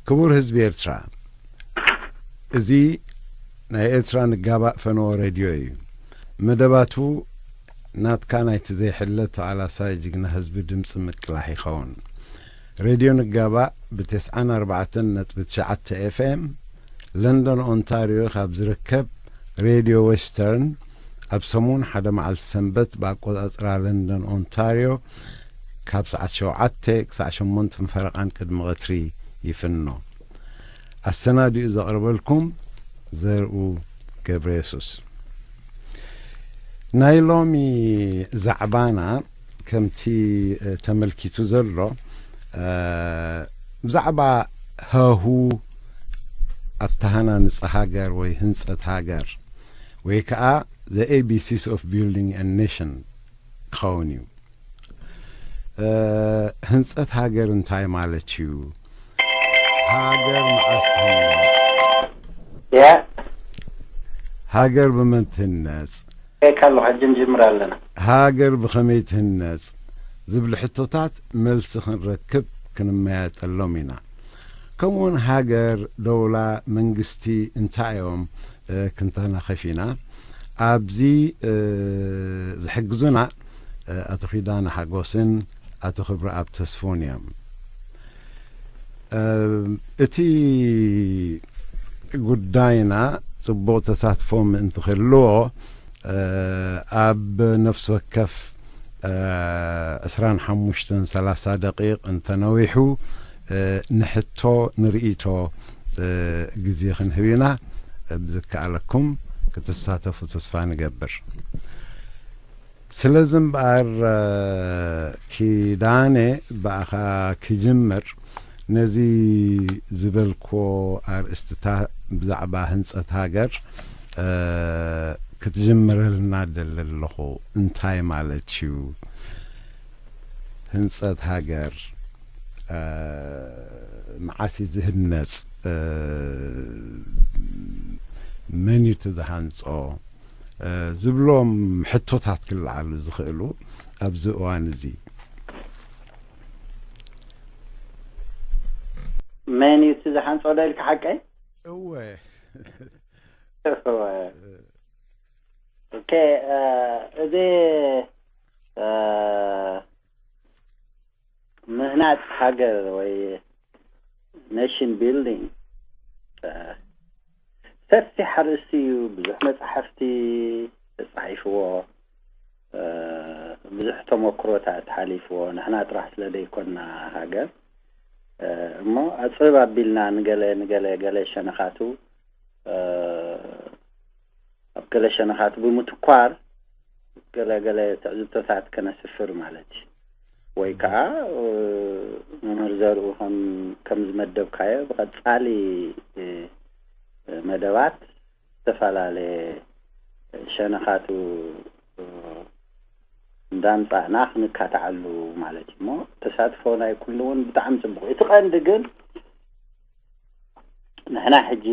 ክቡር ህዝቢ ኤርትራ፣ እዚ ናይ ኤርትራ ንጋባእ ፈነወ ሬድዮ እዩ። መደባቱ ናትካ ናይቲ ዘይሕለል ተቓላሳይ ጅግና ህዝቢ ድምጺ ምቅላሕ ይኸውን። ሬድዮ ንጋባእ ብ94.9 ኤፍኤም ለንደን ኦንታርዮ ካብ ዝርከብ ሬድዮ ዌስተርን ኣብ ሰሙን ሓደ መዓልቲ ሰንበት ብኣቆጻጽራ ለንደን ኦንታርዮ ካብ ሰዓት ሸውዓተ ክሳዕ ሸሞንተ ፈረቓን ቅድሚ ቐትሪ ይፍኖ። ኣሰናዲኡ ዘቕርበልኩም ዘርኡ ገብረ የሱስ። ናይ ሎሚ ዛዕባና ከምቲ፣ እ፣ ተመልኪቱ ዘሎ፣ እ፣ ብዛዕባ ሃሁ ኣተሃናንጻ ሃገር ወይ ህንጸት ሃገር ወይ ከኣ the A B Cs of building a nation ክኸውን እዩ። እ፣ ህንጸት ሃገር እንታይ ማለት እዩ? ሃገር መዓስ ትህነጽ? ያ። ሃገር ብመን ትህነጽ? ከይካ ኣለኹ፣ ሕጂ ንጅምር ኣለና። ሃገር ብኸመይ ትህነጽ? ዝብሉ ሕቶታት መልሲ ክንረክብ ክንመያየጠሎም ኢና። ከምኡውን ሃገር፣ ደውላ፣ መንግስቲ እንታይ እዮም፣ እ፣ ክንተናኸፍ ኢና። ኣብዚ፣ እ፣ ዝሕግዙና፣ እ፣ ኣቶ ኪዳነ ሓጎስን ኣቶ ክብረኣብ ተስፎን እዮም። እ፣ እቲ ጉዳይና ጽቡቕ ተሳትፎ ምእንቲ ክህልዎ፣ እ፣ ኣብ ነፍሲ ወከፍ፣ እ፣ ዕስራን ሓሙሽተን ሰላሳ ደቂቕ እንተነዊሑ፣ እ፣ ንሕቶ ንርእይቶ፣ እ፣ ግዜ ክንህብ ኢና። ብዝከኣለኩም ክትሳተፉ ተስፋ ንገብር። ስለዚ እምበኣር፣ እ፣ ኪዳነ፣ ብኣኻ ክጅምር። ነዚ ዝበልክዎ ኣርእስትታ ብዛዕባ ህንጸት ሃገር፣ እ፣ ክትጅምረልና ደሊ ኣለኹ። እንታይ ማለት እዩ ህንጸት ሃገር? እ፣ መዓስ እዩ ዝህነጽ? እ፣ መን እዩ እቲ ዝሃንጾ? እ፣ ዝብሎም ሕቶታት ክለዓሉ ዝኽእሉ ኣብዚ እዋን እዚ። መን እዩ እቲ ዝሃንጾ ዶ ኢልካ ሓቀይ? እወ። እወ። ኦኬ፣ እ፣ እዚ፣ እ፣ ምህናጽ ሃገር ወይ ኔሽን ቢልዲንግ፣ እ፣ ሰፊሕ ኣርእስቲ እዩ። ብዙሕ መጻሕፍቲ ተጻሒፍዎ፣ እ፣ ብዙሕ ተመክሮታት ሓሊፍዎ። ንሕና ጥራሕ ስለ ዘይኮንና ሃገር፣ እ፣ እሞ ኣጽብብ ኣቢልና ንገለ፣ ንገለ፣ ገለ ሸነኻቱ፣ እ፣ ኣብ ገለ ሸነኻቱ ብምትኳር ገለ፣ ገለ ትዕዝብቶታት ከነስፍር ማለት እዩ። ወይ ከኣ፣ እ፣ መምህር ዘርኡ ከም፣ ከም ዝመደብካዮ ብቐጻሊ፣ እ፣ መደባት ዝተፈላለየ ሸነኻቱ፣ እ፣ እንዳምጻእና ክንካትዓሉ ማለት እዩ። እሞ ተሳትፎ ናይ ኩሉ እውን ብጣዕሚ ጽቡቕ እዩ። እቲ ቀንዲ ግን ንሕና ሕጂ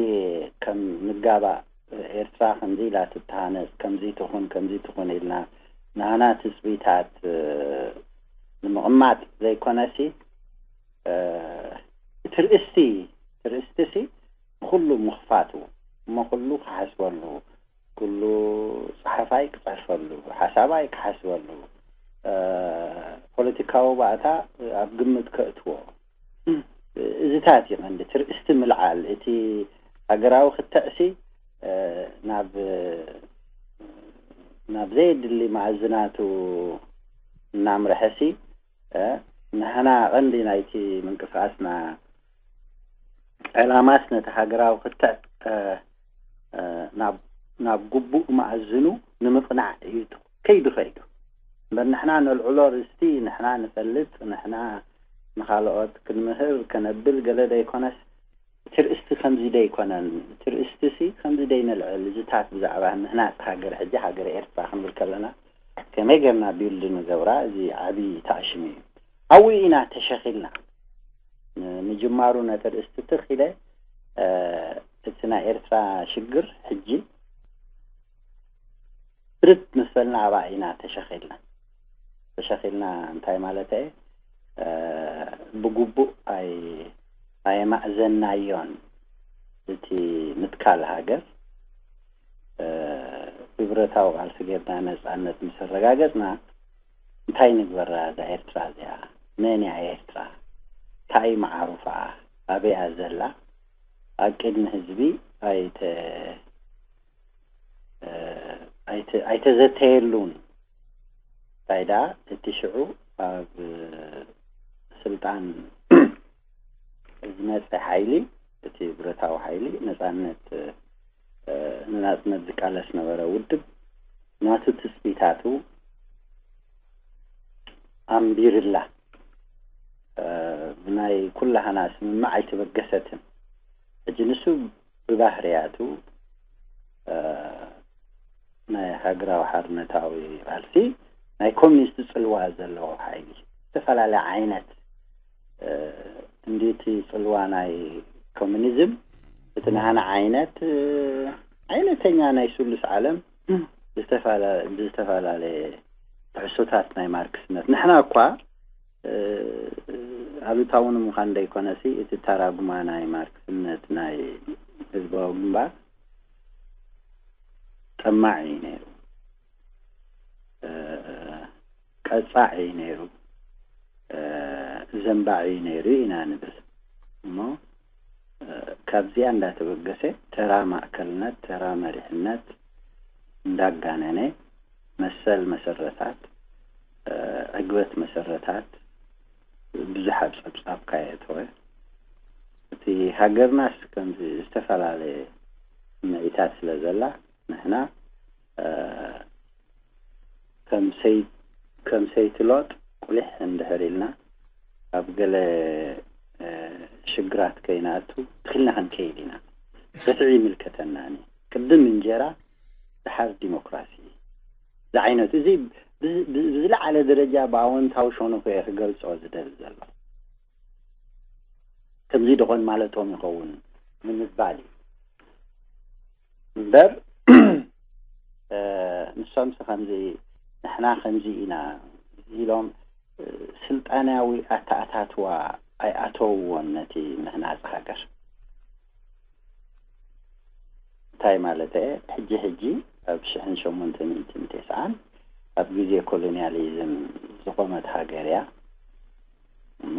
ከም ንጋባእ ኤርትራ ከምዚ ኢላ ትተሃነጽ፣ ከምዚ ትኹን፣ ከምዚ ትኹን ኢልና ናህና ትጽቢታት፣ እ፣ ንምቕማጥ ዘይኮነሲ፣ እ፣ እቲ ርእስቲ፣ እቲ ርእስቲሲ ንኹሉ ምኽፋቱ እሞ ኩሉ ክሓስበሉ፣ ኩሉ ጸሓፋይ ክጸሕፈሉ፣ ሓሳባይ ክሓስበሉ፣ እ፣ ፖለቲካዊ ባእታ ኣብ ግምት ከእትዎ፣ እዚታት እዩ ቀንዲ። እቲ ርእስቲ ምልዓል፣ እቲ ሃገራዊ ክትዕሲ፣ እ፣ ናብ፣ ናብ ዘየድሊ መኣዝናቱ እናምርሐሲ፣ እ፣ ንሕና ቀንዲ ናይቲ ምንቅስቃስና ዕላማስ ነቲ ሃገራዊ ክትዕ፣ እ፣ እ፣ ናብ፣ ናብ ግቡእ መኣዝኑ ንምቕናዕ እዩ ከይዱ ከይዱ። እምበር ንሕና ነልዕሎ ርእስቲ፣ ንሕና ንፈልጥ፣ ንሕና ንኻልኦት ክንምህር ከነብል ገለ ዘይኮነስ፣ እቲ ርእስቲ ከምዚ ደይኮነን፣ እቲ ርእስቲሲ ከምዚ ደይነልዕል፣ እዚታት ብዛዕባ ምህናጽ ሃገር፣ ሕጂ ሃገር ኤርትራ ክንብል ከለና ከመይ ጌርና ቢልድ ንገብራ፣ እዚ ዓቢ ታዕሽም እዩ። ኣብኡ ኢና ተሸኺልና። ንምጅማሩ ነቲ ርእስቲ ትኽ ኢለ፣ እ፣ እቲ ናይ ኤርትራ ሽግር ሕጂ ብርድ ምስ በልና ኣብኣ ኢና ተሸኺልና። ተሸኺልና እንታይ ማለት እየ? እ፣ ብግቡእ ኣይ-፣ ኣየማእዘናዮን። እቲ ምትካል ሃገር፣ እ፣ ብብረታዊ ቃልሲ ጌርና ነጻነት ምስ ኣረጋገጽና፣ እንታይ ንግበራ እዛ ኤርትራ እዚኣ? መን እያ ኤርትራ? እንታይ እዩ መዓሩፋኣ? ኣበይ እያ ዘላ? ኣብ ቅድሚ ህዝቢ ኣይተ-፣ እ፣ ኣይተ-፣ ኣይተዘተየሉን። እንታይ ደኣ፣ እቲ ሽዑ ኣብ ስልጣን ዝመጸ ሓይሊ፣ እቲ ብረታዊ ሓይሊ፣ ነጻነት፣ እ፣ ንናጽነት ዝቃለስ ነበረ ውድብ፣ ናቱ ትጽቢታቱ ኣንቢርላ። እ፣ ብናይ ኩላህና ስምምዕ ኣይተበገሰትን። ሕጂ ንሱ ብባህርያቱ፣ እ፣ ናይ ሃገራዊ ሓርነታዊ ቃልሲ ናይ ኮሚኒስት ጽልዋ ዘለዎ ሓይሊ፣ ዝተፈላለየ ዓይነት፣ እ፣ እንዲቲ ጽልዋ ናይ ኮሚኒዝም፣ እቲ ናህና ዓይነት፣ እ፣ ዓይነተኛ ናይ ስሉስ ዓለም፣ ዝተፋላ-፣ ብዝተፈላለየ ትሕዝቶታት ናይ ማርክስነት። ንሕና እኳ፣ እ፣ ኣሉታዊ ንምዃን ደይኮነሲ፣ እቲ ተራጉማ ናይ ማርክስነት ናይ ህዝባዊ ግንባር ጠማዕ እዩ ነይሩ። እ፣ ቀጻዕ እዩ ነይሩ። እ፣ ዘንባዕ እዩ ነይሩ ኢና ንብል። እሞ፣ እ፣ ካብዚኣ እንዳተበገሰ፣ ተራ ማእከልነት፣ ተራ መሪሕነት እንዳጋነነ፣ መሰል መሰረታት፣ እ፣ ዕግበት መሰረታት ብዙሕ ኣብ ጸብጻብ ካየእተወ። እቲ ሃገርናስ ከምዚ ዝተፈላለየ ስምዒታት ስለ ዘላ፣ ንሕና፣ እ፣ ከም ሰይ-፣ ከም ሰይቲ ሎጥ ቁሊሕ እንድሕር ኢልና፣ ኣብ ገለ፣ እ፣ ሽግራት ከይንኣቱ ትኽልና ክንከይድ ኢና። ርትዒ ይምልከተናኒ። ቅድም እንጀራ፣ ድሓር ዲሞክራሲ ዝዓይነቱ። እዚ ብ-፣ ብ-፣ ብዝለዓለ ደረጃ ብኣወንታዊ ሸነኹ እየ ክገልጾ ዝደሊ ዘሎ። ከምዚ ደኾን ማለቶም ይኸውን ንምባል እዩ። እምበር፣ እ፣ ንሶምስ ከምዚ፣ ንሕና ከምዚ ኢና ኢሎም፣ እ፣ ስልጣናዊ ኣተኣታትዋ ኣይኣተውዎን ነቲ ምህናጽ ሃገር። እንታይ ማለት እየ? ሕጂ፣ ሕጂ ኣብ ሽሕን ሸሞንተ ሚእትን ተስዓን ኣብ ግዜ ኮሎኒያሊዝም ዝቖመት ሃገር እያ። እሞ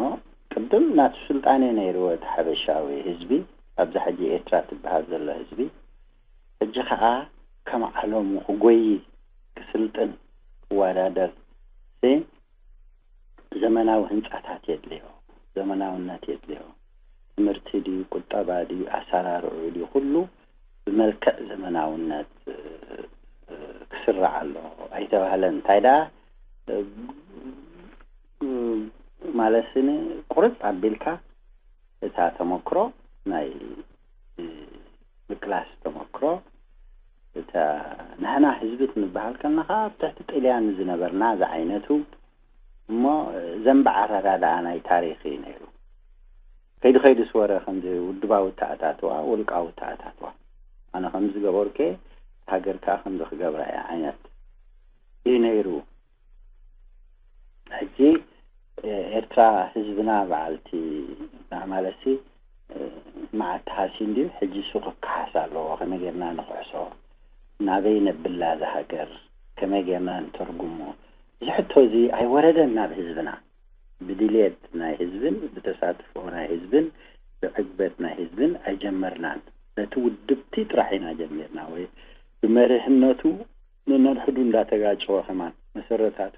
ቅድም ናቱ ስልጣን እዩ ነይርዎ እቲ ሓበሻዊ ህዝቢ፣ ኣብዛ ሕጂ ኤርትራ ትበሃል ዘሎ ህዝቢ። ሕጂ ኸኣ ከም ዓለሙ ክጎዪ፣ ክስልጥን፣ ክወዳደር፣ ሲ፣ ዘመናዊ ህንጻታት የድልዮ፣ ዘመናውነት የድልዮ። ትምህርቲ ድዩ፣ ቁጠባ ድዩ፣ ኣሰራርዑ ድዩ፣ ኩሉ ብመልክዕ ዘመናውነት፣ እ፣ እ፣ ክስራዕ ኣሎ ኣይተባህለን። እንታይ ደኣ፣ እ፣ እ፣ ማለት ስኒ ቁርጽ ኣቢልካ እታ ተመክሮ ናይ፣ እ፣ ምቅላስ ተመክሮ፣ እታ ንሕና ህዝቢ ክንበሃል ከለና ኣብ ትሕቲ ጥልያን ዝነበርና ዝዓይነቱ እሞ ዘንበ ኣረዳድኣ ናይ ታሪኽ እዩ ነይሩ። ከይዱ ከይዱስ ወረ ከምዚ ውድባዊ ተኣታትዋ፣ ውልቃዊ ተኣታትዋ፣ ኣነ ከምዚ ገበርኩ፣ ሃገር ከኣ ከምዚ ክገብራ እያ ዓይነት እዩ ነይሩ። ሕጂ፣ እ፣ ኤርትራ ህዝብና በዓልቲ፣ ማለትሲ፣ እ፣ መዓት ተሃስዩ እንድዩ፣ ሕጂ ሱቕ ክከሓስ ኣለዎ። ከመይ ጌርና ንኽሕሶ? ናበይ ነብላ እዛ ሃገር? ከመይ ጌርና ንተርጉሞ? እዚ ሕቶ እዚ ኣይወረደን ናብ ህዝብና። ብድልየት ናይ ህዝብን ብተሳትፎ ናይ ህዝብን ብዕግበት ናይ ህዝብን ኣይጀመርናን። በቲ ውድብቲ ጥራሕ ኢና ጀሚርና፣ ወይ ብመሪሕነቱ ነነድሕዱ እንዳተጋጨወ ከማን መሰረታቱ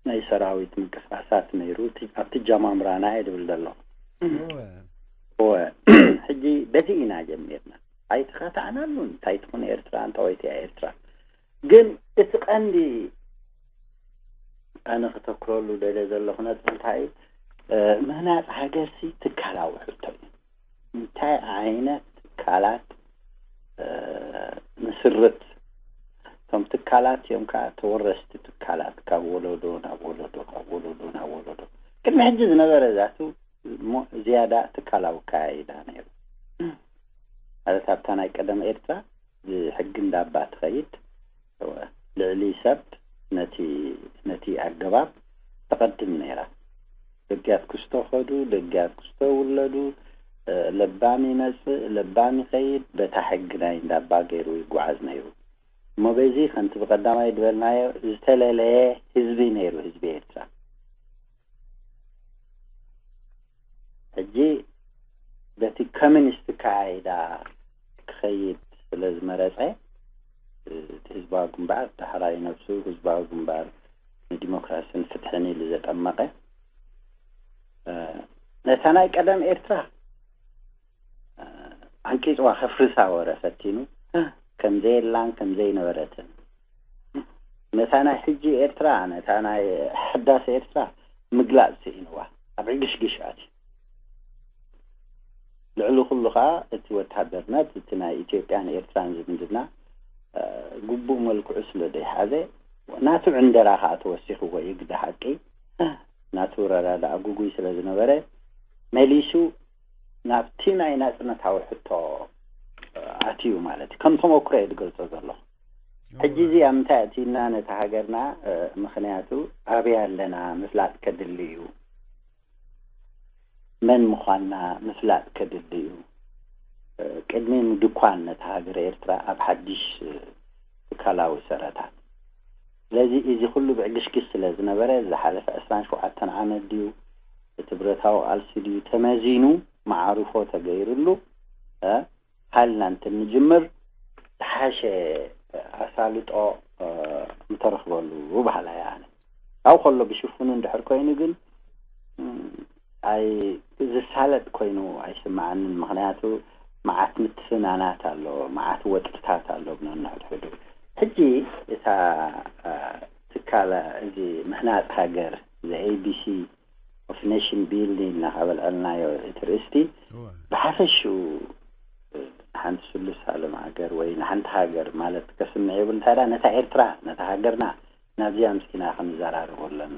ናይ ሰራዊት ምንቅስቃሳት ነይሩ። እቲ፣ ኣብቲ ጃማምራና እየ ዝብል ዘሎ። እወ። እወ። ሕጂ በዚ ኢና ጀሚርና። ኣይተኻታዕናሉን። እንታይ ትኹን ኤርትራ፣ እንታወይቲ እያ ኤርትራ። ግን እቲ ቀንዲ ኣነ ክተክረሉ ደልየ ዘለኹ ነጥቢ እንታይ እዩ? እ፣ ምህናጽ ሃገርሲ ትካላዊ ሕቶ እዩ። እንታይ ዓይነት ትካላት፣ እ፣ ንስርት? እቶም ትካላት እዮም ከኣ ተወረስቲ ትካላት፣ ካብ ወለዶ ናብ ወለዶ፣ ካብ ወለዶ ናብ ወለዶ። ቅድሚ ሕጂ ዝነበረ ዛቱ እሞ ዝያዳ ትካላዊ ኣካያይዳ ነይሩ። ማለት ኣብታ ናይ ቀደም ኤርትራ ብሕጊ እንዳባ ትኸይድ፣ ልዕሊ ሰብ ነቲ፣ ነቲ ኣገባብ ተቐድም ነይራ። ደግያት ክስቶ ኸዱ፣ ደግያት ክስቶ ውለዱ፣ ለባም ይመጽእ፣ ለባም ይኸይድ፣ በታ ሕጊ ናይ እንዳባ ገይሩ ይጓዓዝ ነይሩ። እሞ በዚ ከምቲ ብቐዳማይ ዝበልናዮ ዝተለለየ ህዝቢ ነይሩ ህዝቢ ኤርትራ። ሕጂ በቲ ኮሚኒስት ካይዳ ክኸይድ ስለ ዝመረጸ፣ እቲ ህዝባዊ ግንባር ዳሕራይ ነብሱ ህዝባዊ ግንባር ንዲሞክራስን ፍትሕን ኢሉ ዘጠመቐ፣ ነታ ናይ ቀደም ኤርትራ ዓንቂጽዋ ከፍርሳ ወረ ፈቲኑ፣ ከም ዘየላን ከም ዘይነበረትን፣ ነታ ናይ ሕጂ ኤርትራ፣ ነታ ናይ ሕዳስ ኤርትራ ምግላጽ ስኢንዋ ኣብ ዕግሽግሽ ኣትዩ። ልዕሊ ኩሉ ኸኣ እቲ ወታደርነት እቲ ናይ ኢትዮጵያን ኤርትራን ዝምድና ግቡእ መልክዑ ስለ ዘይሓዘ፣ ናቱ ዕንደራ ኸኣ ተወሲኽዎ እዩ። ግደ ሓቂ ናቱ ረዳዳእ ግጉይ ስለ ዝነበረ፣ መሊሱ ናብቲ ናይ ናጽነታዊ ሕቶ ኣትዩ ማለት እዩ። ከም ተመክሮ እየ ዝገልጾ ዘለኹ። ሕጂ እዚ ኣብ ምንታይ ኣእትዩና ነቲ ሃገርና? ምኽንያቱ ኣበይ ኣለና ምፍላጥ ከድሊ እዩ። መን ምዃንና ምፍላጥ ከድሊ እዩ። ቅድሚ ምድኳን ነቲ ሃገር ኤርትራ ኣብ ሓድሽ ትካላዊ ሰረታት። ስለዚ እዚ ኩሉ ብዕግሽግሽ ስለ ዝነበረ፣ ዝሓለፈ ዕስራን ሸውዓተን ዓመት ድዩ፣ እቲ ብረታዊ ቃልሲ ድዩ ተመዚኑ፣ መዓርፎ ተገይርሉ፣ ሃልና እንትንጅምር ዝሓሸ ኣሳልጦ ምተረኽበሉ በሃላይ እየ ኣነ። ካብኡ ከሎ ብሽፍኑ እንድሕር ኮይኑ ግን፣ ኣይ ዝሳለጥ ኮይኑ ኣይስምዓንን። ምኽንያቱ መዓት ምትፍናናት ኣሎ፣ መዓት ወጥርታት ኣሎ ብነንሕድሕዱ። ሕጂ እታ ትካል እዚ ምህናጽ ሃገር፣ እዚ ኤ ቢ ሲ ኦፍ ኔሽን ቢልዲንግ እናኸበልዐልናዮ እቲ ርእስቲ፣ ብሓፈሽኡ ንሓንቲ ስሉስ ዓለም ሃገር ወይ ንሓንቲ ሃገር ማለት ከስምዕ የብሉ። እንታይ ደኣ ነታ ኤርትራ፣ ነታ ሃገርና ናብዚኣ ኣምጺእና ክንዘራረቦ ኣለና።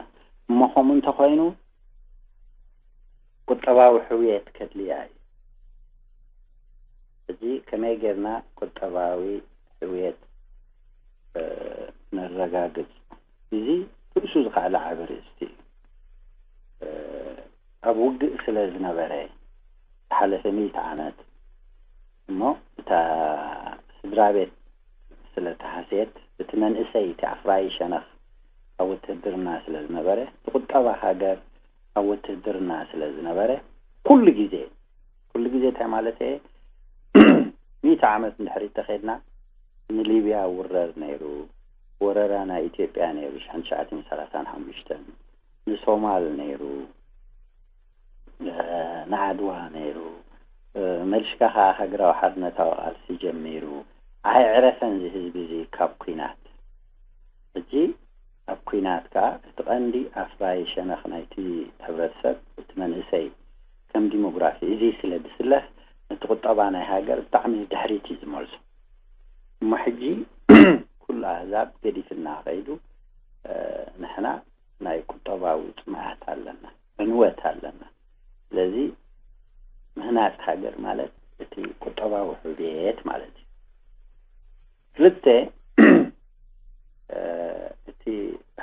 እሞ ከምኡ እንተኾይኑ ቁጠባዊ ሕውየት ከድልያ እዩ። ሕጂ ከመይ ጌርና ቁጠባዊ ሕውየት ነረጋግጽ? እዚ ርእሱ ዝኸኣለ ዓቢ ርእስቲ እዩ። ኣብ ውግእ ስለ ዝነበረ ዝሓለፈ ሚእቲ ዓመት፣ እሞ እታ ስድራ ቤት ስለ ተሃስየት፣ እቲ መንእሰይ እቲ ኣፍራዪ ሸነኽ ኣብ ውትህድርና ስለ ዝነበረ፣ እቲ ቁጠባ ሃገር ኣብ ውትህድርና ስለ ዝነበረ፣ ኩሉ ግዜ፣ ኩሉ ግዜ እንታይ ማለት እየ? ሚእቲ ዓመት እንድሕር ተኸድና፣ ንሊብያ ውረር ነይሩ፣ ወረራ ናይ ኢትዮጵያ ነይሩ፣ ሽሕን ትሽዓተን ሰላሳን ሓሙሽተን፣ ንሶማል ነይሩ፣ ንዓድዋ ነይሩ፣ መልሽካ ከዓ ሃገራዊ ሓርነታዊ ቃልሲ ጀሚሩ። ኣይዕረፈን እዚ ህዝቢ እዚ ካብ ኲናት። ሕጂ ኣብ ኲናት ከዓ እቲ ቀንዲ ኣፍራዪ ሸነኽ ናይቲ ሕብረተሰብ፣ እቲ መንእሰይ ከም ዲሞግራፊ እዚ ስለ ዝስለፍ፣ ነቲ ቁጠባ ናይ ሃገር ብጣዕሚ ንድሕሪት እዩ ዝመልሶ። እሞ ሕጂ ኩሉ ኣህዛብ ገዲፍና ከይዱ፣ ንሕና ናይ ቁጠባዊ ጽምኣት ኣለና፣ ዕንወት ኣለና። ስለዚ ምህናጽ ሃገር ማለት እቲ ቁጠባዊ ሕውየት ማለት እዩ። ክልተ፣ እቲ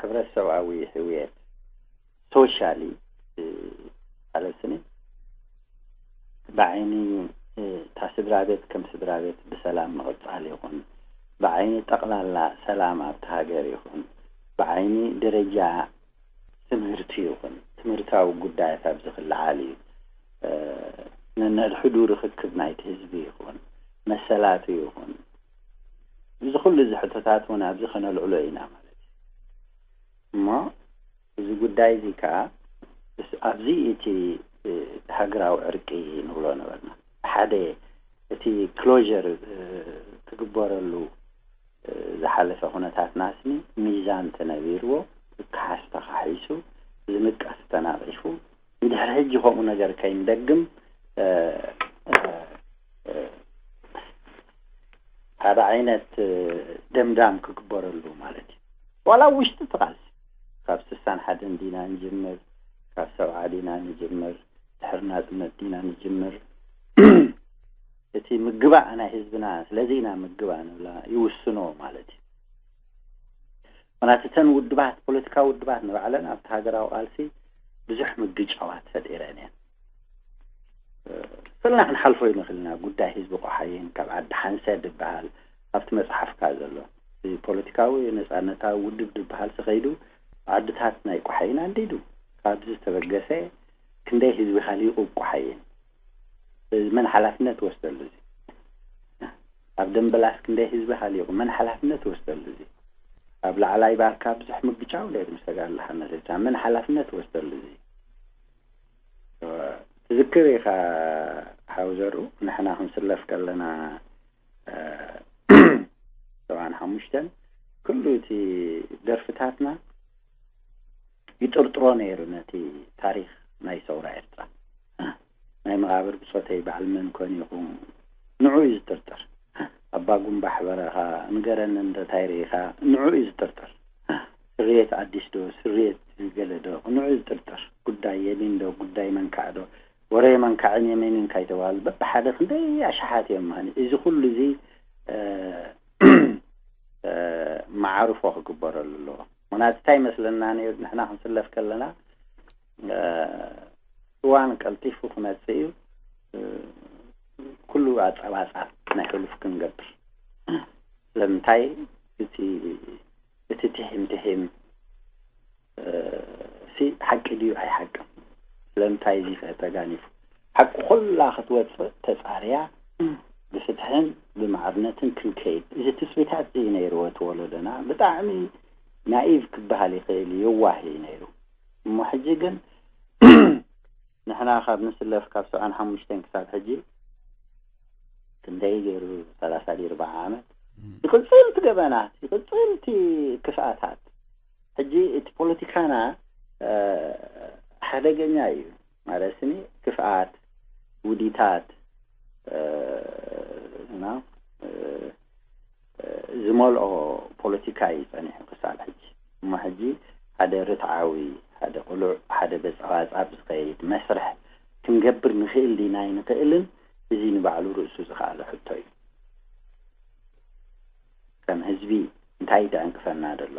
ሕብረተሰብኣዊ ሕውየት፣ ሶሻሊ ማለት ስኒ፣ ብዓይኒ እታ ስድራ ቤት ከም ስድራ ቤት ብሰላም ምቕጻል ይኹን፣ ብዓይኒ ጠቕላላ ሰላም ኣብቲ ሃገር ይኹን፣ ብዓይኒ ደረጃ ትምህርቲ ይኹን፣ ትምህርታዊ ጉዳያት ኣብዚ ክለዓል እዩ። ነንሕድሕዱ ርኽክብ ናይቲ ህዝቢ ይኹን፣ መሰላቱ ይኹን፣ እዚ ኩሉ እዚ ሕቶታት እውን ኣብዚ ከነልዕሎ ኢና ማለት እዩ። እሞ እዚ ጉዳይ እዚ ከኣ ኣብዚ እቲ ሃገራዊ ዕርቂ ንብሎ ነበርና። ሓደ እቲ ክሎዥር ክግበረሉ ዝሓለፈ ኩነታትና ስኒ ሚዛን ተነቢርዎ፣ ክከሓስ ተኻሒሱ፣ ዝንቀፍ ተናቒፉ፣ ንድሕሪ ሕጂ ከምኡ ነገር ከይንደግም ሓደ ዓይነት ደምዳም ክግበረሉ ማለት እዩ። ዋላ ኣብ ውሽጢ እቲ ቃልሲ ካብ ስሳን ሓደን ዲና ንጅምር፣ ካብ ሰብዓ ዲና ንጅምር፣ ድሕሪ ናጽነት ዲና ንጅምር፣ እቲ ምግባእ ናይ ህዝብና ስለዚ ኢና ምግባእ ንብላ ይውስኖ ማለት እዩ። ምኽንያቱ እተን ውድባት፣ ፖለቲካዊ ውድባት ንባዕለን ኣብቲ ሃገራዊ ቃልሲ ብዙሕ ምግጫዋት ፈጢረን እየን። ስልና ክንሓልፎ ይንኽእል ኢና። ጉዳይ ህዝቢ ቆሓይን ካብ ዓዲ ሓንሰ ዝበሃል ኣብቲ መጽሓፍካ ዘሎ፣ እዚ ፖለቲካዊ ነጻነታዊ ውድብ ዝበሃል ተኸይዱ ዓድታት ናይ ቆሓይን ኣንዲዱ። ካብዚ ዝተበገሰ ክንደይ ህዝቢ ሃሊቑ ቆሓይን፣ መን ሓላፍነት ወስደሉ? እዚ ኣብ ደምበላስ ክንደይ ህዝቢ ሃሊቑ፣ መን ሓላፍነት ወስደሉ? እዚ ኣብ ላዕላይ ባርካ ብዙሕ ምግጫው ነይሩ ምስ ተጋድሎ ሓመድ ኤርትራ፣ መን ሓላፍነት ወስደሉ? እዚ ትዝክር ኢኻ ሓው ዘሩ፣ ንሕና ክንስለፍ ከለና ሰብዓን ሓሙሽተን ኩሉ እቲ ደርፍታትና ይጥርጥሮ ነይሩ ነቲ ታሪኽ ናይ ሰውራ ኤርትራ። ናይ መቓብር ብጾተይ በዓል መን ኮን ኢኹም ንዑ እዩ ዝጥርጥር። ኣባ ጉንባሕ በረኻ ንገረኒ እንተ ታይ ርኢኻ ንዑ እዩ ዝጥርጥር። ስርየት ኣዲስ ዶ ስርየት ገለ ዶ ንዑ እዩ ዝጥርጥር። ጉዳይ የሚን ዶ ጉዳይ መንካዕ ዶ ወረ መንካዕን የሚንን ካይተባህሉ በብሓደ ክንደይ ኣሽሓት እዮም ምሃኒ። እዚ ኩሉ እዚ መዓርፎ ክግበረሉ ኣለዎ። ምክንያቱ እንታይ ይመስለና ነይሩ፣ ንሕና ክንስለፍ ከለና እዋን ቀልጢፉ ክመፅእ እዩ፣ ኩሉ ኣፀባፃብ ናይ ሕሉፍ ክንገብር። ስለምንታይ እቲ እቲ ትሒም ትሒም ሲ ሓቂ ድዩ ኣይሓቅን? ስለምንታይ እዚ ተጋኒፉ? ሓቂ ኩላ ክትወፅእ ተፃርያ ብፍትሕን ብማዕርነትን ክንከይድ፣ እዚ ትፅቢታት እዚ ነይርዎ እቲ ወለዶና። ብጣዕሚ ናኢቭ ክበሃል ይኽእል፣ የዋህ እዩ ነይሩ። እሞ ሕጂ ግን ንሕና ካብ ንስለፍ ካብ ሰብዓን ሓሙሽተን ክሳብ ሕጂ ክንደይ ገይሩ፣ ሰላሳ ድዩ ኣርባዓ ዓመት ይቕፅል እቲ ገበናት፣ ይቕፅል እቲ ክፍኣታት። ሕጂ እቲ ፖለቲካና ሓደገኛ እዩ። ማለት ስኒ ክፍኣት፣ ውዲታት ዝመልኦ ፖለቲካ እዩ ጸኒሑ ክሳብ ሕጂ። እሞ ሕጂ ሓደ ርትዓዊ፣ ሓደ ቅሉዕ፣ ሓደ በጸባጻብ ዝኸይድ መስርሕ ክንገብር ንኽእል ዲና ኣይንኽእልን፣ እዚ ንባዕሉ ርእሱ ዝኸኣለ ሕቶ እዩ። ከም ህዝቢ እንታይ ደዕንቅፈና ደሎ?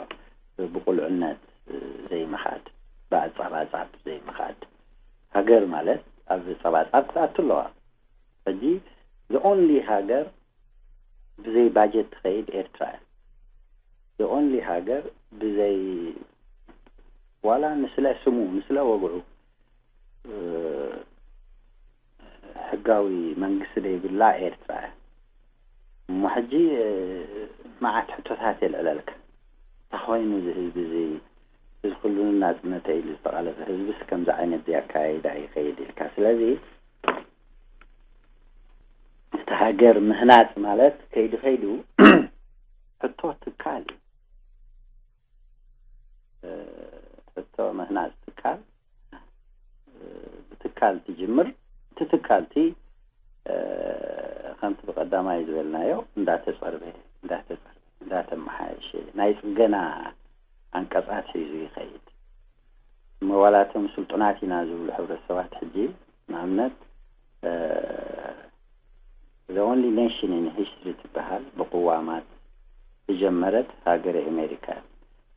ብቁልዕነት ዘይምኻድ፣ ብኣጸባጻብ ዘይምኻድ። ሃገር ማለት ኣብ ጸባጻብ ክትኣቱ ኣለዋ። ሕጂ the only ሃገር ብዘይ ባጀት ትኸይድ ኤርትራ እያ። The only ሃገር ብዘይ ዋላ ንስለ ስሙ ንስለ ወግዑ ሕጋዊ መንግስቲ ዘይብላ ኤርትራ እያ። እሞ ሕጂ መዓት ሕቶታት የልዕለልካ። እንታይ ኮይኑ እዚ ህዝቢ እዚ፣ እዚ ኩሉ ናጽነተ ኢሉ ዝተቓለሰ ህዝብስ ከምዚ ዓይነት እዚ ኣካያይዳ ይኸይድ ኢልካ። ስለዚ እቲ ሃገር ምህናጽ ማለት ከይዱ ከይዱ ሕቶ ትካል እዩ። ሕቶ ምህናጽ ትካል ብትካል ትጅምር። እቲ ትካል እቲ ከምቲ ብቐዳማይ ዝበልናዮ እንዳተጸርበ እንዳተጸርበ እንዳተመሓየሸ ናይ ጽገና ኣንቀጻት ሒዙ ይኸይድ። እሞ ዋላ እቶም ስልጡናት ኢና ዝብሉ ሕብረተሰባት ሕጂ ንኣብነት the only nation in history ትበሃል ብቅዋማት ዝጀመረት ሃገረ ኣሜሪካ እያ።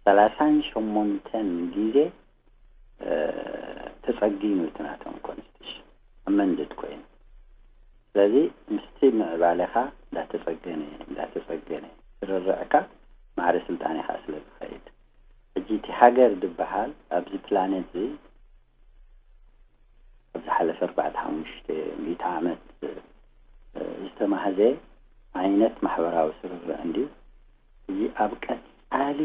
ሰላሳን ሸሞንተን ግዜ ተጸጊኑ እቲ ናቶም ኮንስቲቱሽን ኣመንድድ ኮይኑ። ስለዚ ምስቲ ምዕባለኻ እንዳተጸገነ እንዳተጸገነ ስርርዕካ ማዕረ ስልጣኔኻ ስለ ዝኸይድ ሕጂ እቲ ሃገር ዝበሃል ኣብዚ ፕላኔት እዚ ኣብ ዝሓለፈ ኣርባዕተ ሓሙሽተ ሚእቲ ዓመት ዝተማህዘ ዓይነት ማሕበራዊ ስርርዕ እንድዩ። እዚ ኣብ ቀጻሊ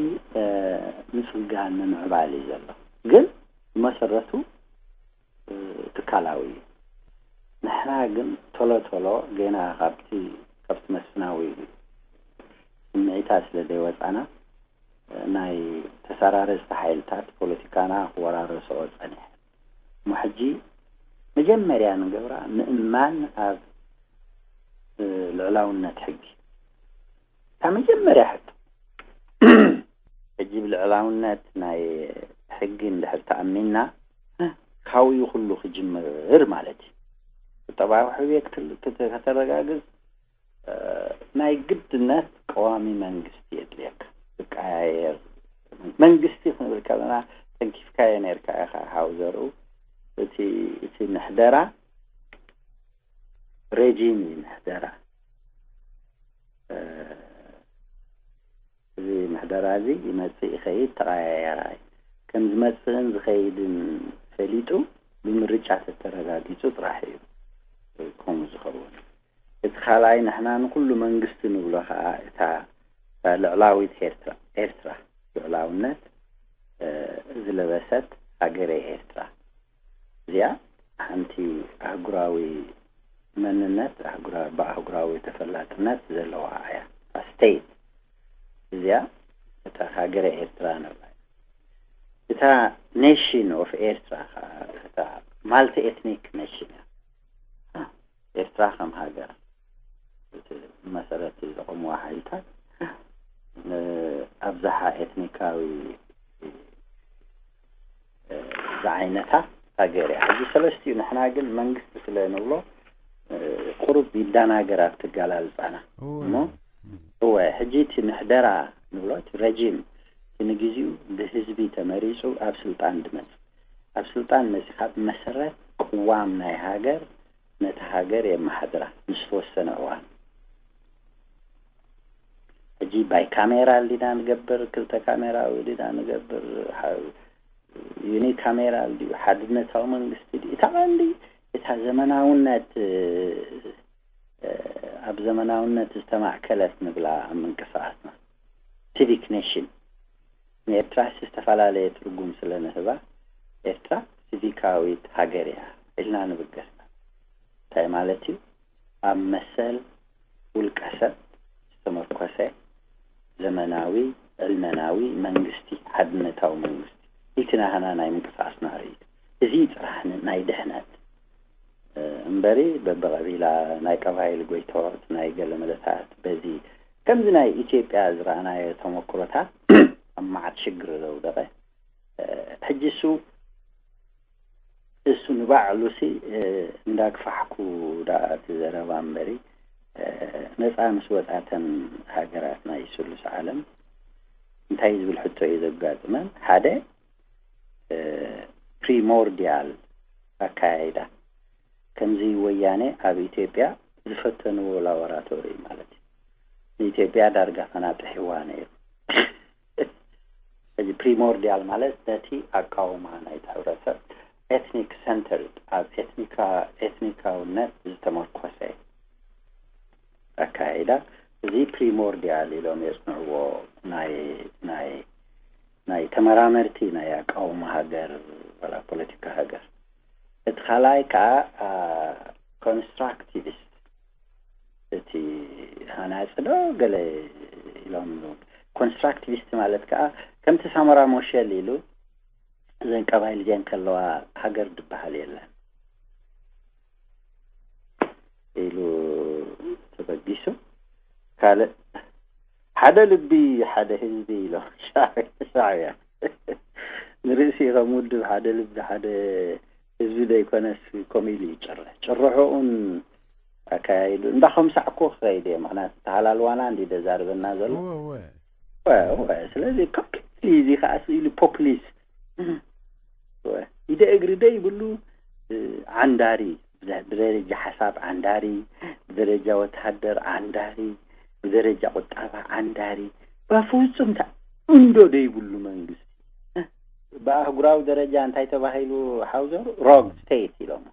ምጽጋን ምምዕባል እዩ ዘሎ። ግን ብመሰረቱ ትካላዊ እዩ። ንሕና ግን ቶሎ ቶሎ ገና ካብቲ ካብቲ መስፍናዊ ስምዒታት ስለ ዘይወጻና ናይ ተሰራረዝቲ ሓይልታት ፖለቲካና ክወራረስኦ ጸኒሐ። እሞ ሕጂ መጀመርያ ንገብራ ምእማን ኣብ ልዕላውነት ሕጊ። እታ መጀመርያ ሕቶ ሕጂ ብልዕላውነት ናይ ሕጊ እንድሕር ተኣሚንና ካብኡ ኩሉ ክጅምር ማለት እዩ። ቁጠባዊ ሕውየት ክል- ክተ- ከተረጋግጽ ናይ ግድነት ቀዋሚ መንግስቲ የድልየካ። ዝቀያየር መንግስቲ ክንብል ከለና ተንኪፍካዮ ነርካ ኢኻ ሓው ዘርኡ። እቲ እቲ ምሕደራ ሬጂም እዩ ምሕደራ። እዚ ምሕደራ እዚ ይመጽእ ይኸይድ፣ ተቐያያራይ ከም ዝመጽእን ዝኸይድን ፈሊጡ ብምርጫ ተተረጋጊጹ ጥራሕ እዩ ከምኡ ዝኸውን። እቲ ካልኣይ ንሕና ንኩሉ መንግስቲ ንብሎ ከዓ እታ እታ ልዕላዊት ኤርትራ ኤርትራ ልዕላውነት ዝለበሰት ሃገረ ኤርትራ እዚኣ ሓንቲ ኣህጉራዊ መንነት ኣህጉራ ብኣህጉራዊ ተፈላጥነት ዘለዋ እያ። ስቴት እዚኣ እታ ሃገረ ኤርትራ ንብላ እታ ኔሽን ኦፍ ኤርትራ እታ ማልቲ ኤትኒክ ኔሽን እያ። ኤርትራ ከም ሃገር እቲ መሰረት ዘቆምዋ ሓይልታት ኣብዛሓ ኤትኒካዊ ዝዓይነታ ሃገር እያ። ሕጂ ሰለስቲኡ ንሕና ግን መንግስቲ ስለ ንብሎ ቁሩብ ይዳናገር ኣብቲ ኣገላልጻና እሞ እወ ሕጂ እቲ ምሕደራ ንብሎ እቲ ረጂም እቲ ንግዜኡ ብህዝቢ ተመሪጹ ኣብ ስልጣን ድመጽእ ኣብ ስልጣን መጺኻ ብመሰረት ቅዋም ናይ ሃገር ነቲ ሃገር የመሓድራ ንዝተወሰነ እዋን። ሕጂ ባይ ካሜራ ዲና ንገብር ክልተ ካሜራዊ ዲና ንገብር ዩኒ ካሜራ ድዩ ሓድነታዊ መንግስቲ ድዩ እታ ቀንዲ እታ ዘመናውነት ኣብ ዘመናውነት ዝተማእከለት ንብላ ኣብ ምንቅስቃስና ሲቪክ ኔሽን ንኤርትራ ዝተፈላለየ ትርጉም ስለ ንህባ ኤርትራ ሲቪካዊት ሃገር እያ ኢልና ንብገስና። እንታይ ማለት እዩ? ኣብ መሰል ውልቀ ሰብ ዝተመርኮሰ ዘመናዊ ዕልመናዊ መንግስቲ ሓድነታዊ መንግስቲ እቲ ናህና ናይ ምንቅስቃስና ርእይቶ እዚ ጥራሕ ናይ ድሕነት እምበሪ በብቐቢላ ናይ ቀባይል ጎይቶት ናይ ገለ መለታት በዚ ከምዚ ናይ ኢትዮጵያ ዝረኣናዮ ተመክሮታት ኣብ መዓት ሽግር ዘውደቐ ሕጂ እሱ እሱ ንባዕሉሲ እንዳግፋሕኩ ደኣ እቲ ዘረባ እምበሪ ነፃ ምስ ወፃተን ሃገራት ናይ ስሉስ ዓለም እንታይ ዝብል ሕቶ እዩ ዘጋጥመን? ሓደ ፕሪሞርዲያል ኣካያይዳ ከምዚ ወያኔ ኣብ ኢትዮጵያ ዝፈተንዎ ላቦራቶሪ ማለት እዩ። ንኢትዮጵያ ዳርጋ ፈናጥሕዋ ነይሩ። እዚ ፕሪሞርዲያል ማለት ነቲ ኣቃውማ ናይቲ ሕብረተሰብ ኤትኒክ ሰንተርድ ኣብ ኤትኒካውነት ዝተመርኮሰ ኣካይዳ እዚ ፕሪሞርዲያል ኢሎም የፅንዕዎ ናይ ናይ ናይ ተመራመርቲ ናይ ኣቃውማ ሃገር ወላ ፖለቲካ ሃገር እቲ ካልኣይ ከዓ ኮንስትራክቲቪስት እቲ ሃናፂ ዶ ገለ ኢሎም ኮንስትራክቲቪስት ማለት ከዓ ከምቲ ሳሞራ ሞሸል ኢሉ እዘን ቀባይል እዚአን ከለዋ ሃገር ዝበሃል የለን ኢሉ ተበጊሱ ካልእ ሓደ ልቢ ሓደ ህዝቢ ኢሎም ሻዕብያ ንርእሲ ከም ውድብ ሓደ ልቢ ሓደ ህዝቢ ዘይኮነስ ከምኡ ኢሉ ይጭርሕ ጭርሕኡን ኣካያይዱ እንዳ ከምሳዕኩ ክኸይድ እየ ምክንያቱ ተሃላልዋና እንዲ ደዛርበና ዘሎ ስለዚ ኮምፕሊትሊ እዚ ከዓ ስኢሉ ፖፕሊስ ኢደ እግሪ ደይብሉ ዓንዳሪ ብደረጃ ሓሳብ ዓንዳሪ ብደረጃ ወተሃደር ዓንዳሪ ብደረጃ ቁጠባ ዓንዳሪ በፍጹም እንዶ ደይብሉ መንግስቲ ብኣህጉራዊ ደረጃ እንታይ ተባሂሉ ሓውዘሩ ሮግ ስቴት ኢሎሞ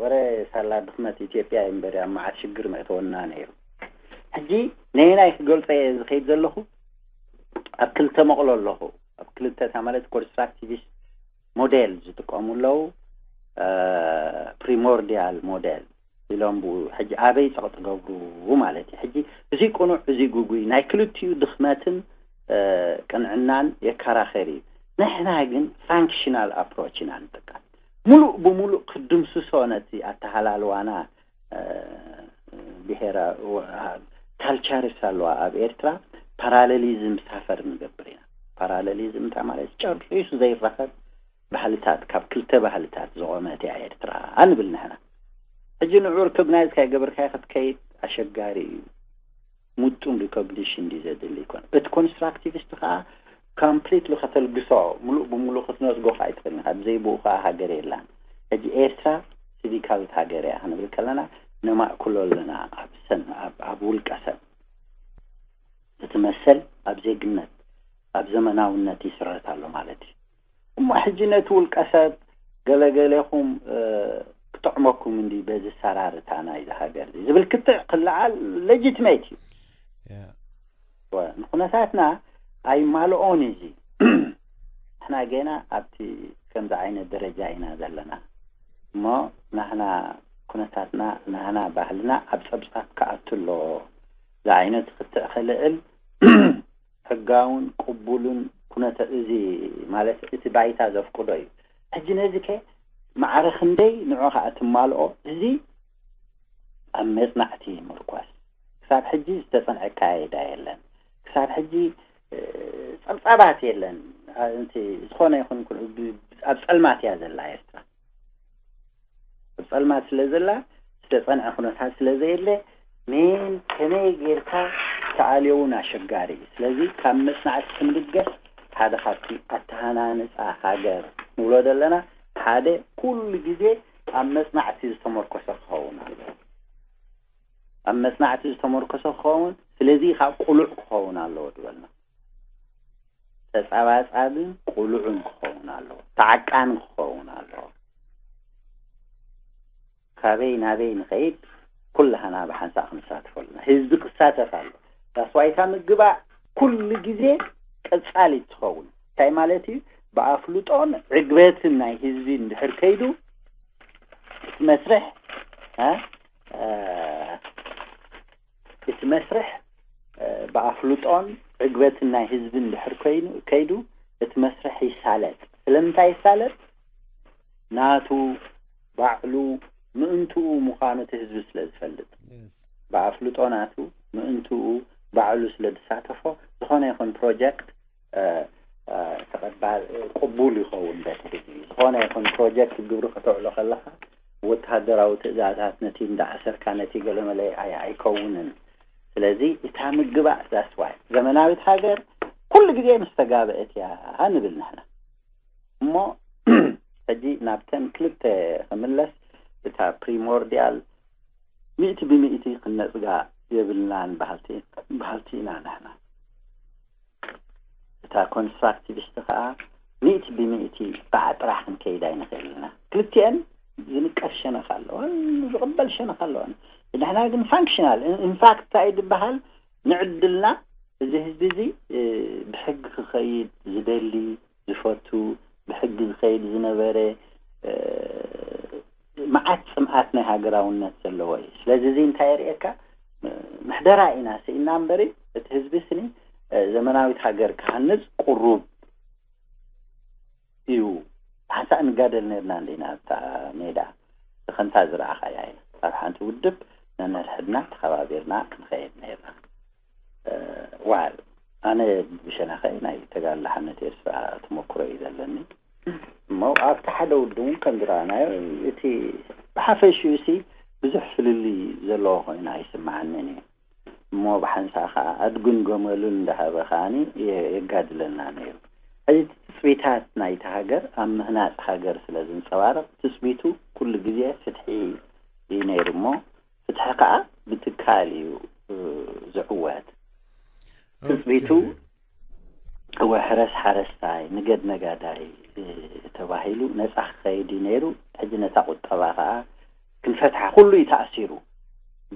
ወረ ሳላ ድኽመት ኢትዮጵያ እዩ እምበር ኣብ መዓት ሽግር መእተወና ነይሩ ሕጂ ነየናይ ክገልፀ እየ ዝኸይድ ዘለኹ ኣብ ክልተ መቕሎ ኣለኹ ኣብ ክልተ እታ ማለት ኮንስትራክቲቪስት ሞዴል ዝጥቀሙ ኣለዉ ፕሪሞርዲያል ሞዴል ኢሎም ብኡ ሕጂ ኣበይ ፀቕጢ ገብሩ ማለት እዩ ሕጂ እዚ ቅኑዕ እዚ ጉጉይ ናይ ክልቲኡ ድኽመትን ቅንዕናን የከራኸር እዩ ንሕና ግን ፋንክሽናል ኣፕሮች ኢና ንጥቀም ሙሉእ ብሙሉእ ክድምስሶ ነቲ ኣተሃላልዋና ብሄራ ካልቸርስ ኣለዋ ኣብ ኤርትራ ፓራሌሊዝም ሳፈር ንገብር ኢና ፓራሌሊዝም እንታይ ማለት ጨሪሱ ዘይራኸብ ባህልታት ካብ ክልተ ባህልታት ዝቆመት እያ ኤርትራ ንብል ንሕና ሕጂ ንዑ ርክብናይዝ ካይገበርካይ ክትከይድ ኣሸጋሪ እዩ ምጡን ሪኮግኒሽን ድዩ ዘድሊ ይኮን። እቲ ኮንስትራክቲቪስት ከዓ ኮምፕሊትሊ ከተልግሶ፣ ሙሉእ ብሙሉእ ክትነስጎ ከዓ ኣይትኽእልን ኢኻ። ብዘይ ብኡ ከዓ ሃገር የላን። ሕጂ ኤርትራ ሲቪካዊት ሃገር እያ ክንብል ከለና ነማእክሎ ኣለና። ኣብ ሰብ፣ ኣብ፣ ኣብ ውልቀ ሰብ እቲ መሰል ኣብ ዜግነት፣ ኣብ ዘመናውነት ይስረት ኣሎ ማለት እዩ። እሞ ሕጂ ነቲ ውልቀ ሰብ ገለገሌኹም ክጥዕመኩም እንዲ በዚ ሰራርታ ናይዚ ሃገር እዚ ዝብል ክትዕ ክለዓል ሌጂትሜት እዩ። ንኩነታትና ኣይማልኦን እዚ። ንሕና ገና ኣብቲ ከምዚ ዓይነት ደረጃ ኢና ዘለና። እሞ ናህና ኩነታትና፣ ናህና ባህልና ኣብ ጸብጻብ ክኣቱ ኣለዎ። እዚ ዓይነት ክትዕ ክልዕል ሕጋውን ቅቡልን ኩነተ እዚ ማለት እቲ ባይታ ዘፍቅዶ እዩ። ሕጂ ነዚ ከ ማዕረ ክንደይ ንዑ ከዓ ትማልኦ? እዚ ኣብ መጽናዕቲ ይምርኮስ። ክሳብ ሕጂ ዝተጸንዐ ኣካያይዳ የለን። ክሳብ ሕጂ ጸብጻባት የለን። እቲ ዝኾነ ይኹን ኣብ ጸልማት እያ ዘላ ኤርትራ። ኣብ ጸልማት ስለ ዘላ ዝተጸንዐ ኩነታት ስለ ዘየለ ምን ከመይ ጌርካ ተኣልዮ እውን ኣሸጋሪ እዩ። ስለዚ ካብ መጽናዕቲ ክንብገስ ሓደ ካብቲ ኣተሃናንጻ ሃገር ንብሎ ዘለና ሓደ ኩሉ ግዜ ኣብ መጽናዕቲ ዝተመርኮሰ ክኸውን ኣለዎ። ኣብ መጽናዕቲ ዝተመርኮሰ ክኸውን፣ ስለዚ ካብ ቁሉዕ ክኸውን ኣለዎ ዝበልና። ተጻባጻብን ቁሉዕን ክኸውን ኣለዎ። ተዓቃኒ ክኸውን ኣለዎ። ካበይ ናበይ ንኸይድ ኩላህና ብሓንሳእ ክንሳተፈሉ ህዝቢ ክሳተፍ ኣሎ። ዳስዋይታ ምግባእ ኩሉ ግዜ ቀጻሊት ትኸውን። እንታይ ማለት እዩ? ብኣፍልጦን ዕግበትን ናይ ህዝቢ እንድሕር ከይዱ እቲ መስርሕ እቲ መስርሕ ብኣፍልጦን ዕግበትን ናይ ህዝቢ እንድሕር ኮይኑ ከይዱ እቲ መስርሕ ይሳለጥ። ስለምንታይ ይሳለጥ? ናቱ ባዕሉ ምእንትኡ ምዃኑ እቲ ህዝቢ ስለ ዝፈልጥ፣ ብኣፍልጦ ናቱ ምእንትኡ ባዕሉ ስለ ዝሳተፎ ዝኾነ ይኹን ፕሮጀክት ተቐባል ቅቡል ይኸውን በቲ ህዝቢ። ዝኾነ ይኹን ፕሮጀክት ግብሪ ከተውዕሎ ከለኻ ወተሃደራዊ ትእዛዛት ነቲ እንዳኣሰርካ ነቲ ገለመለ ኣይከውንን። ስለዚ እታ ምግባእ that's why ዘመናዊት ሃገር ኩሉ ግዜ ምስ ተጋበአት እያ ንብል ንሕና። እሞ ሕጂ ናብተን ክልተ ክምለስ፣ እታ ፕሪሞርዲያል ሚእቲ ብሚእቲ ክንነጽጋ የብልናን በሃልቲ ኢና ንሕና። እታ ኮንስትራክቲቪስት ከዓ ሚእቲ ብሚእቲ ብዓጥራ ክንከይድ ኣይንኽእል ኢና። ክልቲአን ዝንቀፍ ሸነኽ ኣለወን፣ ዝቕበል ሸነኽ ኣለወን። ንሕና ግን ፋንክሽናል ኢንፋክት እንታይ ዝበሃል ንዕድልና እዚ ህዝቢ እዚ ብሕጊ ክኸይድ ዝደሊ ዝፈቱ ብሕጊ ዝኸይድ ዝነበረ መዓት ጽምኣት ናይ ሃገራውነት ዘለዎ እዩ። ስለዚ እዚ እንታይ የርእየካ? ምሕደራ ኢና ስኢና እምበሪ እቲ ህዝቢ ስኒ ዘመናዊት ሃገር ክሃንጽ ቅሩብ እዩ። ሓንሳእ ንጋደል ነርና እንዲና ኣብታ ሜዳ ተኸንታ ዝረኣኻያ ኢና። ኣብ ሓንቲ ውድብ ነነድሕድና ተኸባቢርና ክንኸየድ ነርና። ዋል ኣነ ብሸነኸይ ናይ ተጋድሎ ሓርነት ኤርትራ ተመክሮ እዩ ዘለኒ። እሞ ኣብቲ ሓደ ውድብ እውን ከም ዝረኣናዮ እቲ ብሓፈሽኡ ሲ ብዙሕ ፍልልይ ዘለዎ ኮይኑ ኣይስምዓንን እዩ። እሞ ብሓንሳእ ከዓ ኣድግን ገመሉን እንዳሃበ ከዓኒ የጋድለና ነይሩ። ሕዚ ትፅቢታት ናይቲ ሃገር ኣብ ምህናፅ ሃገር ስለ ዝንፀባረቕ ትፅቢቱ ኩሉ ግዜ ፍትሒ እዩ ነይሩ። እሞ ፍትሒ ከዓ ብትካል እዩ ዝዕወት። ትፅቢቱ ሕረስ ሓረስታይ፣ ንገድ ነጋዳይ ተባሂሉ ነፃ ክኸይድ እዩ ነይሩ። ሕጂ ነታ ቁጠባ ከዓ ክንፈትሓ ኩሉ እዩ ተኣሲሩ።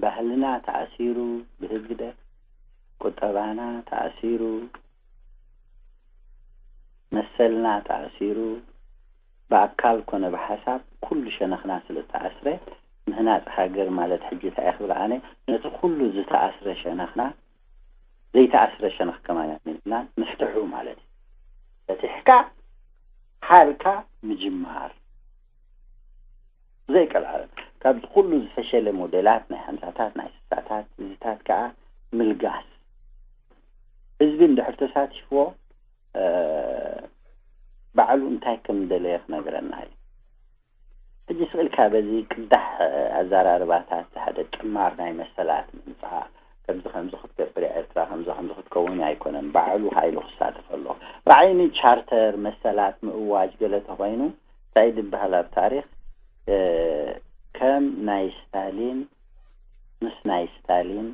ባህልና ተኣሲሩ ብህግደፍ፣ ቁጠባና ተኣሲሩ፣ መሰልና ተኣሲሩ፣ ብኣካል ኮነ ብሓሳብ ኩሉ ሸነኽና ስለ ዝተኣስረ ምህናፅ ሃገር ማለት ሕጂ እንታይ ክብል ኣነ ነቲ ኩሉ ዝተኣስረ ሸነኽና ዘይተኣስረ ሸነኽ ከማን ኢልና ንፍትሑ ማለት እዩ። ፈቲሕካ ሃልካ ምጅማር ዘይቀልዓለም ካብዚ ኩሉ ዝፈሸለ ሞዴላት ናይ ሓምሳታት ናይ ስሳታት እዚታት ከዓ ምልጋስ ህዝቢ እንድሕር ተሳቲፍዎ ባዕሉ እንታይ ከም ደለየ ክነግረና እዩ። ሕጂ ስቕ ኢልካ በዚ ቅዳሕ ኣዘራርባታት ሓደ ጥማር ናይ መሰላት ምምፃእ ከምዚ ከምዚ ክትገብር እያ ኤርትራ፣ ከምዚ ከምዚ ክትከውን ኣይኮነን። ባዕሉ ሓይሉ ክሳተፍ ኣለዎ። ራዕይኒ ቻርተር መሰላት ምእዋጅ ገለ ተኾይኑ እንታይ ዝበሃል ኣብ ታሪኽ ከም ናይ ስታሊን ምስ ናይ ስታሊን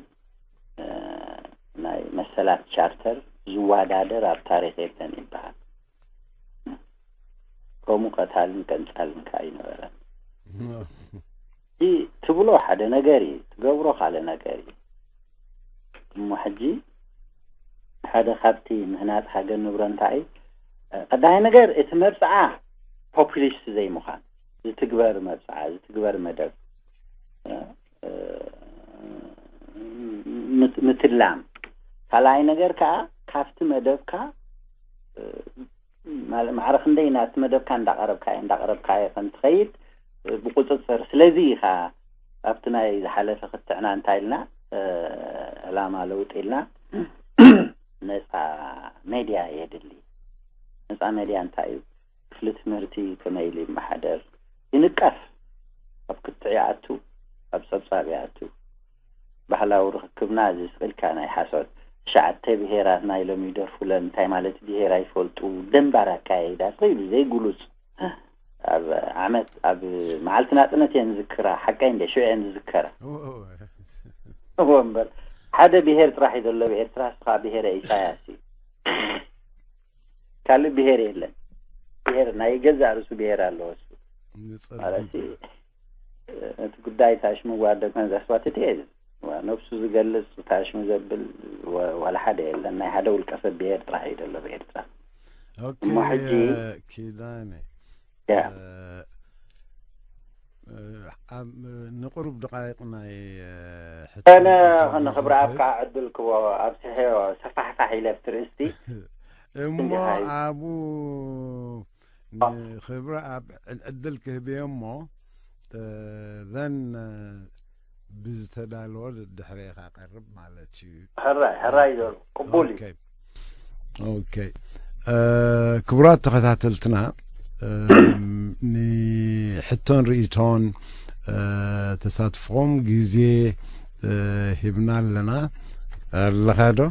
ናይ መሰላት ቻርተር ዝዋዳደር ኣብ ታሪኽ የለን ይበሃል። ከምኡ ቀታልን ቀንጻልን ከኣ ኣይነበረን። እቲ ትብሎ ሓደ ነገር እዩ፣ ትገብሮ ካልእ ነገር እዩ። እሞ ሕጂ ሓደ ካብቲ ምህናጽ ሃገር ንብሮ እንታይ እዩ? ቀዳማይ ነገር እቲ መብጽዓ ፖፑሊስት ዘይምዃን፣ ዝትግበር መብጽዓ፣ ዝትግበር መደብ ምትላም። ካልኣይ ነገር ከኣ ካብቲ መደብካ ማዕረ ክንደይ ናብቲ መደብካ እንዳቐረብካዮ እንዳቐረብካዮ ከም ትኸይድ ብቁፅፅር። ስለዚ ኢኻ ኣብቲ ናይ ዝሓለፈ ክትዕና እንታይ ኢልና ዕላማ ለውጢ ኢልና ነፃ ሜድያ የድሊ። ነፃ ሜድያ እንታይ እዩ? ክፍሊ ትምህርቲ ከመይ ኢሉ ይመሓደር፣ ይንቀፍ፣ ኣብ ክትዕ ይኣቱ፣ ኣብ ፀብፃብ ይኣቱ። ባህላዊ ርኽክብና እዚ ስቕ ኢልካ ናይ ሓሶት። ትሽዓተ ብሄራት ናይ ሎሚ ይደርፉለን እንታይ ማለት ብሄር ኣይፈልጡ። ደንባር ኣካያይዳ ስቕ ኢሉ ዘይግሉፅ። ኣብ ዓመት ኣብ መዓልቲ ናፅነት እየን ዝዝክራ። ሓቀይ እንደ ሽዑ እየን ዝዝከራ። እዎ እምበር ሓደ ብሄር ጥራሕ እዩ ዘሎ ኣብ ኤርትራ፣ እሱ ከዓ ብሄረ ኢሳያስ እዩ። ካልእ ብሄር የለን። ብሄር ናይ ገዛእ ርእሱ ብሄር ኣለዎ እሱ። ማለት እቲ ጉዳይ ታሽሙ ዋደ ኮን ዘስዋትት እየ ነብሱ ዝገልጽ ታሽሙ ዘብል ዋላ ሓደ የለን። ናይ ሓደ ውልቀ ሰብ ብሄር ጥራሕ እዩ ዘሎ ብኤርትራ። እሞ ሕጂ ኪዳነ ያ ንቁሩብ ደቃይቕ ናይ ከነ ንኽብሪ ኣብ ከዓ ዕድል ክቦ ኣብስሐዮ ሰፋሕፋሕ ኢለ ኣብቲ ርእስቲ እሞ ኣብኡ ንኽብሪ ኣብ ዕድል ክህብዮ እሞ ዘን ብዝተዳለወ ድሕሬኻ ቀርብ ማለት እዩ። ሕራይ ሕራይ ዘሩ ቅቡል እዩ። ኦኬ ክቡራት ተኸታተልትና ንሕቶን ርእቶን ተሳትፎም ግዜ ሂብና ኣለና። ኣለኻ ዶ?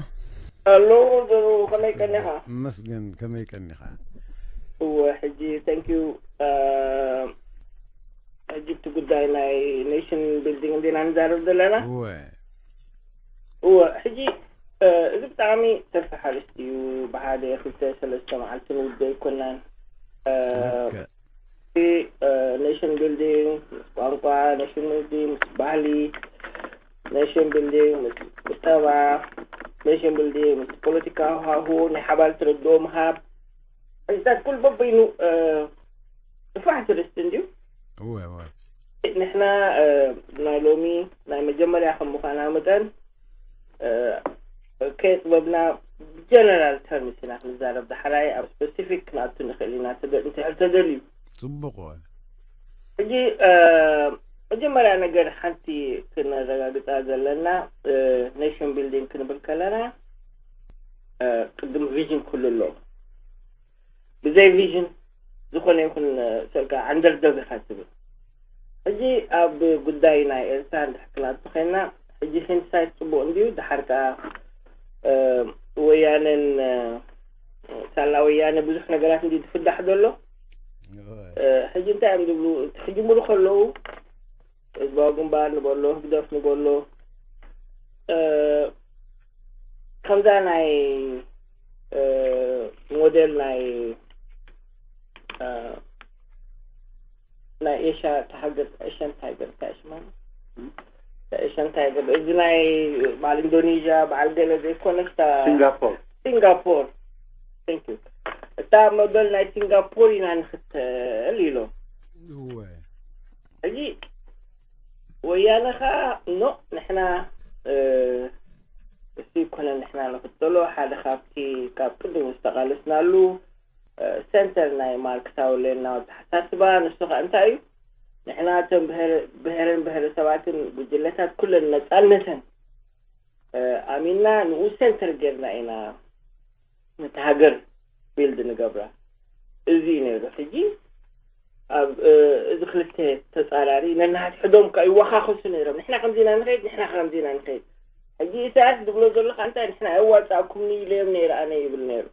ኣሎ ዘሩ ከመይ ቀኒኻ? መስገን ከመይ ቀኒኻ? እወ ሕጂ thank you ሕጂ እቲ ጉዳይ ናይ nation building እንዲና ንዛረብ ዘለና። እወ እወ ሕጂ እዚ ብጣዕሚ ሰፊሕ ኣርእስቲ እዩ። ብሓደ ክልተ ሰለስተ መዓልቲ ንውደ ኣይኮናን። ልክዕ nation building ምስ ቋንቋ፣ nation building ምስ ባህሊ፣ nation building ምስ ቁጠባ፣ nation building ምስ ፖለቲካዊ ሃዋህው ናይ ሓባር ተረድኦ ምሃብ፣ ሕዚታት ኩሉ በበይኑ ንፋሕ ትርስቲ እንድዩ። እወ እወ ንሕና ናይ ሎሚ ናይ መጀመርያ ከም ምዃና መጠን ከየጥበብና ብጀነራል ተርምስ ኢና ክንዛረብ። ዳሕራይ ኣብ ስፐሲፊክ ክንኣቱ ንኽእል ኢና እንተ- እንተ- እንተደልዩ። ጽቡቕ እወ ሕጂ መጀመርያ ነገር ሓንቲ ክነረጋግጻ ዘለና ኔሽን ቢልዲንግ ክንብል ከለና ቅድም ቪዥን ክህሉ ኣለዎ። ብዘይ ቪዥን ዝኾነ ይኹን ሰልካ ዓንደርደግ ኢኻ ትብል። ሕጂ ኣብ ጉዳይ ናይ ኤርትራ እንድሕር ክናቱ ኮይና ሕጂ ሴንሳይት ጽቡቕ እንድዩ። ድሓር ከኣ ወያነን ሳላ ወያነ ብዙሕ ነገራት እንድዩ ዝፍዳሕ ዘሎ። ሕጂ እንታይ እዮም ዝብሉ? ክጅምሩ ከለዉ ህዝባዊ ግንባር ንበሎ፣ ህግደፍ ንበሎ፣ ከምዛ ናይ ሞዴል ናይ ናይ ኤሽያ ተሃገር ኤሽያን ታይገር እንታይ ሽማ? ኤሽያን ታይገር እዚ ናይ በዓል ኢንዶኔዥያ በዓል ገለ ዘይኮነስ እታ ሲንጋፖር ሲንጋፖር። Thank you። እታ ሞዴል ናይ ሲንጋፖር ኢና ንኽተል ኢሎም። እወ ሕጂ ወያነ ኸዓ ኖ ንሕና እሱ ይኮነ ንሕና ንኽተሎ ሓደ ካብቲ ካብ ቅድም ዝተቓለስናሉ ሰንተር ናይ ማርክሳዊ ሌኒናዊ ኣተሓሳስባ ንሱ ኸዓ እንታይ እዩ? ንሕና እቶም ብሄረ- ብሄርን ብሄረሰባትን ጉጅለታት ኩለን ነፃነተን ኣሚንና ንኡ ሰንተር ጌርና ኢና ነቲ ሃገር ቢልድ ንገብራ። እዚ እዩ ነይሩ። ሕጂ ኣብ እዚ ክልተ ተፃራሪ ነናሕድሕዶም ከዓ ይወኻኸሱ ነይሮም። ንሕና ከምዚ ኢና ንኸይድ፣ ንሕና ከምዚ ኢና ንኸይድ። ኢሳያስ ዝብሎ ዘሎ ከ እንታይ ንሕና ኣዋጻእኩምኒ ኢለዮም ነይረ ኣነ ይብል ነይሩ።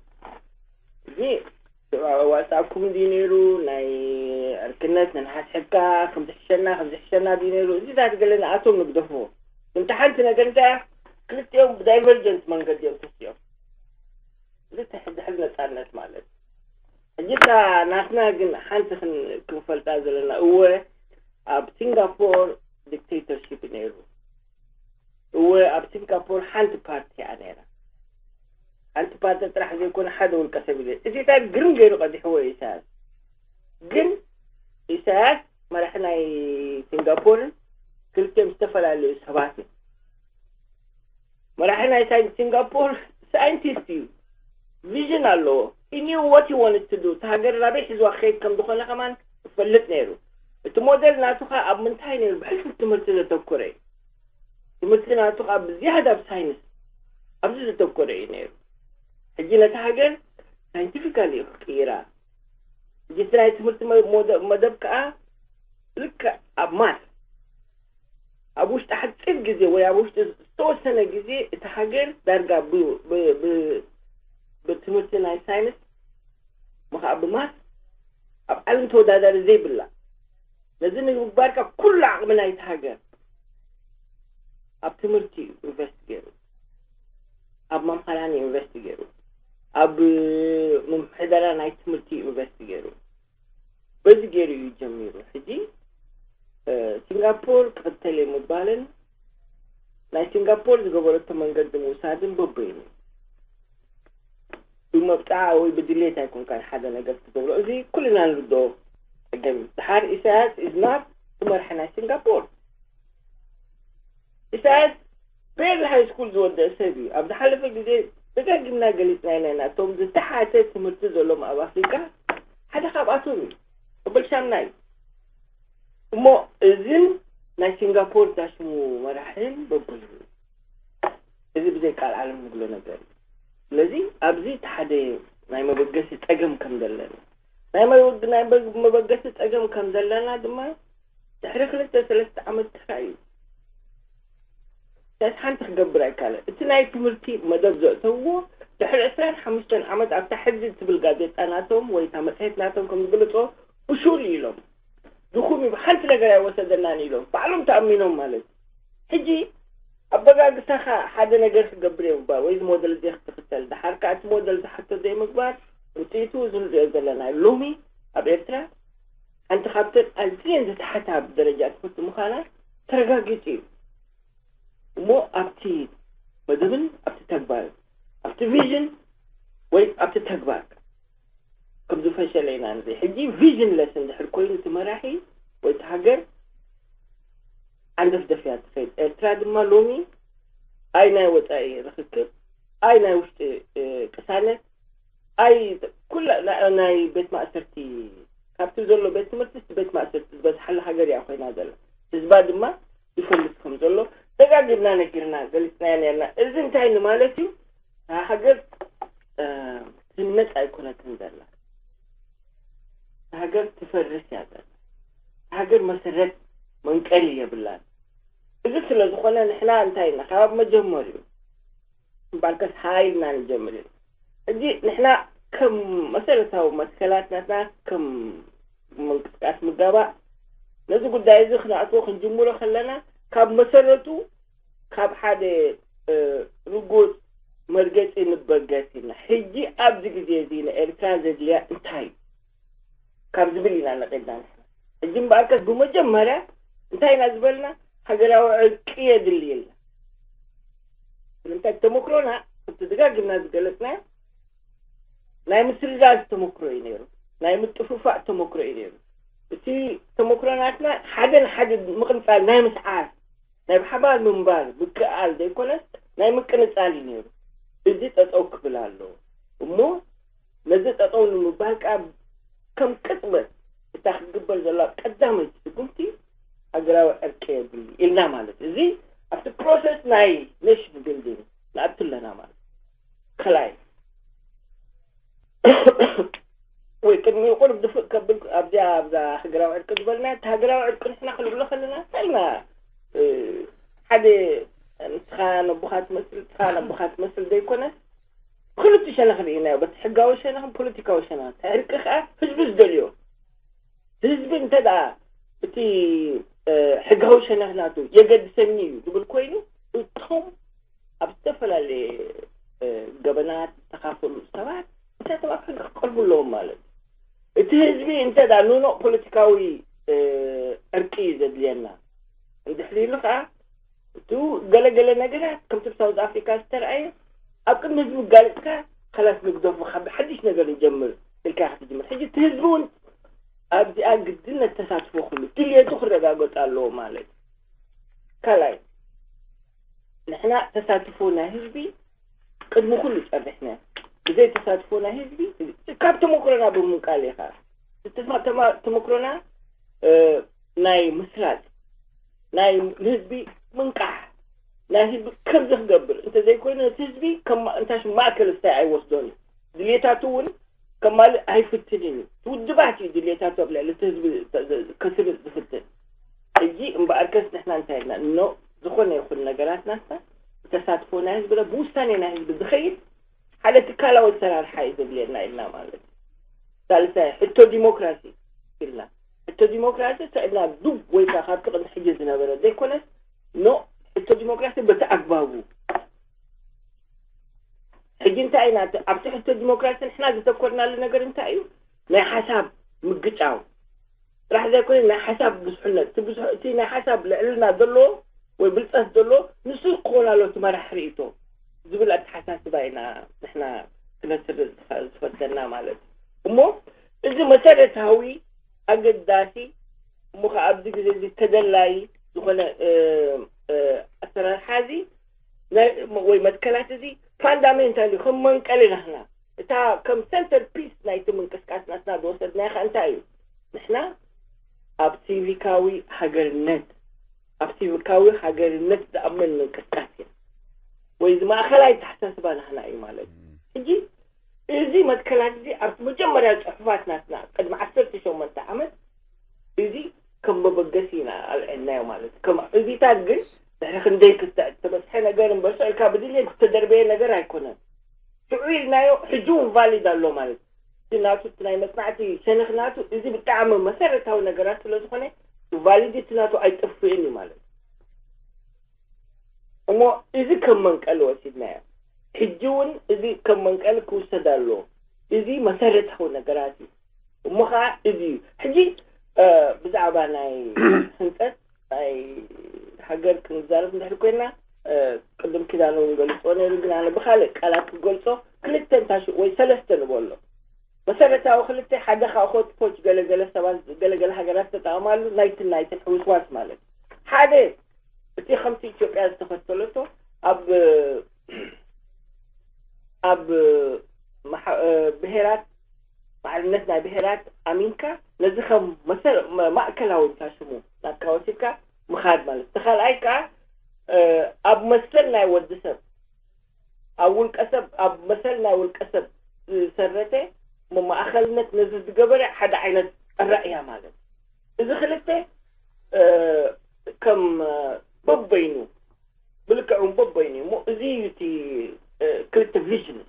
እዚ ኣዋጻእኩም ድዩ ነይሩ? ናይ ዕርክነት ንንሓስሕካ ከምዝሕሸና ከምዝሕሸና ድዩ ነይሩ? እዚታት ገለ ንኣቶም ንግደፎ። እንተ ሓንቲ ነገር እንታይ እያ? ክልቲኦም ብዳይቨርጀንት መንገዲ እዮም ተሲኦም። እዚ ሕዚ ሕዚ ነጻነት ማለት ሕጂ እታ ናትና ግን ሓንቲ ክን- ክንፈልጣ ዘለና እወ ኣብ ሲንጋፖር ዲክቴተርሺፕ ነይሩ። እወ ኣብ ሲንጋፖር ሓንቲ ፓርቲ እያ ነይራ። ሓንቲ ፓርቲ ጥራሕ ዘይኮነ ሓደ ውልቀ ሰብ እዩ። እዚታት ግርም ገይሩ ቀዲሕዎ እዩ ኢሳያስ። ግን ኢሳያስ መራሒ ናይ ሲንጋፖርን ክልቲኦም ዝተፈላለዩ ሰባት እዮም። መራሒ ናይ ሳይንስ ሲንጋፖር ሳይንቲስት እዩ። ቪዥን ኣለዎ። He knew what he wanted to do። እቲ ሃገር ናበይ ሒዝዋ ክኸይድ ከም ዝኾነ ከማን ይፈልጥ ነይሩ። እቲ ሞዴል ናቱ ኸ ኣብ ምንታይ ነይሩ? ብሕልፊ ትምህርቲ ዘተኮረ እዩ። ትምህርቲ ናቱ ኸ ብዝያዳ ኣብ ሳይንስ ኣብዚ ዘተኮረ እዩ ነይሩ። ሕጂ ነቲ ሃገር ሳይንቲፊካሊ እዩ ክቅይራ። ሕጂ እቲ ናይ ትምህርቲ መ- ሞደ- መደብ ከዓ ልክዕ ኣብ ማት ኣብ ውሽጢ ሓፂር ግዜ ወይ ኣብ ውሽጢ ዝተወሰነ ግዜ እቲ ሃገር ዳርጋ ብ- ብ- ብ- ብትምህርቲ ናይ ሳይንስ ምኸዓ ብማት ኣብ ዓለም ተወዳዳሪ ዘይብላ ነዚ ንምግባር ከዓ ኩሉ ዓቕሚ ናይቲ ሃገር ኣብ ትምህርቲ እዩ ኢንቨስት ገይሩ፣ ኣብ መምሃራን ኢንቨስት ገይሩ፣ ኣብ ምምሕዳራ ናይ ትምህርቲ ኢንቨስት ገይሩ። በዚ ገይሩ እዩ ጀሚሩ። ሕጂ ሲንጋፖር ክኽተል እየ ምባልን ናይ ሲንጋፖር ዝገበረቶ መንገዲ ምውሳድን በበይኑ እዩ። ብመብፅዓ ወይ ብድሌት ኣይኮንካን ሓደ ነገር ትገብሮ። እዚ ኩልና ንርድኦ ፀገም እዩ። ድሓር ኢሳያስ ኢዝናት ትመርሐ ናይ ሲንጋፖር። ኢሳያስ ቤል ሃይ ስኩል ዝወደአ ሰብ እዩ። ኣብ ዝሓለፈ ግዜ ደጋጊምና ገሊፅና ኢና። ናቶም ዝተሓተ ትምህርቲ ዘሎም ኣብ ኣፍሪካ ሓደ ካብኣቶም እዩ። በበል ሻምናይ እሞ እዝን ናይ ሲንጋፖር ዳሽሙ መራሕን በብሉ እዚ ብዘይ ቃል ዓለም ንብሎ ነገር እዩ። ስለዚ ኣብዚ እቲ ሓደ ናይ መበገሲ ፀገም ከም ዘለና ናይ መበግ- ናይ በግ- መበገሲ ፀገም ከም ዘለና ድማ ድሕሪ ክልተ ሰለስተ ዓመት ጥራይ እዩ። ኢሳያስ ሓንቲ ክገብር ኣይካለ። እቲ ናይ ትምህርቲ መደብ ዘእተውዎ ድሕሪ ዕስራን ሓሙሽተን ዓመት ኣብታ ሕዚ ትብል ጋዜጣ ናቶም ወይ እታ መፅሄት ናቶም ከም ዝግለፅዎ ብሹል ኢሎም ድኹም እዩ፣ ሓንቲ ነገር ኣይወሰደናን ኢሎም ባዕሎም ተኣሚኖም ማለት እዩ። ሕጂ ኣበጋግሳኻ ሓደ ነገር ክገብር እዮም ባ ወይ እዚ ሞደል እዚ ክትኽተል ድሓር ከዓ እቲ ሞደል ዝሓቶ ዘይምግባር ውፅኢቱ እዚ ንሪኦ ዘለና ሎሚ ኣብ ኤርትራ ሓንቲ ካብተን ኣዝየን ዝተሓታ ብደረጃ ትምህርቲ ምዃና ተረጋጊፁ እዩ። እሞ ኣብቲ መደብን ኣብቲ ተግባርን ኣብቲ ቪዥን ወይ ኣብቲ ተግባር ከም ዝፈሸለ ኢና ንርኢ። ሕጂ ቪዥን ለስ እንድሕር ኮይኑ እቲ መራሒ ወይ እቲ ሃገር ዓንደፍደፍ እያ ትኸይድ። ኤርትራ ድማ ሎሚ ኣይ ናይ ወፃኢ ርክክብ ኣይ ናይ ውሽጢ እ፣ ቅሳነት ኣይ ኩላ ና- ናይ ቤት ማእሰርቲ ካብቲ ዘሎ ቤት ትምህርቲ እቲ ቤት ማእሰርቲ ዝበዝሓላ ሃገር እያ ኮይና ዘላ። ህዝባ ድማ ይፈልጥ ከም ዘሎ ደጋጊምና ነጊርና ገሊፅናዮ ነርና። እዚ እንታይ ንማለት እዩ? እታ ሃገር እ፣ ትህነፅ ኣይኮነትን ዘላ። እታ ሃገር ትፈርስ እያ ዘላ። እታ ሃገር መሰረት መንቀሊ የብላን። እዚ ስለ ዝኾነ ንሕና እንታይ ኢና ካብ መጀመሪኡ እምበኣርከስ ሃይ ኢልና ንጀምር ኢና። ሕጂ ንሕና ከም መሰረታዊ መትከላት ናትና ከም ምንቅስቃስ ምጋባእ ነዚ ጉዳይ እዚ ክነእትዎ ክንጅምሮ ከለና ካብ መሰረቱ ካብ ሓደ እ፣ ርጉፅ መርገፂ ንበገስ ኢና። ሕጂ ኣብዚ ግዜ እዚ ንኤርትራ ዘድልያ እንታይ እዩ ካብ ዝብል ኢና ነቒልና ንሕና። ሕጂ እምበኣርከስ ብመጀመርያ እንታይ ኢና ዝበልና? ሃገራዊ ዕርቂ የድሊ ኢልና። ስለምንታይ ተመክሮና እቲ ደጋጊምና ዝገለፅናዮ ናይ ምስርዛዝ ተመክሮ እዩ ነይሩ፣ ናይ ምጥፍፋእ ተመክሮ እዩ ነይሩ። እቲ ተመክሮ ናትና ሓደ ንሓደ ምቕንፃል ናይ ምስዓር ናይ ብሓባር ምንባር ምክእኣል ዘይኮነስ ናይ ምቅንፃል እዩ ነይሩ። እዚ ጠጠው ክብል ኣለዎ እሞ ነዚ ጠጠው ንምባል ከዓ ከም ቅፅበት እታ ክትግበር ዘላ ቀዳመይቲ ስጉምቲ ሃገራዊ ዕርቂ የድሊ ኢልና ማለት እዩ። እዚ ኣብቲ ፕሮሰስ ናይ ኔሽን ቢልዲንግ ንኣቱ ኣለና ማለት እዩ። ከላይ ወይ ቅድሚ ቁሩብ ድፍእ ከብል ኣብዚኣ ኣብዛ ሃገራዊ ዕርቂ ዝበልና እቲ ሃገራዊ ዕርቂ ንሕና ክንብሎ ከለና እንታይ ኢልና ሓደ ንስኻ ነቦኻ ትመስል፣ ንስኻ ነቦኻ ትመስል ዘይኮነ፣ ክልተ ሸነኽ ርኢናዮ፣ በቲ ሕጋዊ ሸነኽን ፖለቲካዊ ሸነኽን። ዕርቂ ከኣ ህዝቢ ዝደልዮ። ህዝቢ እንተ ደኣ እቲ፣ እ፣ ሕጋዊ ሸነኽ ናቱ የገድሰኒ እዩ ዝብል ኮይኑ፣ እቶም ኣብ ዝተፈላለየ፣ እ፣ ገበናት ዝተኻፈሉ ሰባት፣ እሳቶም ኣብ ሕጊ ክቀርቡ ኣለዎም ማለት እዩ። እቲ ህዝቢ እንተ ደኣ ንኖቕ ፖለቲካዊ፣ እ፣ ዕርቂ እዩ ዘድልየና እንድሕር ኢሉ ከኣ፣ እቱ ገለገለ ነገራት ከምቲ ኣብ ሳውዝ ኣፍሪካ ዝተረኣየ፣ ኣብ ቅድሚ ህዝቢ ጋልፅካ፣ ከላስ ንግደፎ፣ ካብ ሓድሽ ነገር ንጀምር ኢልካ ክትጅምር። ሕጂ እቲ ህዝቢ እውን ኣብዚኣ ግድነት ተሳትፎ ኩሉ ድልየቱ ክረጋገፅ ኣለዎ ማለት እዩ። ካልኣይ፣ ንሕና ተሳትፎ ናይ ህዝቢ ቅድሚ ኩሉ ጸኒሕና። ብዘይ ተሳትፎ ናይ ህዝቢ፣ ካብ ተመክሮና ብምንቃል ኢኻ። እቲ ተማ-፣ ተማ-፣ ተመክሮና፣ እ፣ ናይ ምስላጥ፣ ናይ ንህዝቢ ምንቃሕ፣ ናይ ህዝቢ ከምዚ ክገብር እንተ ዘይኮይኑ፣ ነቲ ህዝቢ ከም ማ-፣ እንታሽ ማእከል ስታይ ኣይወስዶን እዩ። ድልየታቱ እውን ከማልእ ኣይፍትንን እዩ። እቲ ውድባት እዩ ድልየታቱ ኣብ ልዕሊ እቲ ህዝቢ ተ-፣ ዘ-፣ ከስርጽ ዝፍትን። ሕጂ እምበኣርከስ ንሕና እንታይ ኢልና? እኖ፣ ዝኾነ ይኹን ነገራት ናትና ብተሳትፎ ናይ ህዝቢ፣ ብውሳኔ ናይ ህዝቢ ዝኸይድ ሓደ ትካላዊ ኣሰራርሓ እዩ ዘድልየና ኢልና ማለት እዩ። ሳልሳይ፣ ሕቶ ዲሞክራሲ ኢልና። ሕቶ ዲሞክራሲ ስዕልና ዱብ ወይ ከዓ ካብቲ ቅድሚ ሕጂ ዝነበረ ዘይኮነስ፣ ኖ፣ ሕቶ ዲሞክራሲ በቲ ኣግባቡ። ሕጂ እንታይ ኢና፣ ኣብቲ ሕቶ ዲሞክራሲ ንሕና ዘተኮርናሉ ነገር እንታይ እዩ? ናይ ሓሳብ ምግጫው ጥራሕ ዘይኮነ፣ ናይ ሓሳብ ብዙሕነት፣ እቲ ብዙሕ፣ እቲ ናይ ሓሳብ ልዕልና ዘሎ ወይ ብልፀት ዘሎ፣ ንሱ ክኾን ኣሎ እቲ መራሕ ርእይቶ ዝብል ኣተሓሳስባ ኢና ንሕና ክነስርጽ ዝፈ-፣ ዝፈተና ማለት እዩ። እሞ እዚ መሰረታዊ ኣገዳሲ፣ እሞ ኸዓ ኣብዚ ግዜ እዚ ተደላዪ ዝኾነ፣ እ፣ እ፣ ኣሰራርሓ እዚ ናይ፣ ወይ መትከላት እዚ ፋንዳሜንታል እዩ፣ ከም መንቀሊ ናህና። እታ ከም ሰንተር ፒስ ናይቲ ምንቅስቃስ ናትና ዝወሰድናያ ኸዓ እንታይ እዩ? ንሕና ኣብ ሲቪካዊ ሃገርነት፣ ኣብ ሲቪካዊ ሃገርነት ዝኣምን ምንቅስቃስ እዩ። ወይ እዚ ማእኸላይ ኣተሓሳስባ ናህና እዩ ማለት እዩ። ሕጂ እዚ መትከላት እዚ ኣብቲ መጀመርያ ጽሑፋት ናትና ቅድሚ ዓሰርተ ሸሞንተ ዓመት እዚ ከም መበገሲ ኢና ኣልዒልናዮ ማለት እዩ። ከም ዕብታት ግን ድሕሪ ክንደይ ክተ-፣ ዝተበጽሐ ነገር እምበር፣ ስቕ ኢልካ ብድሌት ዝተደርበየ ነገር ኣይኮነን። ሽዑ ኢልናዮ፣ ሕጂ እውን ቫሊድ ኣሎ ማለት እዩ። እቲ ናቱ፣ እቲ ናይ መጽናዕቲ ሸነኽ ናቱ፣ እዚ ብጣዕሚ መሰረታዊ ነገራት ስለ ዝኾነ፣ ቫሊዲቲ ናቱ ኣይጠፍእን እዩ ማለት እዩ። እሞ እዚ ከም መንቀሊ ወሲድናዮ። ሕጂ እውን እዚ ከም መንቀሊ ክውሰድ ኣለዎ። እዚ መሰረታዊ ነገራት እዩ። እሞ ኸዓ እዚ እዩ። ሕጂ፣ እ፣ ብዛዕባ ናይ ህንጸት ናይ ሃገር ክንዛረብ እንድሕር ኮይና፣ እ፣ ቅድም ኪዳነ እውን ገልጾ ነይሩ፣ ግን ኣነ ብኻልእ ቃላት ክገልጾ፣ ክልተ እንታሽ ወይ ሰለስተ ንበሎ። መሰረታዊ ክልተ፣ ሓደ ካብ ሆት ፖች ገለገለ ሰባት፣ ገለገለ ሃገራት ተጠቐማሉ፣ ናይትን ናይትን ሕውስዋስ ማለት። ሓደ፣ እቲ ከምቲ ኢትዮጵያ ዝተኸተለቶ ኣብ፣ ኣብ መሓ-፣ ብሄራት፣ ማዕርነት ናይ ብሄራት ኣሚንካ ነዚ ከም መሰ-፣ መ-፣ ማእከላዊ እንታ ሽሙ ናትካ ወሲድካ ምኻድ ማለት። እቲ ካልኣይ ከኣ፣ እ፣ ኣብ መሰል ናይ ወዲ ሰብ፣ ኣብ ውልቀ ሰብ፣ ኣብ መሰል ናይ ውልቀ ሰብ ዝሰረተ መማእኸልነት ነዚ ዝገበረ ሓደ ዓይነት ኣራእያ ማለት። እዚ ክልተ፣ እ፣ ከም፣ እ፣ በበይኑ፣ ብልክዕ እውን በበይኑ እዩ። እሞ እዚ እዩ እቲ፣ እ፣ ክልተ ቪዥን።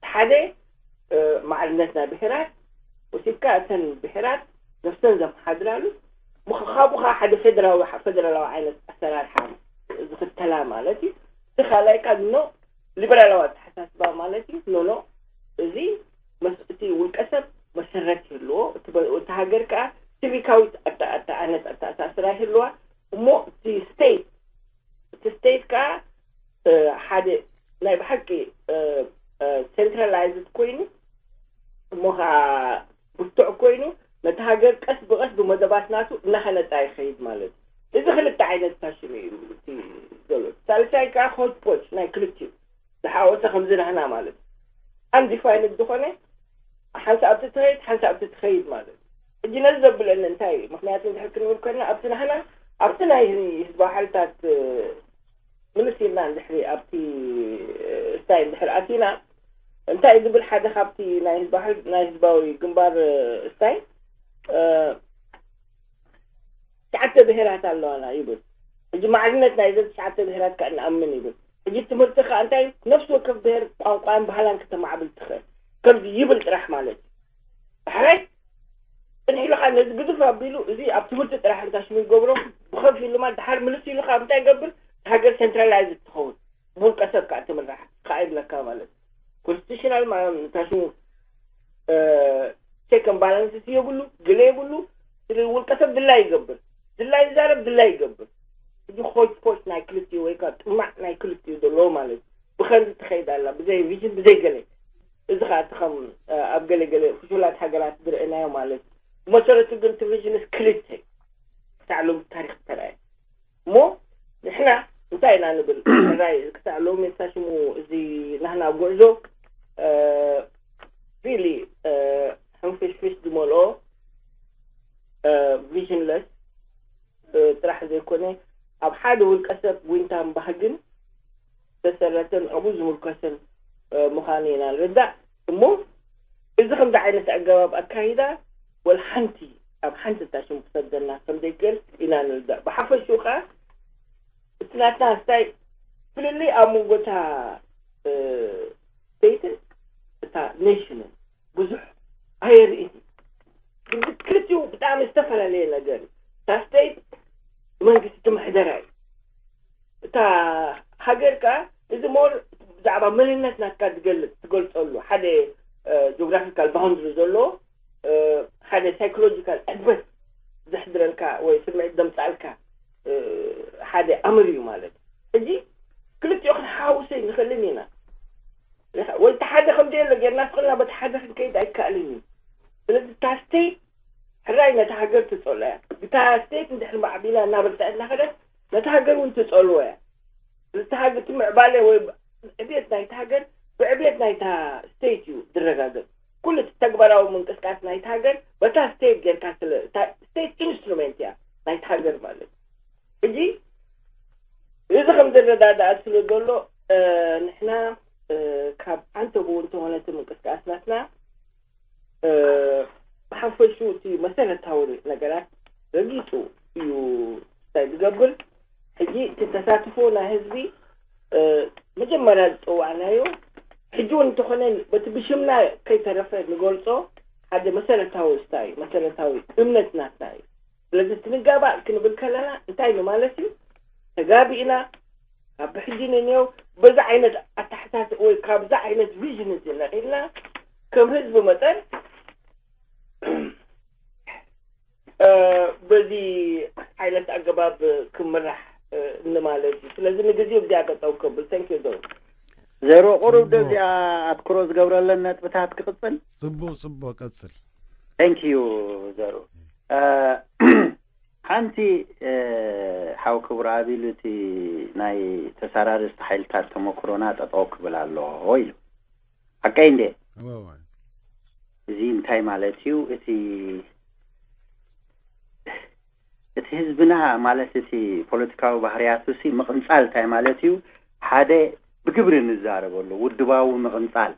ሓደ፣ እ፣ ማዕርነት ናይ ብሄራት ወሲድካ፣ እተን ብሄራት ነፍሰን ዘመሓድራሉ፣ ምኽ-፣ ካብኡ ኸዓ ሓደ ፌደራዊ፣ ፌደራላዊ ዓይነት ኣሰራርሓ ዝኽተላ ማለት እዩ። እቲ ካልኣይ ከኣ ኖ ሊበራላዊ ኣተሓሳስባ ማለት እዩ። ኖ፣ ኖ፣ እዚ መስ-፣ እቲ ውልቀ ሰብ መሰረት ይህልዎ፣ እቲ በ-፣ እቲ ሃገር ከኣ ሲቪካዊት ኣተ-፣ ኣተ-፣ ኣነት ኣተኣሳስራ ይህልዋ። እሞ እቲ ስቴት፣ እቲ ስቴት ከኣ፣ እ፣ ሓደ ናይ ብሓቂ፣ እ፣ እ፣ ሴንትራላይዝድ ኮይኑ፣ እሞ ኸዓ ብርቱዕ ኮይኑ፣ ነቲ ሃገር ቀስ ብቐስ ብመደባት ናቱ እናኸነጻ ይኸይድ ማለት እዩ። እዚ ክልተ ዓይነት ፋሽን እዩ እቲ ዘሎ። ሳልሳይ ከኣ ሆት ፖች ናይ ክልቲኡ ዝሓወሰ ከምዚ ናህና ማለት እዩ። ኣንዲፋይንድ ዝኾነ ሓንሳብ እቲ ትኸይድ፣ ሓንሳብ እቲ ትኸይድ ማለት እዩ። ሕጂ ነዚ ዘብለኒ እንታይ እዩ? ምኽንያቱ እንድሕር ክንብል ኮይንና፣ ኣብቲ ናህና፣ ኣብቲ ናይ ህዝባዊ ሓይልታት፣ እ፣ ምልስ ኢልና እንድሕሪ ኣብቲ፣ እ፣ ስታይ እንድሕር ኣቲና፣ እንታይ ዝብል ሓደ ካብቲ ናይ ህዝባዊ ሓይል-፣ ናይ ህዝባዊ ግንባር፣ እ፣ ስታይ፣ እ፣ ትሽዓተ ብሄራት ኣለዋና ይብል። ሕጂ ማዕርነት ናይዘን ትሽዓተ ብሄራት ከኣ ንኣምን ይብል። ሕጂ ትምህርቲ ከኣ እንታይ፣ ነፍሲ ወከፍ ብሄር ቋንቋን ባህላን ከተማዕብል ትኽእል፣ ከምዚ ይብል ጥራሕ ማለት እዩ። ሕራይ ጽንሕ ኢሉ ከኣ ነዚ ግዝፍ ኣቢሉ፣ እዚ ኣብ ትምህርቲ ጥራሕ እንታሽሙ ይገብሮ፣ ብኸፊሉ ማለት ድሓር ምልስ ኢሉ ከኣ እንታይ ይገብር፣ ሃገር ሴንትራላይዝ ትኸውን፣ ብውልቀ ሰብ ከኣ ትምራሕ ከኣ ይብለካ ማለት እዩ። ኮንስቲቱሽናል ማለት እንታሽሙ ቸክ ን ባላንስስ የብሉ፣ ግለ የብሉ። ስለ ውልቀ ሰብ ድላይ ይገብር፣ ድላይ ይዛረብ፣ ድላይ ይገብር። እዚ ሆች ፖች ናይ ክልቲኡ ወይ ከዓ ጥማዕ ናይ ክልቲኡ ዘለዎ ማለት እዩ። ብኸምዚ ትኸይድ ኣላ፣ ብዘይ ቪዥን፣ ብዘይ ገለ። እዚ ከዓ እቲ ከም ኣብ ገለ ገለ ፍሹላት ሃገራት ዝረአናዮ ማለት እዩ። ብመሰረቱ ግን እቲ ቪዥንስ ክልተ እዩ። ክሳዕ ሎም ታሪክ ተረኣየ። እሞ ንሕና እንታይ ኢና ንብል? ሕራይ ክሳዕ ሎሚ እታ ሽሙ እዚ ናህና ጉዕዞ ሪሊ ሕንፍሽፍሽ ዝመልኦ ቪዥንለስ ጥራሕ ዘይኮነ ኣብ ሓደ ውልቀ ሰብ ዊንታን ባህግን ዝተሰረተን ኣብኡ ዝምርኮሰን ምዃኑ ኢና ንርዳእ። እሞ እዚ ከምዚ ዓይነት ኣገባብ ኣካይዳ ወላ ሓንቲ ኣብ ሓንቲ እታ ሽም ክሰደና ከም ዘይክእል ኢና ንርዳእ። ብሓፈሽኡ ከኣ እቲ ናትና ስታይ ፍልልይ ኣብ መንጎ እታ ስቴይትን እታ ኔሽንን ብዙሕ ኣየርእን። ክልቲኡ ብጣዕሚ ዝተፈላለየ ነገር እዩ። እታ ስቴይት መንግስቲ ትምሕደራ እዩ። እታ ሃገር ከኣ እዚ ሞር ብዛዕባ መንነት ናትካ ዝገልጽ ትገልጸሉ ሓደ ጂኦግራፊካል ባውንድሪ ዘለዎ ሓደ ሳይኮሎጂካል ዕግበት ዘሕድረልካ ወይ ስምዒት ዘምጻልካ ሓደ ኣምር እዩ ማለት እዩ። ሕጂ ክልቲኦ ክንሓውሰ ይንኽእልን ኢና ወይ እቲ ሓደ ከም ዘየሎ ጌርና ስቕልና በቲ ሓደ ክንከይድ ኣይከኣልን እዩ። ስለዚ እታ ስቴት ሕራይ ነታ ሃገር ትጸሎ እያ። እታ ስቴት እንድሕር ማዕቢላ እናበርትዐት እናኸደት ነታ ሃገር እውን ትጸልዎ እያ። እቲ ሃገር እቲ ምዕባለ ወይ ዕብየት ናይቲ ሃገር ብዕብየት ናይታ ስቴት እዩ ዝረጋገጽ። ኩሉ እቲ ተግባራዊ ምንቅስቃስ ናይቲ ሃገር በታ ስቴት ጌርካ ስለ እታ ስቴት ኢንስትሩሜንት እያ ናይቲ ሃገር ማለት እዩ። ሕጂ እዚ ከም ዝረዳዳእ ስለ ዘሎ ንሕና ካብ ዓንተቡ እንተኾነ እቲ ምንቅስቃስ ናትና ብሓፈሹ እቲ መሰረታዊ ነገራት ረጊጹ እዩ እንታይ ዝገብር። ሕጂ እቲ ተሳትፎ ናይ ህዝቢ መጀመርያ ዝፀዋዕናዮ ሕጂ እውን እንተኾነ በቲ ብሽምና ከይተረፈ ንገልጾ ሓደ መሰረታዊ ስታይ መሰረታዊ እምነት ናትና እዩ። ስለዚ እቲ ንጋባእ ክንብል ከለና እንታይ ንማለት እዩ? ተጋቢእና ካብ ብሕጂ ንንየው በዛ ዓይነት ኣተሓሳስ ወይ ካብዛ ዓይነት ቪዥን እዚ ነቒልና ከም ህዝቢ መጠን በዚ ዓይነት ኣገባብ ክምራሕ ንማለት እዩ። ስለዚ ንግዜኡ እዚኣ ጠጠው ከብል። Thank you። ዘሩ ዘሩ ቁሩብ ጽቡቅ። ደዚኣ ኣትኩሮ ዝገብረለን ነጥብታት ክቕጽል። ጽቡቅ ጽቡቅ ቀጽል። Thank you። ዘሩ ሓንቲ ሓው ክቡር ኣቢሉ እቲ ናይ ተሳራርስቲ ሓይልታት ተመክሮና ጠጠው ክብል ኣለዎ ኢሉ። ሓቀይ እንዴ? እዚ እንታይ ማለት እዩ? እቲ እቲ ህዝብና ማለት እቲ ፖለቲካዊ ባህርያቱ ሲ ምቕንጻል እንታይ ማለት እዩ? ሓደ ብግብሪ ንዛረበሉ ውድባዊ ምቕንጻል።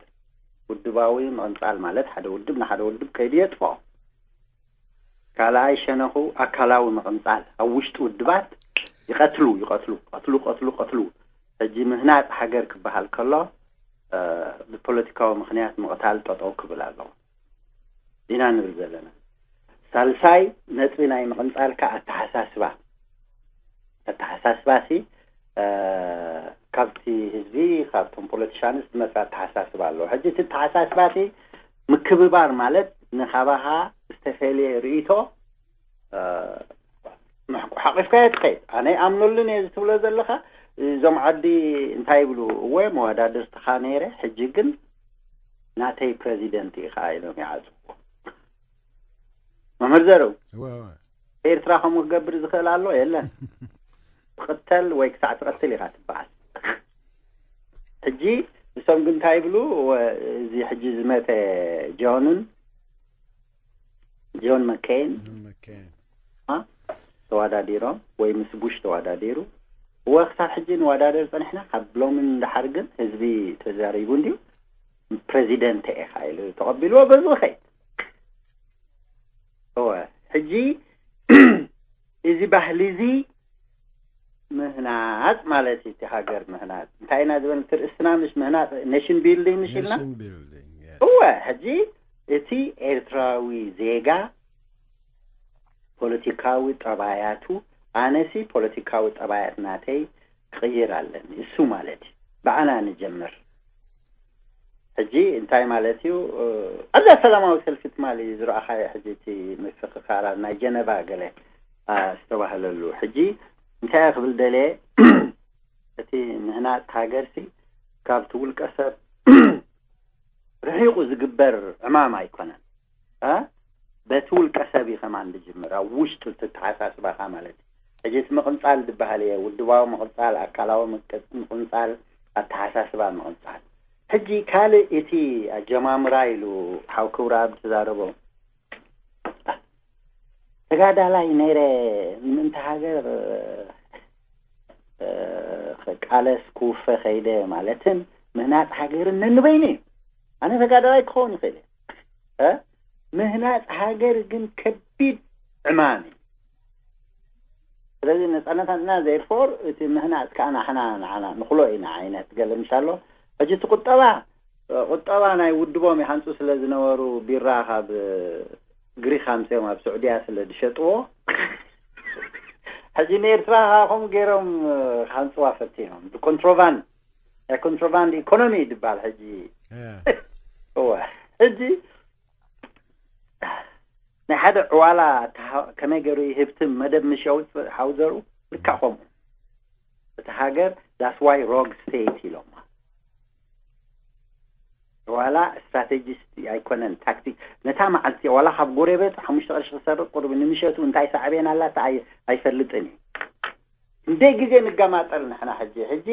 ውድባዊ ምቕንጻል ማለት ሓደ ውድብ ንሓደ ውድብ ከይዱ የጥፍኦ። ካልኣይ ሸነኹ ኣካላዊ ምቕንጻል ኣብ ውሽጢ ውድባት ይቐትሉ ይቐትሉ ቀትሉ ቀትሉ ቀትሉ። ሕጂ ምህናጽ ሃገር ክበሃል ከሎ ብፖለቲካዊ ምኽንያት ምቕታል ጠጠው ክብል ኣለዎ ኢና ንብል ዘለና። ሳልሳይ ነጥቢ ናይ ምቕንጻልካ ኣተሓሳስባ። ኣተሓሳስባ ሲ ካብቲ ህዝቢ ካብቶም ፖለቲሻንስ ዝመጽእ ኣተሓሳስባ ኣለዎ። ሕጂ እቲ ኣተሓሳስባ እቲ ምክብባር ማለት ንኻባኻ ዝተፈልየ ርእይቶ ሓቂፍካዮ ትኸይድ። ኣነ ይኣምነሉን እየ ዝትብሎ ዘለኻ እዞም ዓዲ እንታይ ይብሉ? እወ መወዳድርትኻ ነይረ፣ ሕጂ ግን ናተይ ፕረዚደንት ኢኻ ኢሎም ይዓጽዎ። መምህር ዘርው ኤርትራ ከምኡ ክገብር ዝኽእል ኣሎ የለን። ትቕተል ወይ ክሳዕ ትቐትል ኢኻ ትበሃል። ሕጂ ንሶም ግን እንታይ ይብሉ? እዚ ሕጂ ዝመተ ጆንን ጆን መኬን ተዋዳዲሮም ወይ ምስ ቡሽ ተዋዳዲሩ እወ ክሳብ ሕጂ ንወዳደር ፀኒሕና ካብ ሎሚ ንደሓር ግን ህዝቢ ተዛሪቡ እንድዩ ፕረዚደንት ኢኻ ኢሉ ተቐቢልዎ በዚ ኸይድ እወ ሕጂ እዚ ባህሊ እዚ ምህናጽ ማለት እዩ። እቲ ሃገር ምህናጽ እንታይ ኢና ዝበል? እቲ ርእስና ምሽ ምህናጽ፣ ኔሽን ቢልዲንግ ምሽ ኢልና። Nation building, yes. እወ፣ ሕጂ እቲ ኤርትራዊ ዜጋ ፖለቲካዊ ጠባያቱ፣ ኣነሲ ፖለቲካዊ ጠባያት ናተይ ክቕይር ኣለኒ፣ እሱ ማለት እዩ። ብኣና ንጀምር። ሕጂ እንታይ ማለት እዩ? ኣብዛ ሰላማዊ ሰልፊ ትማሊ ዝረኣኻዮ ሕጂ እቲ ምፍኽኻራት ናይ ጀነቫ ገለ ዝተባህለሉ፣ ሕጂ እንታይ ክብል ደልየ፣ እቲ ምህናጽ ሃገርሲ ካብቲ ውልቀ ሰብ ርሒቑ ዝግበር ዕማም ኣይኮነን። በቲ ውልቀ ሰብ እዩ ከማን ዝጅምር፣ ኣብ ውሽጡ እቲ ኣተሓሳስባኻ ማለት እዩ። ሕጂ እቲ ምቕንጻል ዝበሃል እየ፣ ውድባዊ ምቕንጻል፣ ኣካላዊ ምቅንጻል፣ ኣተሓሳስባ ምቕንጻል። ሕጂ ካልእ እቲ ኣጀማምራ ኢሉ ሓው ክብረኣብ ዝዛረቦ፣ ተጋዳላይ ነይረ፣ ንምእንቲ ሃገር ክቃለስ ክውፈ ከይደ ማለትን ምህናጽ ሃገርን ነንበይኑ እዩ። ኣነ ተጋዳላይ ክኸውን ይኽእል እየ። ምህናጽ ሃገር ግን ከቢድ ዕማም እዩ። ስለዚ ነፃነታትና ዘይርፎር እቲ ምህናጽ ከዓ ንሕና ንዓና ንኽሎ ኢና ዓይነት ገለ ምሻሎ። ሕጂ እቲ ቁጠባ፣ ቁጠባ ናይ ውድቦም ይሃንፁ ስለ ዝነበሩ ቢራ ካብ ግሪክ ኣምፅኦም ኣብ ስዑድያ ስለ ዝሸጥዎ፣ ሕጂ ንኤርትራ ከዓ ከምኡ ገይሮም ክሃንፅዋ ፈቲኖም። ብኮንትሮባንድ፣ ናይ ኮንትሮባንድ ኢኮኖሚ ይድበሃል ሕጂ። እወ፣ ሕጂ ናይ ሓደ ዕዋላ ከመይ ገይሩ ይህብትም መደብ ምሽ የውፅእ ሓውዘሩ ልካ ከምኡ እቲ ሃገር that's why rogue state ኢሎማ። ዋላ ስትራቴጂስት ኣይኮነን፣ ታክቲክ። ነታ መዓልቲ ዋላ ካብ ጎረቤት ሓሙሽተ ቅርሺ ክሰርቅ ቁርቢ ንምሸቱ እንታይ ሳዕቤን ኣላታ ኣይፈልጥን እዩ። እንደ ግዜ ንገማጠል ንሕና ሕጂ ሕጂ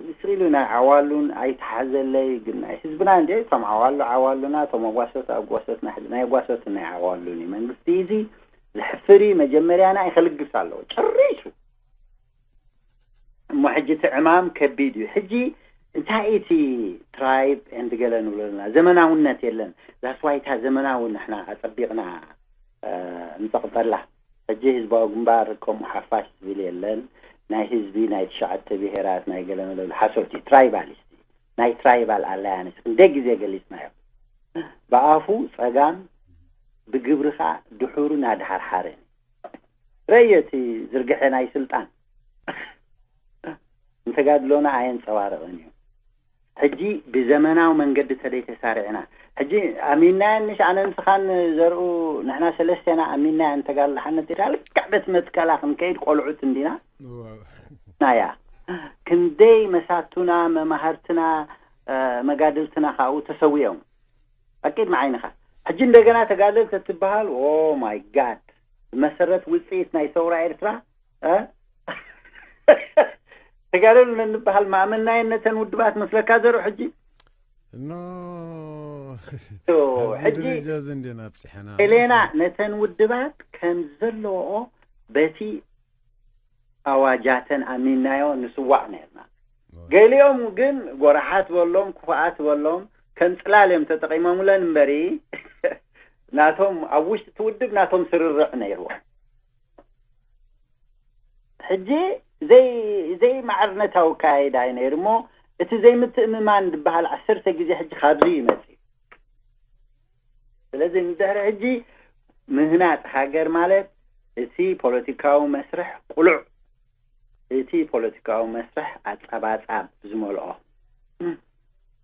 ምስሪሉ ናይ ዓዋሉን ኣይተሓዘለይ ግን ናይ ህዝብና እንደ እቶም ዓዋሉ ዓዋሉና እቶም ኣጓሰት ኣጓሰት ናይ ኣጓሰትን ናይ ዓዋሉን እዩ። መንግስቲ እዚ ዝሕፍር እዩ። መጀመርያ ናይ ከልግስ ኣለዎ ጨሪሱ። እሞ ሕጂ እቲ ዕማም ከቢድ እዩ። ሕጂ እንታይ እቲ ትራይብ ኤንድ ገለ ንብሎ ዘለና ዘመናውነት የለን። ዛስዋይታ ዘመናዊ ንሕና ኣጸቢቕና እንጠቕጠላ። ሕጂ ህዝባዊ ግንባር ከምኡ ሓፋሽ ዝብል የለን። ናይ ህዝቢ ናይ ትሽዓተ ብሄራት ናይ ገለ መለሉ ሓሶት እዩ። ትራይባሊስት እዩ። ናይ ትራይባል ኣላያንስ እንደ ግዜ ገሊጽናዮ። ብኣፉ ጸጋም ብግብሪ ከዓ ድሑርን ኣድሓርሓርን እዩ። ረየ እቲ ዝርግሐ ናይ ስልጣን ንተጋድሎና ኣየንጸባርቕን እዩ። ሕጂ ብዘመናዊ መንገዲ ተደይ ተሳሪዕና ሕጂ ኣሚናየን ምሽ ኣነ ንስኻን ዘርኡ ንሕና ሰለስቴና ኣሚናየን ተጋድሎ ሓነት ኢላ ልክዕ ቤት መትከላ ክንከይድ ቆልዑት እንዲና ናያ ክንደይ መሳቱና መማህርትና መጋድልትና ካብኡ ተሰዊኦም ኣቂድሚ ዓይንኻ ሕጂ እንደገና ተጋደል ተትበሃል ኦ ማይ ጋድ ብመሰረት ውፅኢት ናይ ሰውራ ኤርትራ ተጋደል ነንበሃል ማእመናየን ነተን ውድባት መስለካ ዘርኡ ሕጂ ኖ ሕጂ ደረጃ እዚ እንዲና ኣብፅሐና ኤሌና ነተን ውድባት ከም ዘለዎኦ በቲ ኣዋጃተን ኣሚናዮ ንስዋዕ ነርና። ገሊኦም ግን ጎራሓት በሎም ክፉኣት በሎም ከም ፅላል እዮም ተጠቂሞምለን እምበሪ ናቶም ኣብ ውሽጢ ትውድብ ናቶም ስርርዕ ነይርዎም። ሕጂ ዘይ ዘይማዕርነታዊ ካይዳ እዩ ነይሩ እሞ እቲ ዘይምትእምማን ዝበሃል ዓሰርተ ግዜ ሕጂ ካብዚ ይመፅእ። ስለዚ ንድሕሪ ሕጂ ምህናፅ ሃገር ማለት እቲ ፖለቲካዊ መስርሕ ቁሉዕ እቲ ፖለቲካዊ መስርሕ ኣፀባፃብ ዝመልኦ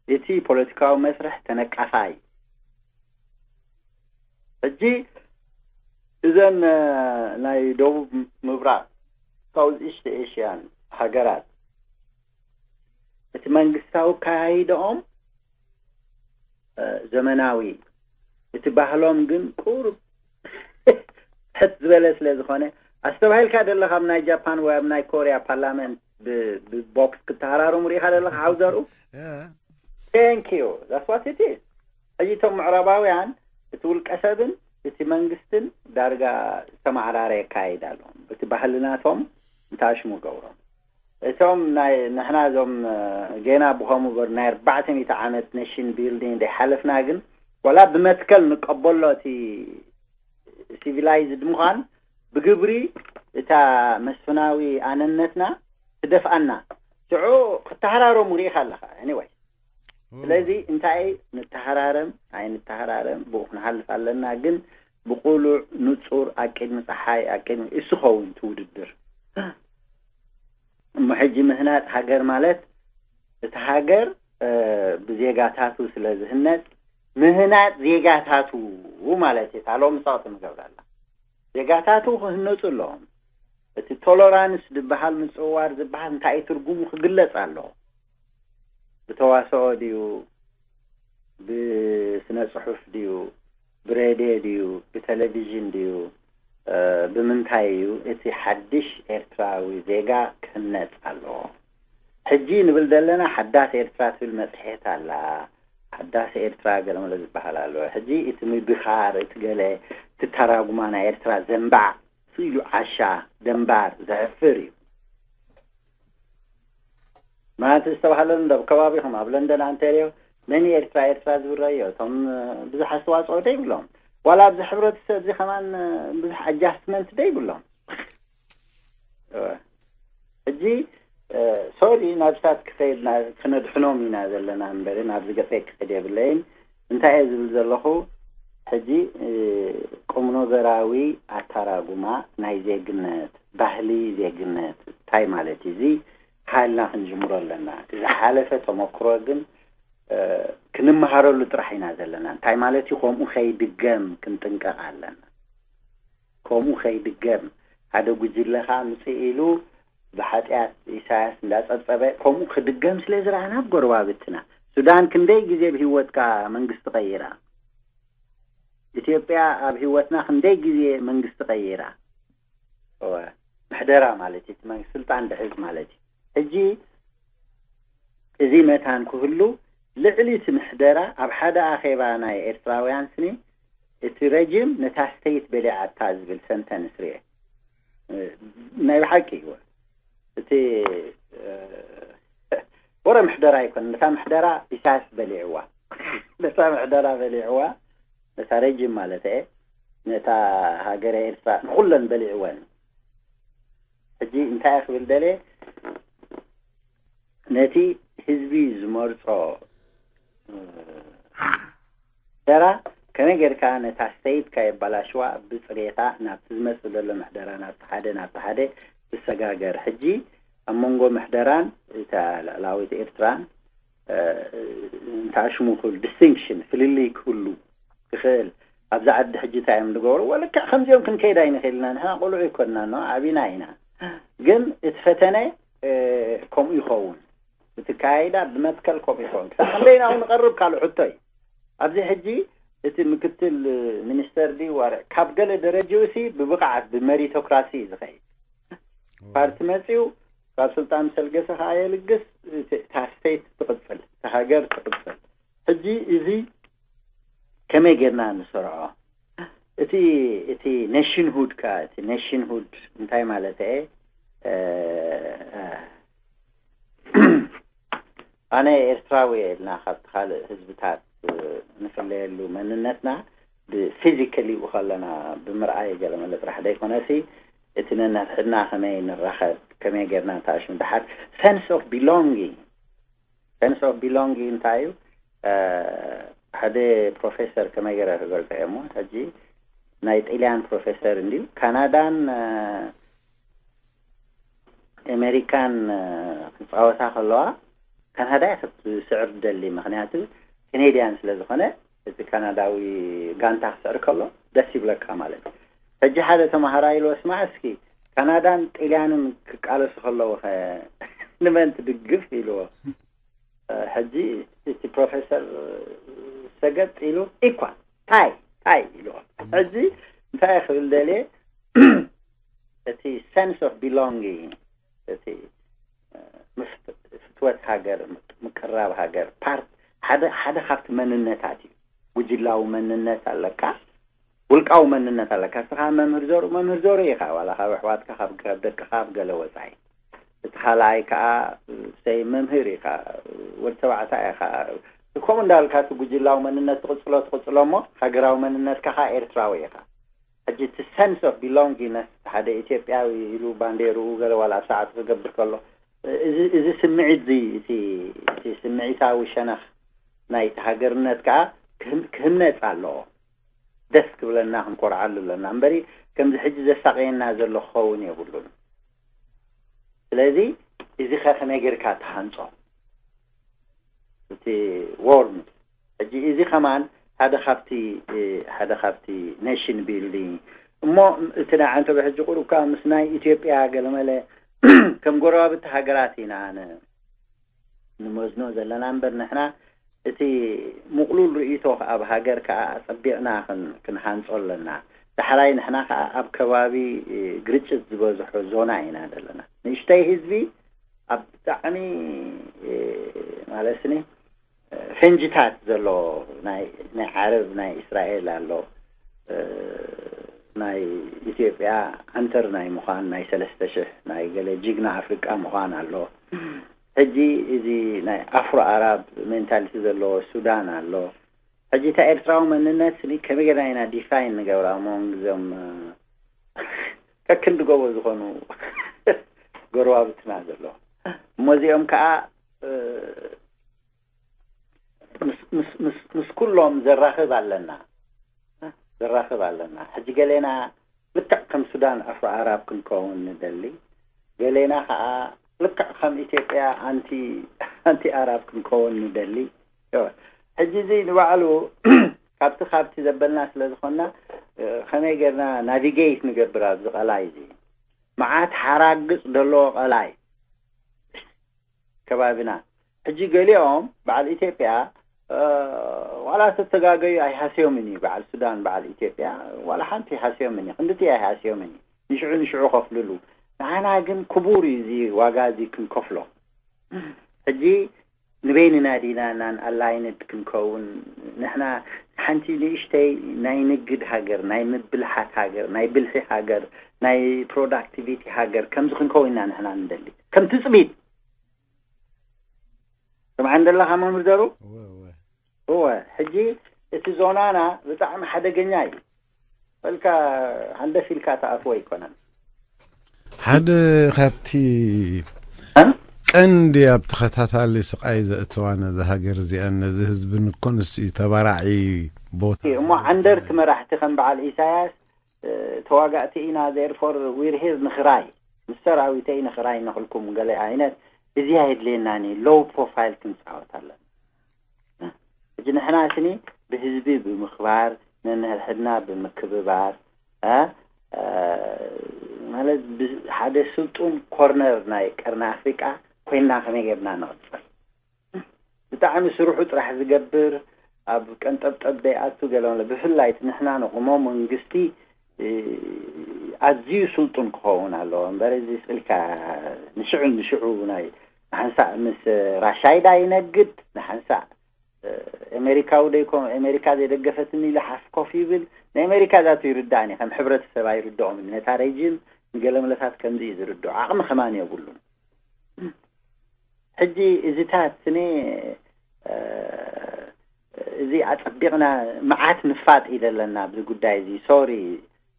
እቲ ፖለቲካዊ መስርሕ ተነቃፋይ ሕጂ እዘን ናይ ደቡብ ምብራቅ ሳውዝ ኢስት ኤሽያን ሃገራት እቲ መንግስታዊ ካይደኦም ዘመናዊ እቲ ባህሎም ግን ቁሩብ ሕት ዝበለ ስለ ዝኾነ ኣስተባሂልካ ደለኻ ኣብ ናይ ጃፓን ወይ ኣብ ናይ ኮርያ ፓርላመንት ብቦክስ ክተሃራረሙ ርኢኻ ደለኻ ሓውዘርኡ thank you that's what it is ሕጂ እቶም ምዕራባውያን እቲ ውልቀ ሰብን እቲ መንግስትን ዳርጋ ዝተማዕራረ የካይድ ኣለዎም እቲ ባህልናቶም እንታሽሙ ገብሮም እቶም ናይ ንሕና እዞም ጌና ብኸሙ በር ናይ ኣርባዕተ ሚእቲ ዓመት ኔሽን ቢልዲንግ ዘይሓለፍና ግን ዋላ ብመትከል ንቀበሎ እቲ ሲቪላይዝድ ምዃን ብግብሪ እታ መስፍናዊ ኣነነትና ትደፍኣና። ሽዑ ክተሃራረሙ ርኢኻ ኣለኻ። Anyway፣ ስለዚ እንታይ ንተሃራረም ኣይንተሃራረም ብኡ ክንሓልፍ ኣለና። ግን ብቁሉዕ ንጹር ኣብ ቅድሚ ጸሓይ ኣብ ቅድሚ እሱ ኸውን እቲ ውድድር። እሞ ሕጂ ምህናጽ ሃገር ማለት እቲ ሃገር ብዜጋታቱ ስለ ዝህነጽ ምህናጽ ዜጋታቱ ማለት እዩ። እታ ሎሚ ጸቕጢ ንገብረላ ዜጋታቱ ክህነጹ ኣለዎም። እቲ ቶሎራንስ ዝበሃል ምጽውዋር ዝበሃል እንታይ እዩ ትርጉሙ ክግለጽ ኣለዎ። ብተዋስኦ ድዩ፣ ብስነ ጽሑፍ ድዩ፣ ብሬድዮ ድዩ፣ ብቴሌቪዥን ድዩ፣ ብምንታይ እዩ እቲ ሓድሽ ኤርትራዊ ዜጋ ክህነጽ ኣለዎ? ሕጂ ንብል ዘለና ሓዳስ ኤርትራ ትብል መጽሔት ኣላ። ሓዳስ ኤርትራ ገለመለ ዝበሃል ኣሎ። ሕጂ እቲ ምድኻር፣ እቲ ገለ፣ እቲ ተራጉማ ናይ ኤርትራ ዘንባዕ ስኢሉ ዓሻ ደንባር ዘሕፍር እዩ። ማለት ዝተባህለሉ እንዶ ኣብ ከባቢኹም ኣብ ለንደን ኣንቴርዮ መን ኤርትራ ኤርትራ ዝብል ረዮ እቶም ብዙሕ ኣስተዋፅኦ ደይብሎም ዋላ ኣብዚ ሕብረተሰብ እዚ ከማን ብዙሕ ኣጃስትመንት ደይብሎም። ሕጂ ሶሪ ናብ ሳት ክኸይድ ክነድሕኖም ኢና ዘለና እምበሪ ናብዚ ገፀ ክኸይድ የብለይን። እንታይ እየ ዝብል ዘለኹ ሕጂ ቁምነገራዊ ኣታራጉማ ናይ ዜግነት ባህሊ ዜግነት እንታይ ማለት እዩ እዚ ሃልና ክንጅምሮ ኣለና። እቲ ዝሓለፈ ተመክሮ ግን ክንመሃረሉ ጥራሕ ኢና ዘለና። እንታይ ማለት እዩ ከምኡ ከይድገም ክንጥንቀቕ ኣለና። ከምኡ ከይድገም ሓደ ጉጅለ ከዓ ምፅእ ኢሉ ብሓጢኣት ኢሳያስ እንዳፀብፀበ ከምኡ ክድገም ስለ ዝረኣና ኣብ ጎረባብትና ሱዳን ክንደይ ግዜ ብሂወትካ መንግስቲ ቀይራ። ኢትዮጵያ ኣብ ሂወትና ክንደይ ግዜ መንግስቲ ቀይራ። እወ፣ ምሕደራ ማለት እዩ። እቲ መንግስቲ ስልጣን ድሕዝ ማለት እዩ። ሕጂ እዚ መታን ክህሉ ልዕሊ እቲ ምሕደራ ኣብ ሓደ ኣኼባ ናይ ኤርትራውያን ስኒ እቲ ረጅም ነታ ስተይት በሊዓታ ዝብል ሰንተንስ ርኤ። ናይ ብሓቂ እዩ። እቲ ወረ ምሕደራ ኣይኮነ ነታ ምሕደራ ኢሳያስ በሊዕዋ። ነታ ምሕደራ በሊዕዋ። ነታ ረጅም ማለት እየ ነታ ሃገረ ኤርትራ ንኩለን በሊዕወን። ሕጂ እንታይ ክብል ደልየ ነቲ ህዝቢ ዝመርጾ ምሕደራ ከመይ ጌርካ ነታ ስተይት ካየባላሽዋ ብፅሬታ ናብቲ ዝመፅእ ዘሎ ምሕደራ ናብቲ ሓደ ናብቲ ሓደ ትሰጋገር። ሕጂ ኣብ መንጎ ምሕደራን እታ ልዕላዊት ኤርትራን እንታይ ሽሙ ክህሉ ዲስቲንክሽን ፍልልይ ክህሉ ክኽእል ኣብዛ ዓዲ ሕጂ እንታይ እዮም ዝገብሩ? ወልክዕ ከምዚኦም ክንከይድ ኣይንኽእል ኢና። ንሕና ቆልዑ ኣይኮንና ኖ ዓቢና ኢና። ግን እቲ ፈተነ ከምኡ ይኸውን። እቲ ካይዳ ብመትከል ከምኡ ይኸውን። ክሳብ ክንደይ ናብኡ ንቐርብ ካልእ ሕቶ እዩ። ኣብዚ ሕጂ እቲ ምክትል ሚኒስተር ድዩ ዋረ ካብ ገለ ደረጅኡ ሲ ብብቕዓት ብመሪቶክራሲ እዩ ዝኸይድ። ፓርቲ መጺኡ ካብ ስልጣን ምስ ኣልገሰ ከኣ የልግስ እታ ስተይት ትቕጽል እታ ሃገር ትቕጽል። ሕጂ እዚ ከመይ ጌርና ንሰርዖ? እቲ እቲ ኔሽንሁድ ከኣ እቲ ኔሽንሁድ እንታይ ማለት እየ? ኣነ ኤርትራዊ እየ ኢልና ካብቲ ካልእ ህዝብታት ንፍለየሉ መንነትና ብፊዚካሊ ከለና ብምርኣይ ገለመለ ጥራሕ ዘይኮነሲ እቲ ነንሕድና ከመይ ንራኸብ ከመይ ጌርና ንተኣሽም ደሓር ሰንስ ኦፍ ቢሎንጊንግ ሰንስ ኦፍ ቢሎንጊንግ እንታይ እዩ? ሓደ ፕሮፌሰር ከመይ ገረ ክገልጸ እየ እሞ ሕጂ ናይ ጥልያን ፕሮፌሰር እንድዩ ካናዳን ኣሜሪካን ክፃወታ ከለዋ ካናዳ ክትስዕር ደሊ ምክንያቱ ኬኔድያን ስለ ዝኾነ እቲ ካናዳዊ ጋንታ ክስዕር ከሎ ደስ ይብለካ ማለት እዩ። ሕጂ ሓደ ተማሃራይ ኢልዎ ስማዕ እስኪ ካናዳን ጥልያንን ክቃለሱ ከለዉ ከ ንመን ትድግፍ ኢልዎ። ሕጂ እቲ ፕሮፌሰር ሰገጥ ኢሉ ኢኳል ታይ ታይ ኢልዎ። ሕጂ እንታይ ክብል ደልየ እቲ ሰንስ ኦፍ ቢሎንጊንግ እቲ ፍትወት ሃገር ምቅራብ ሃገር ፓርት ሓደ ሓደ ካብቲ መንነታት እዩ። ጉጅላዊ መንነት ኣለካ፣ ውልቃዊ መንነት ኣለካ። እስኻ መምህር ዘሩ መምህር ዘሩ ኢኻ ዋላ ካብ ኣሕዋትካ ካብ ደቅኻ ኣብ ገለ ወፃኢ እቲ ካልኣይ ከዓ ሰይ መምህር ኢኻ ወዲ ተባዕታይ ኢኻ። ከምኡ እንዳልካ እቲ ጉጅላዊ መንነት ትቕፅሎ ትቕፅሎ እሞ ሃገራዊ መንነትካ ከዓ ኤርትራዊ ኢኻ። ሕጂ እቲ sense of belongingness፣ ሓደ ኢትዮጵያዊ ኢሉ ባንዴርኡ ገለ ዋላ ኣብ ሰዓቱ ክገብር ከሎ፣ እዚ፣ እዚ ስምዒት እዚ፣ እቲ፣ እቲ ስምዒታዊ ሸነኽ ናይቲ ሃገርነት ከኣ ክህን-፣ ክህነጽ ኣለዎ። ደስ ክብለና፣ ክንኮርዓሉ ኣለና። እምበሪ ከምዚ ሕጂ ዘሳቕየና ዘሎ ክኸውን የብሉን። ስለዚ እዚ ኸ ከመይ ጌርካ ትሃንጾ? እቲ ዎርም፣ ሕጂ እዚ ከማን ሓደ ካብቲ፣ ሓደ ካብቲ ኔሽን ቢልዲንግ እሞ፣ እቲ ናይ ዓንተበ ሕጂ ቁሩብ ከኣ ምስ ናይ ኢትዮጵያ ገለመለ ከም ጎረባብቲ ሃገራት ኢና ን-፣ ንመዝኖ ዘለና እምበር፣ ንሕና እቲ ምቕሉል ርእይቶ ኣብ ሃገር ከኣ ኣጸቢቕና ክን-፣ ክንሃንጾ ኣለና። ዳሕራይ ንሕና ከኣ ኣብ ከባቢ ግርጭት ዝበዝሖ ዞና ኢና ዘለና። ንእሽተይ ህዝቢ ኣብ ብጣዕሚ፣ ማለትኒ፣ ፈንጅታት ዘሎ ናይ፣ ናይ ዓረብ፣ ናይ እስራኤል ኣሎ፣ ናይ ኢትዮጵያ ዓንተር ናይ ምዃን፣ ናይ ሰለስተ ሽሕ ናይ ገለ ጅግና ኣፍሪቃ ምዃን ኣሎ። ሕጂ እዚ ናይ ኣፍሮ ኣራብ ሜንታሊቲ ዘለዎ ሱዳን ኣሎ። ሕጂ እታ ኤርትራዊ መንነት ስኒ ከመይ ጌርና ኢና ዲፋይን ንገብራ ኣሞንግ እዞም፣ እ፣ ከክንዲ ጎቦ ዝኾኑ ጎረባብትና ዘለዉ? እሞ እዚኦም ከኣ፣ እ፣ ምስ፣ ምስ፣ ምስ፣ ምስ ኩሎም ዘራኽብ ኣለና፣ ዘራኽብ ኣለና። ሕጂ ገሌና ልክዕ ከም ሱዳን ኣፍሮ ኣራብ ክንከውን ንደሊ፣ ገሌና ከኣ ልክዕ ከም ኢትዮጵያ ኣንቲ፣ ኣንቲ ኣራብ ክንከውን ንደሊ። ሕጂ እዚ ንባዕሉ ካብቲ፣ ካብቲ ዘበልና ስለ ዝኾንና፣ እ፣ ከመይ ጌርና ናቪጌት ንገብር ኣብዚ ቀላይ እዚ? መዓት ሓራግጽ ደለዎ ቀላይ ከባቢና። ሕጂ ገሊኦም በዓል ኢትዮጵያ፣ እ፣ ዋላ ተተጋገዩ ኣይሃስዮምን እዩ። በዓል ሱዳን፣ በዓል ኢትዮጵያ ዋላ ሓንቲ ይሃስዮምን እዩ። ክንድቲ ኣይሃስዮምን እዩ። ንሽዑ ንሽዑ ከፍልሉ። ንዓና ግን ክቡር እዩ እዚ ዋጋ እዚ ክንከፍሎ። ሕጂ ንበይንና ዲና ናን ኣላይንድ ክንከውን? ንሕና ሓንቲ ንእሽተይ ናይ ንግድ ሃገር፣ ናይ ምብልሓት ሃገር፣ ናይ ብልሒ ሃገር፣ ናይ ፕሮዳክቲቪቲ ሃገር ከምዚ ክንከውን ኢና ንሕና ንደሊ። ከም ትጽቢት። ስምዓኒ ዘለኻ መምህር ዘሩ? እወ፣ እወ። እወ፣ ሕጂ እቲ ዞናና ብጣዕሚ ሓደገኛ እዩ። በልካ ሃንደፍ ኢልካ ትኣትዎ ኣይኮነን። ሓደ ካብቲ እ? ቀንዲ ኣብ ተኸታታሊ ስቓይ ዘእተዋ ነዚ ሃገር እዚኣን ነዚ ህዝብን እኮ ንሱ እዩ ተባራዒ ቦታ። እሞ ዓንደርቲ መራሕቲ ከም በዓል ኢሳያስ፣ እ፣ ተዋጋእቲ ኢና፣ therefore we're here ንኽራይ፣ ምስ ሰራዊተይ ንኽራይ ንኽልኩም ገለ ዓይነት፣ እዚ ኣየድልየናን እዩ። ሎው ፕሮፋይል ክንጻወት ኣለና። ሕጂ ንሕና ስኒ ብህዝቢ ብምኽባር፣ ነንሕድሕድና ብምክብባር፣ እ፣ እ፣ ማለት ብ-፣ ሓደ ስልጡን ኮርነር ናይ ቀርኒ ኣፍሪቃ ኮይንና ከመይ ጌርና ንቕጽል? ብጣዕሚ ስርሑ ጥራሕ ዝገብር፣ ኣብ ቀንጠብጠብ ዘይኣቱ ገለ መለ፣ ብፍላይ እቲ ንሕና ነቑሞ መንግስቲ፣ እ፣ ኣዝዩ ስልጡን ክኸውን ኣለዎ። እምበር እዚ ስእልካ ንሽዑ ንሽዑ ናይ ንሓንሳእ ምስ ራሻይዳ ይነግድ፣ ንሓንሳእ፣ እ፣ ኣሜሪካዊ ደይኮ-፣ ኣሜሪካ ዘይደገፈትኒ ኢሉ ሓፍ ኮፍ ይብል። ንኣሜሪካ ዛቱ ይርዳእን እዩ፣ ከም ሕብረተሰብ ኣይርድኦምን። ነታ ሬጂም ንገለ መለታት ከምዚ እዩ ዝርድኦ። ዓቕሚ ከማን የብሉን። ሕጂ እዚታት ስኒ፣ እ፣ እዚ ኣጸቢቕና መዓት ንፋጥ እዩ ዘለና ኣብዚ ጉዳይ እዚ። ሶሪ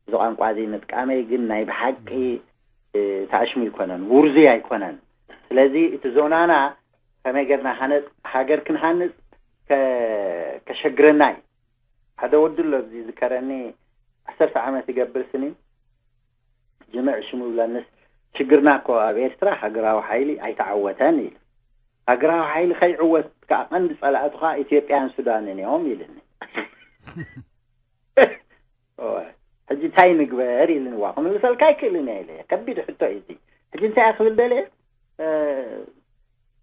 እዚ ቋንቋ እዚ ምጥቃመይ፣ ግን ናይ ብሓቂ፣ እ፣ ተኣሽሙ ኣይኮነን፣ ውርዙይ ኣይኮነን። ስለዚ እቲ ዞናና ከመይ ጌርና ሃነጽ፣ ሃገር ክንሃንጽ ከ-፣ ከሸግረና እዩ። ሓደ ወዲ ኣሎ ኣብዚ ዝከረኒ፣ ዓሰርተ ዓመት ይገብር ስኒ፣ ጅምዕ ሽሙ ብለንስ፣ ሽግርና እኮ ኣብ ኤርትራ ሃገራዊ ሓይሊ ኣይተዓወተን ኢሉ። ሃገራዊ ሓይሊ ከይዕወት ከኣ ቀንዲ ጸላእቱ ከኣ ኢትዮጵያን ሱዳንን እዮም ኢልኒ። እወ። ሕጂ እንታይ ንግበር ኢልኒ፣ ዋ ክምልሰልካ ኣይክእልን እየ ኢለ። ከቢድ ሕቶ እዩ እዚ። ሕጂ እንታይ እየ ክብል ደልየ? እ፣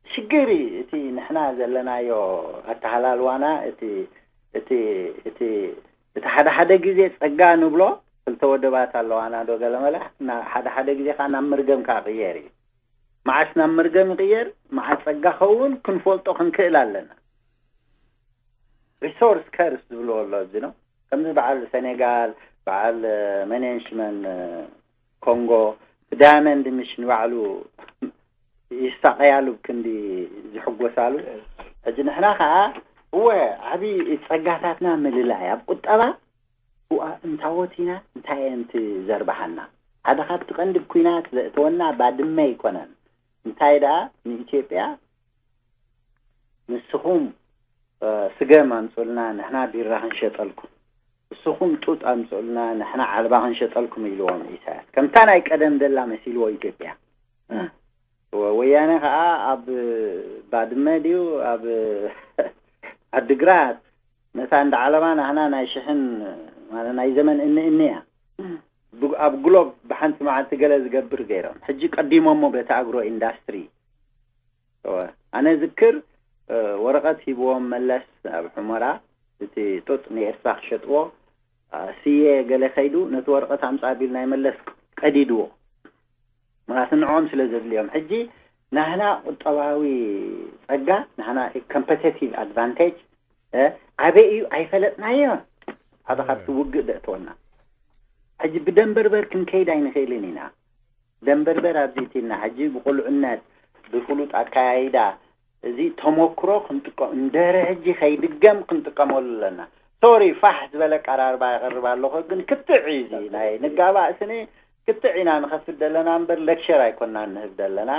ሽግር እዩ እቲ ንሕና ዘለናዮ ኣተሃላልዋና፣ እቲ፣ እቲ፣ እቲ፣ እቲ ሓደ ሓደ ግዜ ጸጋ ንብሎ፣ ክልተ ወደባት ኣለዋና ዶ ገለመለ፣ እና ሓደ ሓደ ግዜ ከኣ ናብ መርገም ከኣ ይቕየር እዩ። መዓስ ናብ መርገም ይቕየር፣ መዓስ ጸጋ ኸውን ክንፈልጦ ክንክእል ኣለና። ሪሶርስ ከርስ ዝብልዎ ኣሎ እዚ ነው። ከምዚ በዓል ሰኔጋል፣ በዓል፣ እ፣ መኔንሽመን፣ እ፣ ኮንጎ፣ ዳያመንድ ምሽ ንባዕሉ ይሳቐያሉ ብክንዲ ዝሕጎሳሉ። ሕጂ ንሕና ኸዓ እወ ዓብዪ ጸጋታትና ምልላይ ኣብ ቁጠባ ብኣ እንታዎት ኢና እንታይ እየን ትዘርብሓና? ሓደ ካብቲ ቀንዲ ኩናት ዘእተወና ባድመ ኣይኮነን። እንታይ ደኣ ንኢትዮጵያ ንስኹም ስገም ኣምፁልና ንሕና ቢራ ክንሸጠልኩም፣ ንስኹም ጡጥ ኣምፁልና ንሕና ዓልባ ክንሸጠልኩም ኢልዎም ኢሳያስ። ከምታ ናይ ቀደም ደላ መሲልዎ ኢትዮጵያ። ወያነ ከዓ ኣብ ባድመ ድዩ ኣብ ዓድግራት ነታ እንዳ ዓለባ ናህና ናይ ሽሕን ማለት ናይ ዘመን እኒ እኒ እያ። ኣብ ግሎብ ብሓንቲ መዓልቲ ገለ ዝገብር ገይሮም ሕጂ ቀዲሞሞ በቲ ኣግሮ ኢንዳስትሪ። ኣነ ዝክር ወረቐት ሂብዎም መለስ ኣብ ሑመራ እቲ ጡጥ ንኤርትራ ክሸጥዎ ስየ ገለ ከይዱ ነቲ ወረቐት ኣምፃ ቢል ናይ መለስ ቀዲድዎ። ምክንያቱ ንዕኦም ስለ ዘድልዮም ሕጂ ናህና ቁጠባዊ ፀጋ ናህና ኮምፐቲቲቭ ኣድቫንቴጅ ኣበይ እዩ ኣይፈለጥናዮን። ሓደ ካብቲ ውግእ ደእተወና ሕጂ ብደንበርበር ክንከይድ ኣይንኽእልን ኢና። ደንበርበር ኣብዚ እቲና ሕጂ ብቁልዕነት ብፍሉጥ ኣካያይዳ እዚ ተመክሮ ክንጥቀም እንደረ ሕጂ ከይድገም ክንጥቀመሉ ኣለና። ሶሪ ፋሕ ዝበለ ቀራርባ ይቐርብ ኣለኹ ግን ክትዕ እዚ ናይ ንጋባእ ስኒ ክትዕ ኢና ንኸፍት ዘለና እምበር ሌክቸር ኣይኮና ንህብ ዘለና።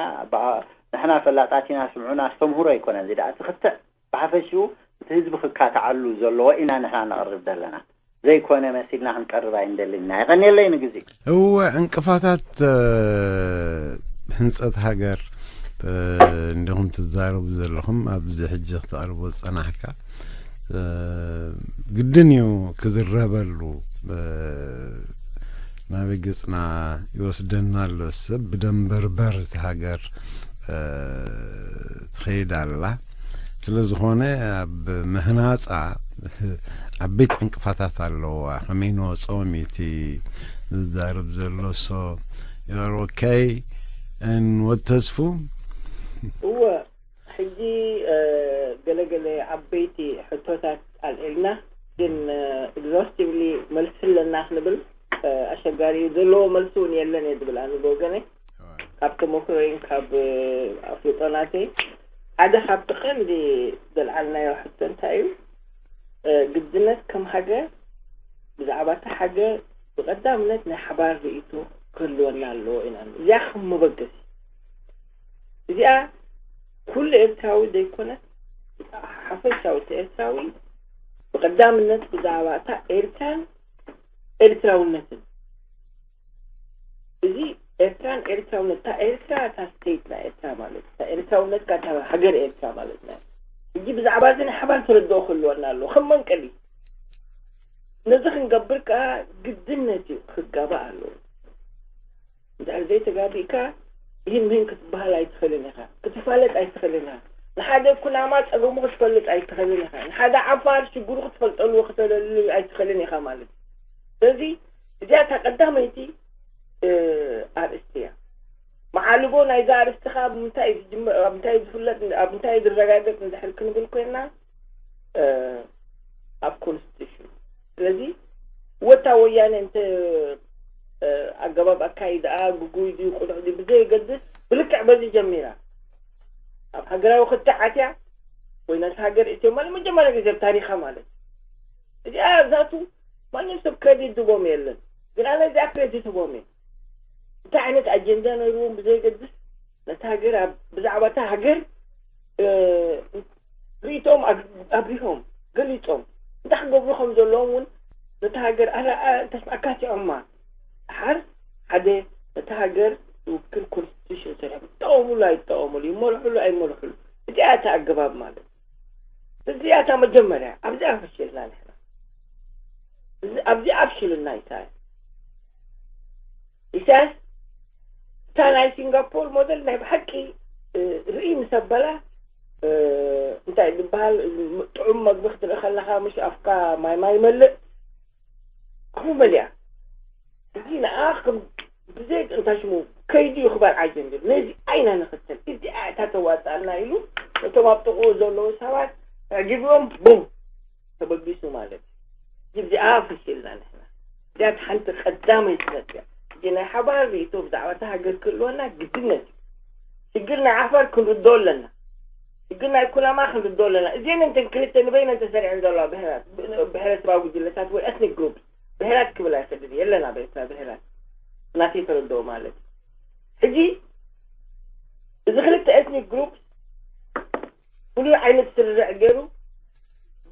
ንሕና ፈላጣት ኢና ስምዑና ኣስተምህሮ ኣይኮነን እዚ ደኣ ትኽትዕ ብሓፈሽኡ እቲ ህዝቢ ክካትዓሉ ዘለዎ ኢና ንሕና ነቕርብ ዘለና ዘይኮነ መሲልና ክንቀርብ ኣይንደልን ኢና። የቐንየለይ ንግዜ። እወ ዕንቅፋታት ህንፀት ሃገር እንዲኹም ትዛረቡ ዘለኹም ኣብዚ ሕጂ ክተቕርቦ ዝፀናሕካ ግድን እዩ ክዝረበሉ። ናበይ ገፅና ይወስደና ኣሎ? ሰብ ብደንበርበር እቲ ሃገር ትኸይድ ኣላ። ስለ ዝኾነ ኣብ ምህናፃ ዓበይቲ ዕንቅፋታት ኣለዋ። ከመይ ንወፅኦም እቲ ዝዛረብ ዘሎ ሶ ኦኬ። ን ወተስፉ እወ ሕጂ ገለገለ ዓበይቲ ሕቶታት ኣልዒልና ግን ኤግዞስቲቭሊ መልሲ ኣለና ክንብል ኣሸጋሪ እዩ። ዘለዎ መልሲ እውን የለን እየ ዝብል ኣነ ብወገነይ። ካብ ተመክሮይን ካብ ኣፍልጦ ናተይ ሓደ ካብቲ ቀንዲ ዘልዓልናዮ ሕቶ እንታይ እዩ? ግድነት ከም ሃገር ብዛዕባ እታ ሃገር ብቐዳምነት ናይ ሓባር ርእይቶ ክህልወና ኣለዎ ኢና። እዚኣ ከም መበገሲ እዚኣ ኩሉ ኤርትራዊ ዘይኮነ ሓፈሻዊ እቲ ኤርትራዊ ብቐዳምነት ብዛዕባ እታ ኤርትራን ኤርትራውነትን እዚ ኤርትራን ኤርትራውነት እታ ኤርትራ እታ ስቴት ናይ ኤርትራ ማለት እታ ኤርትራውነትካ እታ ሃገር ኤርትራ ማለት ናይ ሕጂ ብዛዕባ እዚ ናይ ሓባር ተረድኦ ክህልወና ኣለዎ ከም መንቀሊ ነዚ ክንገብር ከዓ ግድነት እዩ ክጋባእ ኣለዎ። እንድሕር ዘይተጋቢእካ ይህን ምህን ክትበሃል ኣይትኽእልን ኢኻ። ክትፋለጥ ኣይትኽእልን ኢኻ። ንሓደ ኩናማ ጸገሙ ክትፈልጥ ኣይትኽእልን ኢኻ። ንሓደ ዓፋር ሽግሩ ክትፈልጠሉ ክተለሉ ኣይትኽእልን ኢኻ ማለት እዩ። ስለዚ እዚኣ እታ ቀዳመይቲ ኣርእስቲ እያ። መዓልቦ ናይዛ ኣርእስቲ ከዓ ብምንታይ እዩ ዝፍለጥ ኣብ ምንታይ እዩ ዝረጋገጽ እንድሕር ክንብል ኮይንና ኣብ ኮንስቲቱሽን ስለዚ ወታ ወያነ እንተ ኣገባብ ኣካይድኣ ግጉይ ድዩ ቅኑዕ ድዩ ብዘየገድስ ብልክዕ በዚ ጀሚራ ኣብ ሃገራዊ ክትዕ ኣትያ ወይ ነቲ ሃገር እትዮ ማለት መጀመርያ ግዜ ኣብ ታሪኻ ማለት እዚኣ ዛቱ ማንም ሰብ ክሬዲት ዝቦም የለን ግን ኣነ እዚኣ ክሬዲት ህቦም እየ እንታይ ዓይነት ኣጀንዳ ነይርዎም ብዘየገድስ ነቲ ሃገር ብዛዕባ እታ ሃገር ርእይቶኦም ኣብሪሆም ገሊፆም እንታይ ክገብሩ ከም ዘለዎም እውን ነቲ ሃገር ኣካቲዖማ። ደሓር ሓደ ነቲ ሃገር ዝውክል ኮንስቲቱሽን ሰሪሖም ይጠቐሙሉ ኣይጠቐሙሉ ይመርሑሉ ኣይመርሑሉ እዚኣ እቲ ኣገባብ ማለት እዚኣ እታ መጀመርያ ኣብዚኣ ፈሽልና ንሕና ኣብዚኣ ኣብሽልና ኢሳያስ ኢሳያስ እታ ናይ ሲንጋፖር ሞደል ናይ ብሓቂ ርኢ ምስ ኣበላ እንታይ ዝበሃል ጥዑም መግቢ ክትርኢ ከለኻ ምሽ ኣፍካ ማይ ማይ ይመልእ ከምኡ መሊኣ እዚ ንኣ ከም ብዘይ እንታይ ሽሙ ከይዱ ይኽበር ኣጀንድር ነዚ ኣይና ንኽተል እዚኣ እታ ተዋፅኣልና ኢሉ እቶም ኣብ ጥቕኡ ዘለዉ ሰባት ኣዕጊብዎም ቡም ተበጊሱ ማለት እዩ። እዚኣ ፈሽልና ንሕና እዚኣ ሓንቲ ቀዳመይቲ ነጥቢ እያ። እዚ ናይ ሓባር ርእይቶ ብዛዕባ እታ ሃገር ክህልወና ግድነት እዩ። ሽግር ናይ ዓፋር ክንርድኦ ኣለና። ሽግር ናይ ኩናማ ክንርድኦ ኣለና። እዚአን እንተን ክልተ ንበይነን ተሰሪዐን ዘለዋ ብሔራት ብሔረሰባዊ ጉጅለታት ወይ ኤትኒክ ግሩፕ ብሄራት ክብል ኣይፈልጥን፣ የለን ኣብ ኤርትራ ብሄራት፣ ናተይ ተረድኦ ማለት እዩ። ሕጂ እዚ ክልተ ኤትኒክ ግሩፕ ፍሉይ ዓይነት ስርርዕ ገይሩ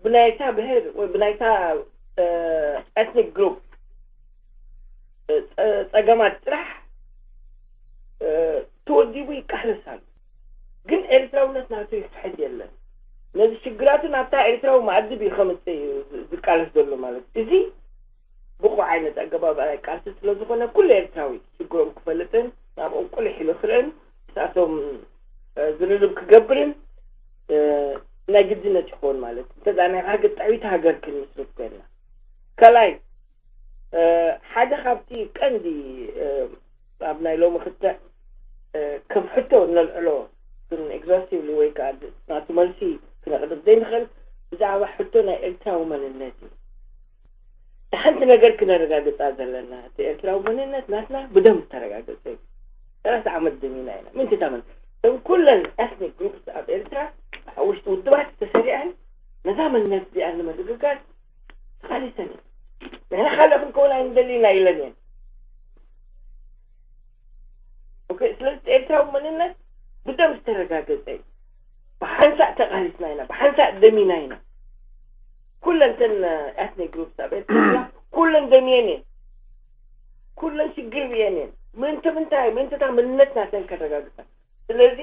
ብናይታ ብሄር ወይ ብናይታ ኤትኒክ ግሩፕ ጸገማት ጥራሕ ተወዲቡ ይቃለስ ኣሎ። ግን ኤርትራውነት ናቱ ይፍሕት የለን። ነዚ ሽግራቱ ናብታ ኤርትራዊ መኣድብ እዩ ከምጽእ እዩ ዝቃለስ ዘሎ ማለት እዩ። እዚ ብቑዕ ዓይነት ኣገባብ ቃልሲ ስለ ዝኾነ ኩሉ ኤርትራዊ ሽግሮም ክፈልጥን ናብኦም ቁልሕ ኢሉ ክርእን ንሳቶም ዝርርብ ክገብርን ናይ ግድነት ይኸውን ማለት እዩ። እንተ ናይ ሃገር ጥዕይቲ ሃገር ክንምስርት ኮይንና ካልኣይ ሓደ ካብቲ ቀንዲ ኣብ ናይ ሎሚ ክትዕ ከም ሕቶ ነልዕሎ ግን ኤግዛስቲቭሊ ወይ ከዓ ናቱ መልሲ ክነቕርብ ዘይንኽእል ብዛዕባ ሕቶ ናይ ኤርትራዊ መንነት እዩ። ሓንቲ ነገር ክነረጋግፃ ዘለና እቲ ኤርትራዊ መንነት ናትና ብደም ዝተረጋገፀ እዩ። ሰላሳ ዓመት ደሚና ኢና ምንትታመን እም ኩለን ኤትኒክ ግሩፕስ ኣብ ኤርትራ ኣብ ውሽጢ ውድባት ተሰሪዐን ነዛ መንነት እዚኣ ንምርግጋፅ ተቓሊሰን እየን። ንሕና ካልእ ክንከውን ኣይንደልይና ኢለን እየን። ስለዚ ኤርትራዊ መንነት ብደም ዝተረጋገፀ እዩ። ብሓንሳእ ተቓሊስና ኢና፣ ብሓንሳእ ደሚና ኢና። ኩለን ተን ኤትኒክ ግሩፕስ ኣብ ኤርትራ ኩለን ደምየን እየን። ኩለን ሽግር ብየን እየን። ምእንቲ ምንታይ? ምእንቲ እታ መንነት ናተን ከረጋግፃ። ስለዚ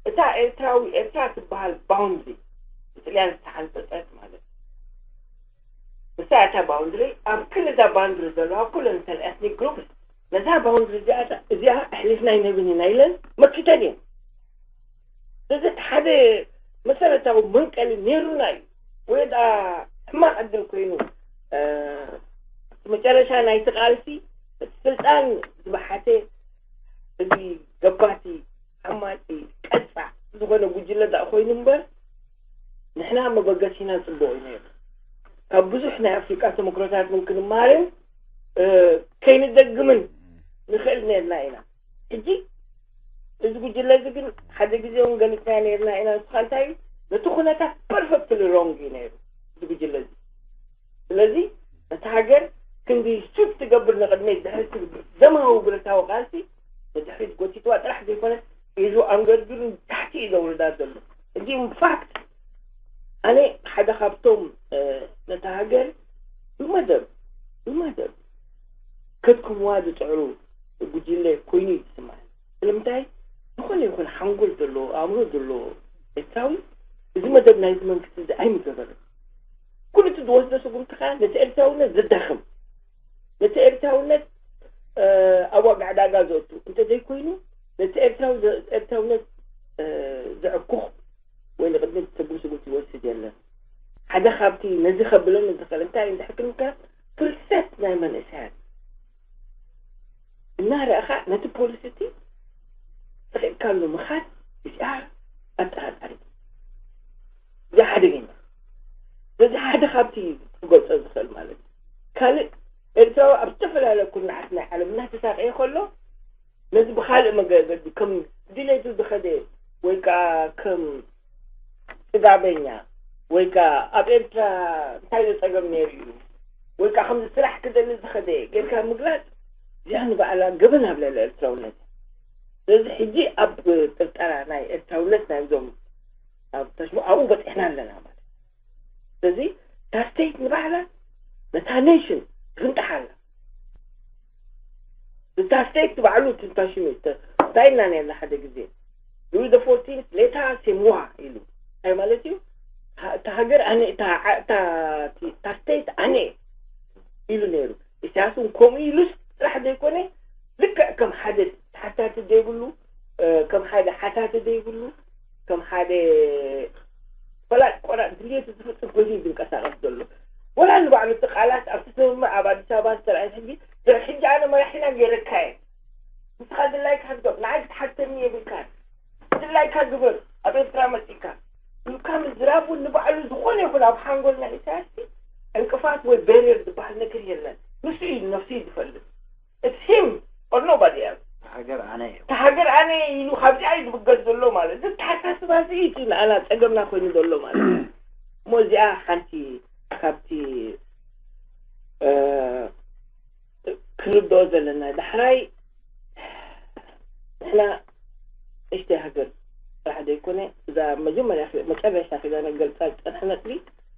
እታ ኤርትራዊ ኤርትራ ትበሃል ባውንድሪ ብጥልያን ዝተሓንፀፀት ማለት እዩ። ንሳ እታ ባውንድሪ ኣብ ክልል እዛ ባውንድሪ ዘለዋ ኩለን እተን ኤትኒክ ግሩፕስ ነዛ ባውንድሪ እዚኣ እዚኣ ኣሕሊፍና ኣይንህብን ኢና ኢለን መኪተን እየን። ስለዚ እቲ ሓደ መሰረታዊ መንቀሊ ነይሩና እዩ ወይ ደኣ ሕማቕ ዕድል ኮይኑ መጨረሻ ናይቲ ቃልሲ እቲ ስልጣን ዝበሓተ እዚ ገባቲ ዓማጺ ቀጻዕ ዝኾነ ጉጅለ ደኣ ኮይኑ እምበር ንሕና መበገሲና ጽቡቕ እዩ ነይሩ። ካብ ብዙሕ ናይ ኣፍሪቃ ተመክሮታት እውን ክንማርን ከይንደግምን ንኽእል ነርና ኢና። ሕጂ እዚ ጉጅለ እዚ ግን ሓደ ግዜ እውን ገሊፅና ነርና ኢና። ንስኻ እንታይ እዩ ነቲ ኩነታት ፐርፌክትሊ ሮንግ እዩ ነይሩ እዚ ጉጅለ እዚ። ስለዚ ነቲ ሃገር ክንዲ ሱት ትገብር ንቕድሚት ድሕሪ ደማዊ ብረታዊ ቃልሲ ንድሕሪት ጎቲትዋ ጥራሕ ዘይኮነ ኢሉ ኣንገርጊሩ ታሕቲ እዩ ዘውርዳ ዘሎ። ሕጂ ኢንፋክት ኣነ ሓደ ካብቶም ነታ ሃገር ብመደብ ብመደብ ከድክምዋ ዝፅዕሩ ጉጅለ ኮይኑ እዩ ዝስማዕ። ስለምንታይ ዝኾነ ይኹን ሓንጎል ዘለዎ ኣእምሮ ዘለዎ ኤርትራዊ እዚ መደብ ናይዚ መንግስቲ እዚ ኣይምገበርን። ኩሉ እቲ ዝወስዶ ስጉምቲ ከዓ ነቲ ኤርትራውነት ዘዳኽም ነቲ ኤርትራውነት ኣብ ዋጋ ዕዳጋ ዘእቱ እንተዘይኮይኑ ነቲ ኤርትራዊ ኤርትራውነት ዘዕኩኽ ወይ ንቕድሚት ትርጉም ስጉምቲ ይወስድ የለን። ሓደ ካብቲ ነዚ ከብለኒ ዝኽእል እንታይ እንድሕር ክንከ ፍልሰት ናይ መንእሰያት እናረእኻ ነቲ ፖሊሲ እቲ ስሒቕካሉ ምኻድ እዚኣ ኣጠራጣሪ እዚኣ ሓደገኛ በዚ ሓደ ካብቲ ክገልፆ ዝኽእል ማለት እዩ። ካልእ ኤርትራዊ ኣብ ዝተፈላለየ ኩርናዓት ናይ ዓለም እናተሳቀየ ከሎ ነዚ ብኻልእ መገገዲ ከም ድሌቱ ዝኸደ ወይ ከዓ ከም ጥጋበኛ ወይ ከዓ ኣብ ኤርትራ እንታይ ዘፀገም ነይሩ እዩ ወይ ከዓ ከምዚ ስራሕ ክደሊ ዝኸደ ጌርካ ምግላፅ እዚኣ ንባዕላ ገበን ኣብ ልዕሊ ኤርትራውነት። ስለዚ ሕጂ ኣብ ጥርጠራ ናይ ኤርትራውነት ናይዞም ኣብ ተሽሞ ኣብኡ በፂሕና ኣለና ማለት። ስለዚ እታ ስቴት ንባዕላ ነታ ኔሽን ትፍንጥሓላ። እታ ስቴት ባዕሉ ትንታሽኑ እንታይ ኢልና ነርና ሓደ ግዜ ሉዊ ደ ፎርቲን ሌታ ሴምዋ ኢሉ እንታይ ማለት እዩ? እታ ሃገር ኣነ እታ ስቴት ኣነ ኢሉ ነይሩ። ኢሳያስ እውን ከምኡ ኢሉስ ጥራሕ ዘይኮነ ልክዕ ከም ሓደ ተሓታቲ ዘይብሉ ከም ሓደ ሓታቲ ዘይብሉ ከም ሓደ ፈላጥ ቆራጥ ድልየቱ ዝፍፅም ኮይኑ እዩ ዝንቀሳቀስ ዘሎ። ወላ ንባዕሉ እቲ ቃላት ኣብቲ ስምምዕ ኣብ ኣዲስ ኣበባ ዝተረኣየ ሕጂ ድሕሪ ሕጂ ኣነ መራሒና ገይረካ እየ ንስኻ ድላይካ ሕግዶም ንዓይ ክትሓተኒ የብልካን ድላይካ ግበር ኣብ ኤርትራ መፂእካ ኢልካ ምዝራብ እውን ንባዕሉ ዝኾነ ይኹን ኣብ ሓንጎል ናይ ኢሳያስ ዕንቅፋት ወይ ቤሪየር ዝበሃል ነገር የለን። ንሱ እዩ ነፍሱ እዩ ዝፈልጥ። It's him or nobody else። ሃገር ኣነ እዩ። እታ ሃገር ኣነ ኢሉ ካብዚኣ እዩ ዝብገስ ዘሎ ማለት እዚ ተሓሳስባ እዚ እዩ ንኣና ፀገምና ኮይኑ ዘሎ ማለት እዩ። እሞ እዚኣ ሓንቲ ካብቲ ክንርድኦ ዘለና። ዳሕራይ ንሕና እሽተይ ሃገር ጥራሕ ዘይኮነ፣ እዛ መጀመርያ መጨረሻ ኪዳነ ገልፃ ዝፀንሐ ነጥቢ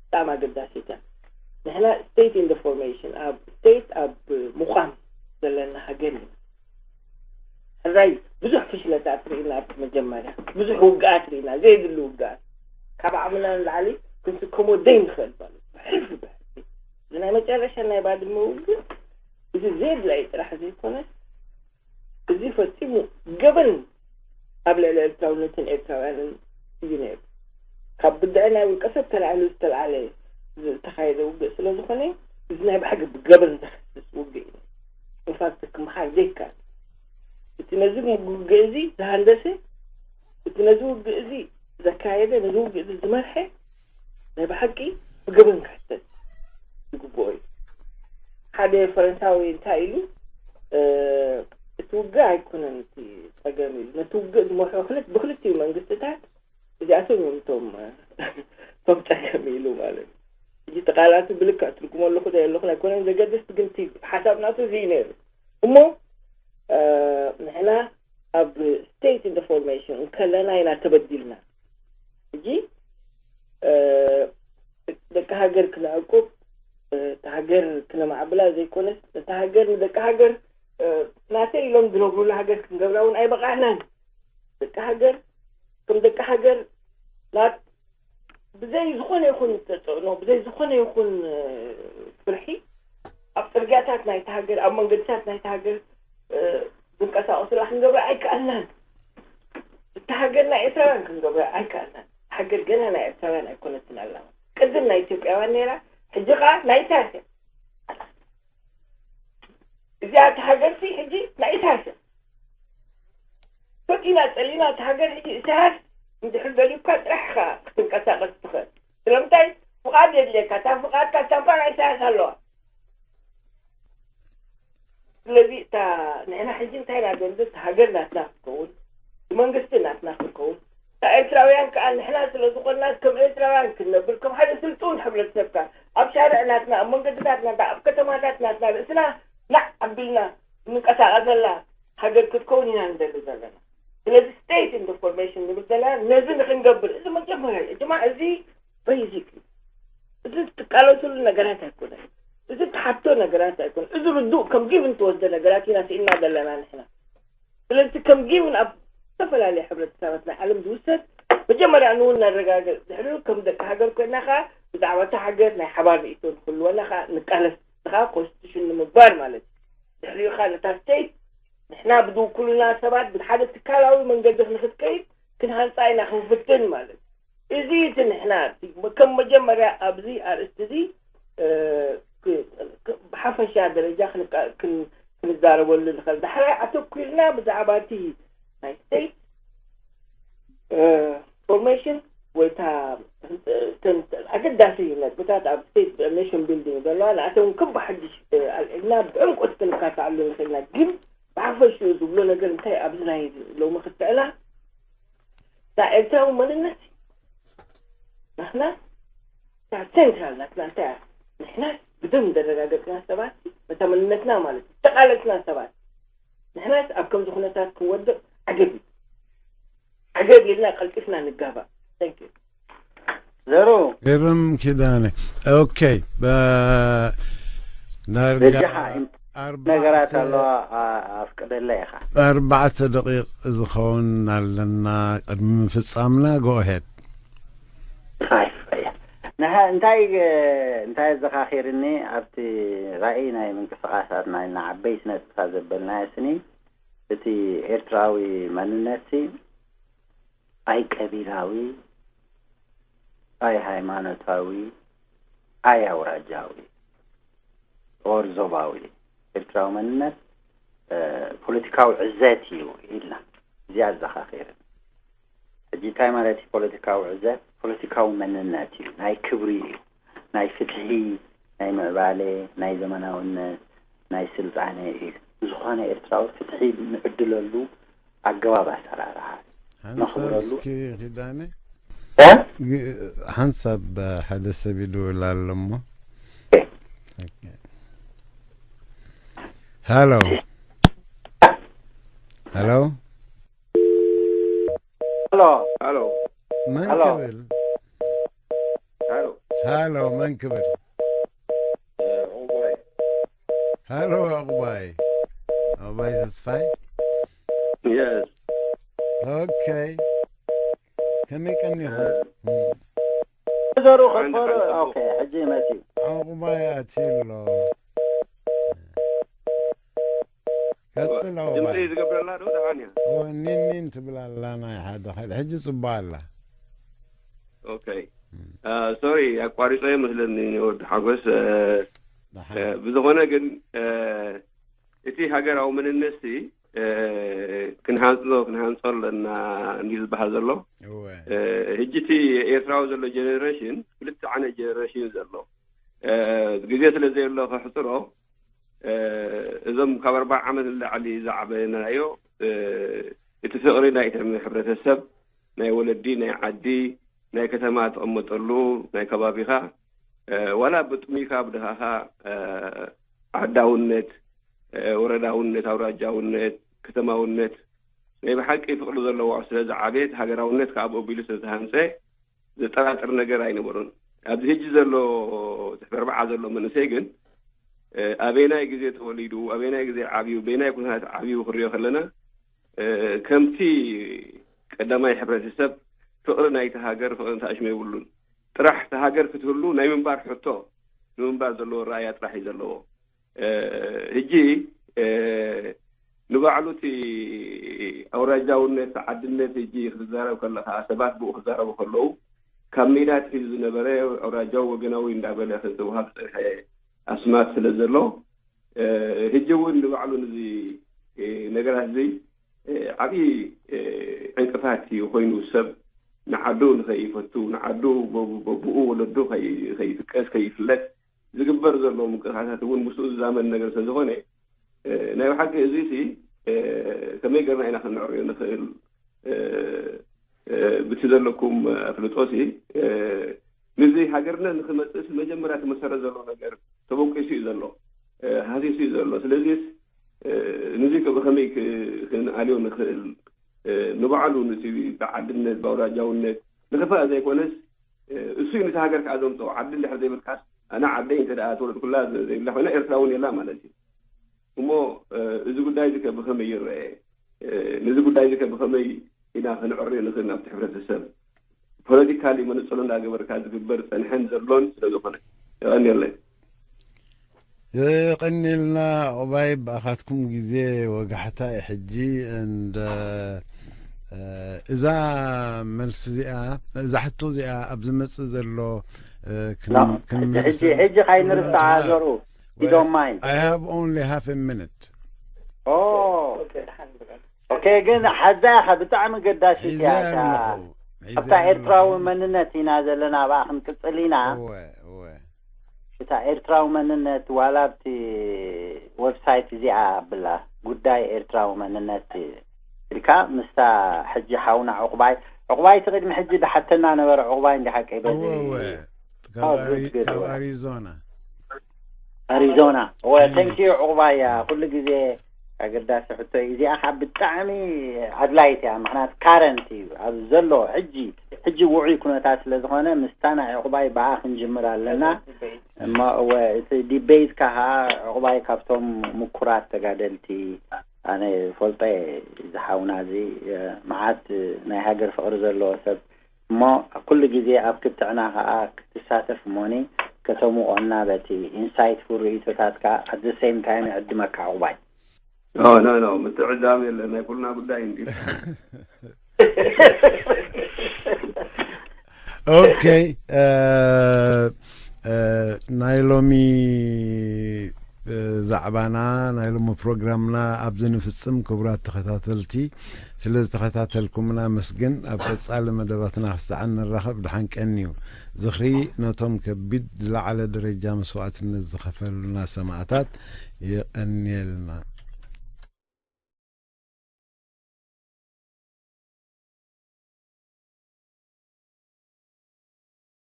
ብጣዕሚ ኣገዳሲት እያ። ንሕና state in the formation፣ ኣብ state ኣብ ምቋም ዘለና ሃገር እዩ። ሕራይ ብዙሕ ፍሽለታት ርኢና፣ ኣብቲ መጀመርያ ብዙሕ ውግኣት ርኢና፣ ዘየድሊ ውግኣት፣ ካብ ዓቕምና ንላዕሊ ክንስከሞ ዘይንኽእል ማለት እዩ። ሕልፊ ብሕልፊ፣ እዚ ናይ መጨረሻ ናይ ባድመ ውግእ፣ እዚ ዘየድላይ ጥራሕ ዘይኮነ፣ እዚ ፈጺሙ ገበን ኣብ ልዕሊ ኤርትራውነትን ኤርትራውያንን እዩ ነይሩ። ካብ ብድዐ ናይ ውልቀ ሰብ ተላዒሉ ዝተላዓለ ዝተኻየደ ውግእ ስለ ዝኾነ፣ እዚ ናይ ብሕጊ ብገበን ዘኽስስ ውግእ እዩ። ኢንፋክት ክመሓር ዘይከኣል። እቲ ነዚ ውግእ እዚ ዝሃንደሰ፣ እቲ ነዚ ውግእ እዚ ዘካየደ፣ ነዚ ውግእ እዚ ዝመርሐ ናይ ብሓቂ ብገበን ክሕተት ዝግብኦ እዩ። ሓደ ፈረንሳዊ እንታይ ኢሉ፣ እቲ ውግእ ኣይኮነን እቲ ጸገም ኢሉ፣ ነቲ ውግእ ዝመርሑ ክልት ብክልቲኡ መንግስትታት እዚኣቶም እዮም እቶም እቶም ጸገም ኢሉ ማለት እዩ። እዚ ተቃላቲ ብልክዕ ትርጉሞ ኣለኹ ዶ የለኹን ኣይኮነን ዘገድስ፣ ግን እቲ ሓሳብ ናቱ እዚ እዩ ነይሩ። እሞ ንሕና ኣብ state in the formation እንከለና ኢና ተበዲልና። ሕጂ ደቂ ሃገር ክነዕቁብ፣ እታ ሃገር ክነማዕብላ ዘይኮነስ፣ እታ ሃገር ንደቂ ሃገር ናተይ ኢሎም ዝነብሩላ ሃገር ክንገብራ እውን ኣይበቃዕናን። ደቂ ሃገር ከም ደቂ ሃገር ናብ ብዘይ ዝኾነ ይኹን ተጽዕኖ፣ ብዘይ ዝኾነ ይኹን ፍርሒ ኣብ ጽርግያታት ናይታ ሃገር፣ ኣብ መንገድታት ናይታ ሃገር ዝንቀሳቐሱላ ክንገብራ ኣይከኣልናን። እታ ሃገር ናይ ኤርትራውያን ክንገብራ ኣይከኣልናን። ሃገር ገና ናይ ኤርትራውያን ኣይኮነትን ኣላ። ቅድም ናይ ኢትዮጵያውያን ነይራ፣ ሕጂ ኸኣ ናይታ እያ። እዚኣ እታ ሃገርሲ ሕጂ ናይ ኢሳያስ እያ። ፈቲና ጸሊና እታ ሃገር ሕጂ ኢሳያስ እንድሕር ደልዩካ ጥራሕ ኢኻ ክትንቀሳቐስ ትኽእል። ስለምንታይ ፍቓድ የድልየካ። እታ ፍቓድካ ስታምፓ ናይ ኢሳያስ ኣለዋ። ስለዚ እታ ንሕና ሕጂ እንታይ ኢና ንብል? እታ ሃገር ናትና ክትከውን፣ እቲ መንግስቲ ናትና ክትከውን፣ እታ ኤርትራውያን ከኣ ንሕና ስለ ዝኾንና ከም ኤርትራውያን ክንነብር፣ ከም ሓደ ስልጡን ሕብረተሰብ ከኣ ኣብ ሻርዕ ናትና፣ ኣብ መንገድታት ናትና፣ ኣብ ከተማታት ናትና ርእስና ናዕ ኣቢልና እንንቀሳቐሰላ ሃገር ክትከውን ኢና ንደሊ ዘለና። ስለዚ state in the formation ንብል ዘለና ነዚ ንክንገብር፣ እዚ መጀመርያ እዩ። ጅማዕ እዚ ቤዚክ እዩ። እዚ ትቃለሱሉ ነገራት ኣይኮነን። እዚ ትሓቶ ነገራት ኣይኮነን። እዚ ርዱእ ከም ጊቭን ትወስዶ ነገራት ኢና ስኢንና ዘለና ንሕና። ስለዚ ከም ጊቭን ኣብ ዝተፈላለዩ ሕብረተሰባት ናይ ዓለም ዝውሰድ መጀመርያ ንውን ነረጋግጽ። ድሕሪኡ ከም ደቂ ሃገር ኮይና ከኣ ብዛዕባ እታ ሃገር ናይ ሓባር ርእይቶ ንክህልወና ከኣ ንቃለስ። እዚ ከኣ ኮንስቲቱሽን ንምግባር ማለት እዩ። ድሕሪኡ ከኣ ነታ ስቴት ንሕና ብዝውክሉና ሰባት ብሓደ ትካላዊ መንገዲ ንክትከይድ ክንሃንጻ ኢና ክንፍትን ማለት እዩ። እዚ እቲ ንሕና እቲ ከም መጀመርያ ኣብዚ ኣርእስቲ እዚ እ፣ ክ- ክ- ብሓፈሻ ደረጃ ክንቃ- ክን- ክንዛረበሉ ንኽእል። ዳሕራይ ኣተኲርና ብዛዕባ እቲ ናይ ስቴት እ፣ ፎርሜሽን ወይ እታ እተን ኣገዳሲ ነጥብታት ኣብ ስቴት ኔሽን ቢልዲንግ ዘለዋ ንኣተን እውን ከም ብሓድሽ እ፣ ኣልዒልና ብዕምቆት ክንካታዓሉ ንኽእልና። ግን ብሓፈሽኡ ዝብሎ ነገር እንታይ ኣብዚ ናይ ሎሚ ክትዕና እታ ኤርትራዊ መንነት ናትና እታ ሴንትራል ናትና እንታይ እያ? ንሕናስ ብደም ዘረጋገጽና ሰባት፣ ነታ መንነትና ማለት እዩ፣ ዝተቓለስና ሰባት፣ ንሕናስ ኣብ ከምዚ ኩነታት ክንወድቕ ዓገብ እዩ። ዓገብ ኢልና ቀልጢፍና ንጋባእ። Thank you። ዘሩ። ግርም ኪዳነ። ኦኬ፣ በ- ዳርጋ በጃኻ እን- ኣርባዕተ ነገራት ኣለዋ፣ ኣ- ኣፍቅደለይ ኢኻ። ኣርባዕተ ደቂቕ ዝኸውን ኣለና ቅድሚ ምፍጻምና። ጎ ኣሄድ። ኣይ፣ ኣያ። ንሃ- እንታይ፣ እንታይ ኣዘኻኺርኒ፣ ኣብቲ ራእይ ናይ ምንቅስቓሳትና ኢልና ዓበይቲ ነጥብታት ዘበልናዮ ስኒ፣ እቲ ኤርትራዊ መንነትሲ ኣይ ቀቢላዊ፣ ኣይ ሃይማኖታዊ፣ ኣይ ኣውራጃዊ ኦር ዞባዊ። ኤርትራዊ መንነት፣ እ፣ ፖለቲካዊ ዕዘት እዩ ኢልና። እዚኣ ኣዘኻኺርኒ። ሕጂ እንታይ ማለት እዩ ፖለቲካዊ ዕዘት? ፖለቲካዊ መንነት እዩ፣ ናይ ክብሪ እዩ፣ ናይ ፍትሒ፣ ናይ ምዕባለ፣ ናይ ዘመናውነት፣ ናይ ስልጣነ እዩ። ዝኾነ ኤርትራዊ ፍትሒ ንዕድለሉ ኣገባብ ኣሰራርሓ ሓንሳብ ነኽብረሉ። እስኪ ኪዳነ፣ እ? ግ- ሓንሳብ ሓደ ሰብ ይድውል ኣሎ እሞ። ኦኬ። ሃሎ፣ ሃሎ፣ ሄሎ። ሄሎ። መን ሃሎ። ክብል? ሄሎ። ሃሎ፣ መን ክብል? ኦባይ። ሃሎ፣ ዕቑባይ። ዕቑባይ ተስፋይ። የስ። ኦኬ። ከመይ ቀኒኹም? እ፣ እም፣ ዘሩ ሓንቲ ከፈሩ። ሓንቲ ኦኬ፣ ሕጂ መጺኡ። ዕቑባይ ኣትዩ ኣሎ። ቀጽል ድምፂ ዕቑባይ። ዝገብረላ ዶ ደሓን እያ? ኦ፣ ኒን ኒን ትብል ኣላ ናይ ሓደ ኸል-፣ ሕጂ ጽቡቕ ኣላ። ኦኬ። እ፣ ሶሪ፣ ኣቋሪፀ መስለኒ ወዲ ሓጎስ። እ፣ እ፣ ደሓን። ብዝኾነ ግን፣ እ፣ እቲ ሃገራዊ መንነትሲ፣ እ፣ ክንሃንጾ፣ ክንሃንጾ ኣለና እንድዩ ዝበሃል ዘሎ። እወ። እ፣ ሕጂ እቲ ኤርትራዊ ዘሎ ጀነሬሽን ክልተ ዓይነት ጀነሬሽን እዩ ዘሎ። እ፣ ግዜ ስለ ዘየሎ ከሕጽሮ፣ እ፣ እዞም ካብ ኣርባዓ ዓመት ንላዕሊ ዝዓበናዮ፣ እ፣ እቲ ፍቕሪ ናይቲ ሕብረተሰብ፣ ናይ ወለዲ፣ ናይ ዓዲ፣ ናይ ከተማ ትቕመጠሉ፣ ናይ ከባቢኻ፣ እ፣ ዋላ ብጥሙይካ ብድኻኻ፣ እ፣ ዓዳውነት፣ እ፣ ወረዳውነት፣ ኣውራጃውነት፣ ከተማውነት ናይ ብሓቂ ፍቕሪ ዘለዎ ስለ ዝዓበየ፣ እቲ ሃገራውነት ከኣ ብኡ ኣቢሉ ስለ ዝተሃንጸ ዘጠራጥር ነገር ኣይነበሮን። ኣብዚ ሕጂ ዘሎ፣ እቲ ሕበርባዓ ዘሎ መንእሰይ ግን፣ እ፣ ኣበየናይ ግዜ ተወሊዱ፣ ኣበየናይ ግዜ ዓብዩ፣ በየናይ ኩነታት ዓብዩ ክንሪኦ ከለና፣ እ፣ ከምቲ ቀዳማይ ሕብረተሰብ ፍቕሪ ናይቲ ሃገር፣ ፍቕሪ ተኣሽሞ የብሉን። ጥራሕ እታ ሃገር ክትህሉ ናይ ምንባር ሕቶ፣ ንምንባር ዘለዎ ራእያ ጥራሕ እዩ ዘለዎ። እ፣ ሕጂ፣ እ፣ ንባዕሉ እቲ ኣውራጃውነት፣ ዓድነት ሕጂ ክትዛረብ ከለኻ፣ ሰባት ብኡ ክዛረቡ ከለዉ፣ ካብ ሜዳ ኣትሒዙ ዝነበረ ኣውራጃዊ ወገናዊ እንዳበለ ክወሃብ ዝጸንሐ ኣስማት ስለ ዘሎ፣ እ፣ ሕጂ እውን ንባዕሉ ንዚ፣ እ፣ ነገራት እዚ፣ እ፣ ዓብዪ፣ እ፣ ዕንቅፋት እዩ ኮይኑ፣ ሰብ ንዓዱ ንኸይፈቱ፣ ንዓዱ በ-፣ በብኡ ወለዱ ከይ-፣ ከይጥቀስ፣ ከይፍለጥ ዝግበር ዘሎ ምንቅስቃሳት እውን ምስኡ ዝዛመድ ነገር ስለ ዝኾነ፣ እ፣ ናይ ብሓቂ እዚ ሲ፣ እ፣ ከመይ ገርና ኢና ክንዕርዮ ንኽእል? እ፣ እ፣ ብቲ ዘለኩም ኣፍልጦ ሲ፣ እ፣ ንዚ ሃገርና ንክመጽእ ሲ መጀመርያ እቲ መሰረት ዘሎ ነገር ተበቂሱ እዩ ዘሎ፣ እ፣ ሃሲሱ እዩ ዘሎ። ስለዚስ፣ እ፣ ንዚ ከ-፣ ብኸመይ ክ-፣ ክንኣልዮ ንኽእል? እ፣ ንባዕሉ ንቲ ብዓድነት፣ ብኣውራጃውነት ንኽፋእ ዘይኮነስ፣ እ፣ እሱ እዩ ነቲ ሃገር ከኣ ዘምጽኦ። ዓዲ እንድሕር ዘይብልካስ፣ ኣነ ዓደይ እንተ ደኣ ተወለድኩላ ዘ-፣ ዘይብላ ኮይና፣ ኤርትራ እውን የላ ማለት እዩ። እሞ፣ እ፣ እዚ ጉዳይ እዚ ከ ብኸመይ ይረአ? እ፣ ነዚ ጉዳይ እዚ ከ ብኸመይ ኢና ክንዕርዮ ንኽእል ናብቲ ሕብረተሰብ? ፖለቲካሊ መነጽሮ እንዳገበርካ ዝግበር ጸንሐን ዘሎን ስለ ዝኾነ። የቐንየለይ። የቐንየልና ዕቑባይ፣ ብኣኻትኩም ግዜ ወጋሕታ እዩ ሕጂ። እንደ፣ እ፣ እዛ መልሲ እዚኣ፣ እዛ ሕቶ እዚኣ ኣብ ዝመጽእ ዘሎ፣ እ፣ ክን-፣ ኖ፣ ሕጂ፣ ክንመልስ ሕጂ፣ ሕጂ ኻይንርሳዓ ዘሩ፣ if you don't mind። I have only half a minute። ኦ፣ ኦኬ፣ ግን ሓዛ ኢኻ ብጣዕሚ ገዳሲት ሒዘ እያ እታ፣ ኣለኹ፣ ሒዘ ኣብታ ኤርትራዊ ኣለኹ። መንነት ኢና ዘለና፣ ኣብኣ ክንቅጽል ኢና። እወ፣ እወ። እታ ኤርትራዊ መንነት ዋላ ኣብቲ ዌብሳይት እዚኣ ኣብላ፣ ጉዳይ ኤርትራዊ መንነት ኢልካ ምስታ ሕጂ ሓውና ዕቑባይ፣ ዕቑባይ እቲ ቅድሚ ሕጂ ድሓተና ነበረ፣ ዕቑባይ እንዲ ሓቀይ በዚ እወ፣ እወ። Oh, ካብ good, ኣሪ-፣ good, ካብ እወ። ኣሪዞና። ኣሪዞና። እወ፣ Thanks. thank you ዕቑባይ፣ ኩሉ ግዜ ኣገዳሲ ሕቶ እዩ። እዚኣ ካብ ብጣዕሚ ኣድላይት እያ፣ ምኽንያቱ ካረንት እዩ፣ ኣብ ዘሎ ሕጂ፣ ሕጂ ውዑይ ኩነታት ስለ ዝኾነ ምስታ ናይ ዕቑባይ ብኣ ክንጅምር ኣለና። እሞ እወ፣ እቲ ዲቤት ከኣ ዕቑባይ ካብቶም ምኩራት ተጋደልቲ ኣነ ፈልጦ እየ፣ እዚ ሓውና እዚ፣ እ፣ መዓት ናይ ሃገር ፍቕሪ ዘለዎ ሰብ፣ እሞ ኩሉ ግዜ ኣብ ክትዕና ከኣ ክትሳተፍ እሞኒ ከተምቆና በቲ ኢንሳይትፉል ርእይቶታትካ፣ at the same time ይዕድመካ ዕቑባይ። ኖ፣ ኖ፣ ኖ፣ ምትዕዳም የለን፣ ናይ ኩልና ጉዳይ እንዲ። ኦኬ፣ እ፣ እ፣ ናይ ሎሚ፣ እ፣ ዛዕባና፣ ናይ ሎሚ ፕሮግራምና ኣብዚ ንፍጽም። ክቡራት ተኸታተልቲ፣ ስለ ዝተኸታተልኩምና መስግን። ኣብ ቀጻሊ መደባትና ክሳዕ ንራኸብ፣ ደሓን ቀንዩ። ዝኽሪ ነቶም ከቢድ ዝለዓለ ደረጃ መስዋእትነት ዝኸፈሉልና ሰማእታት። የቐንየልና።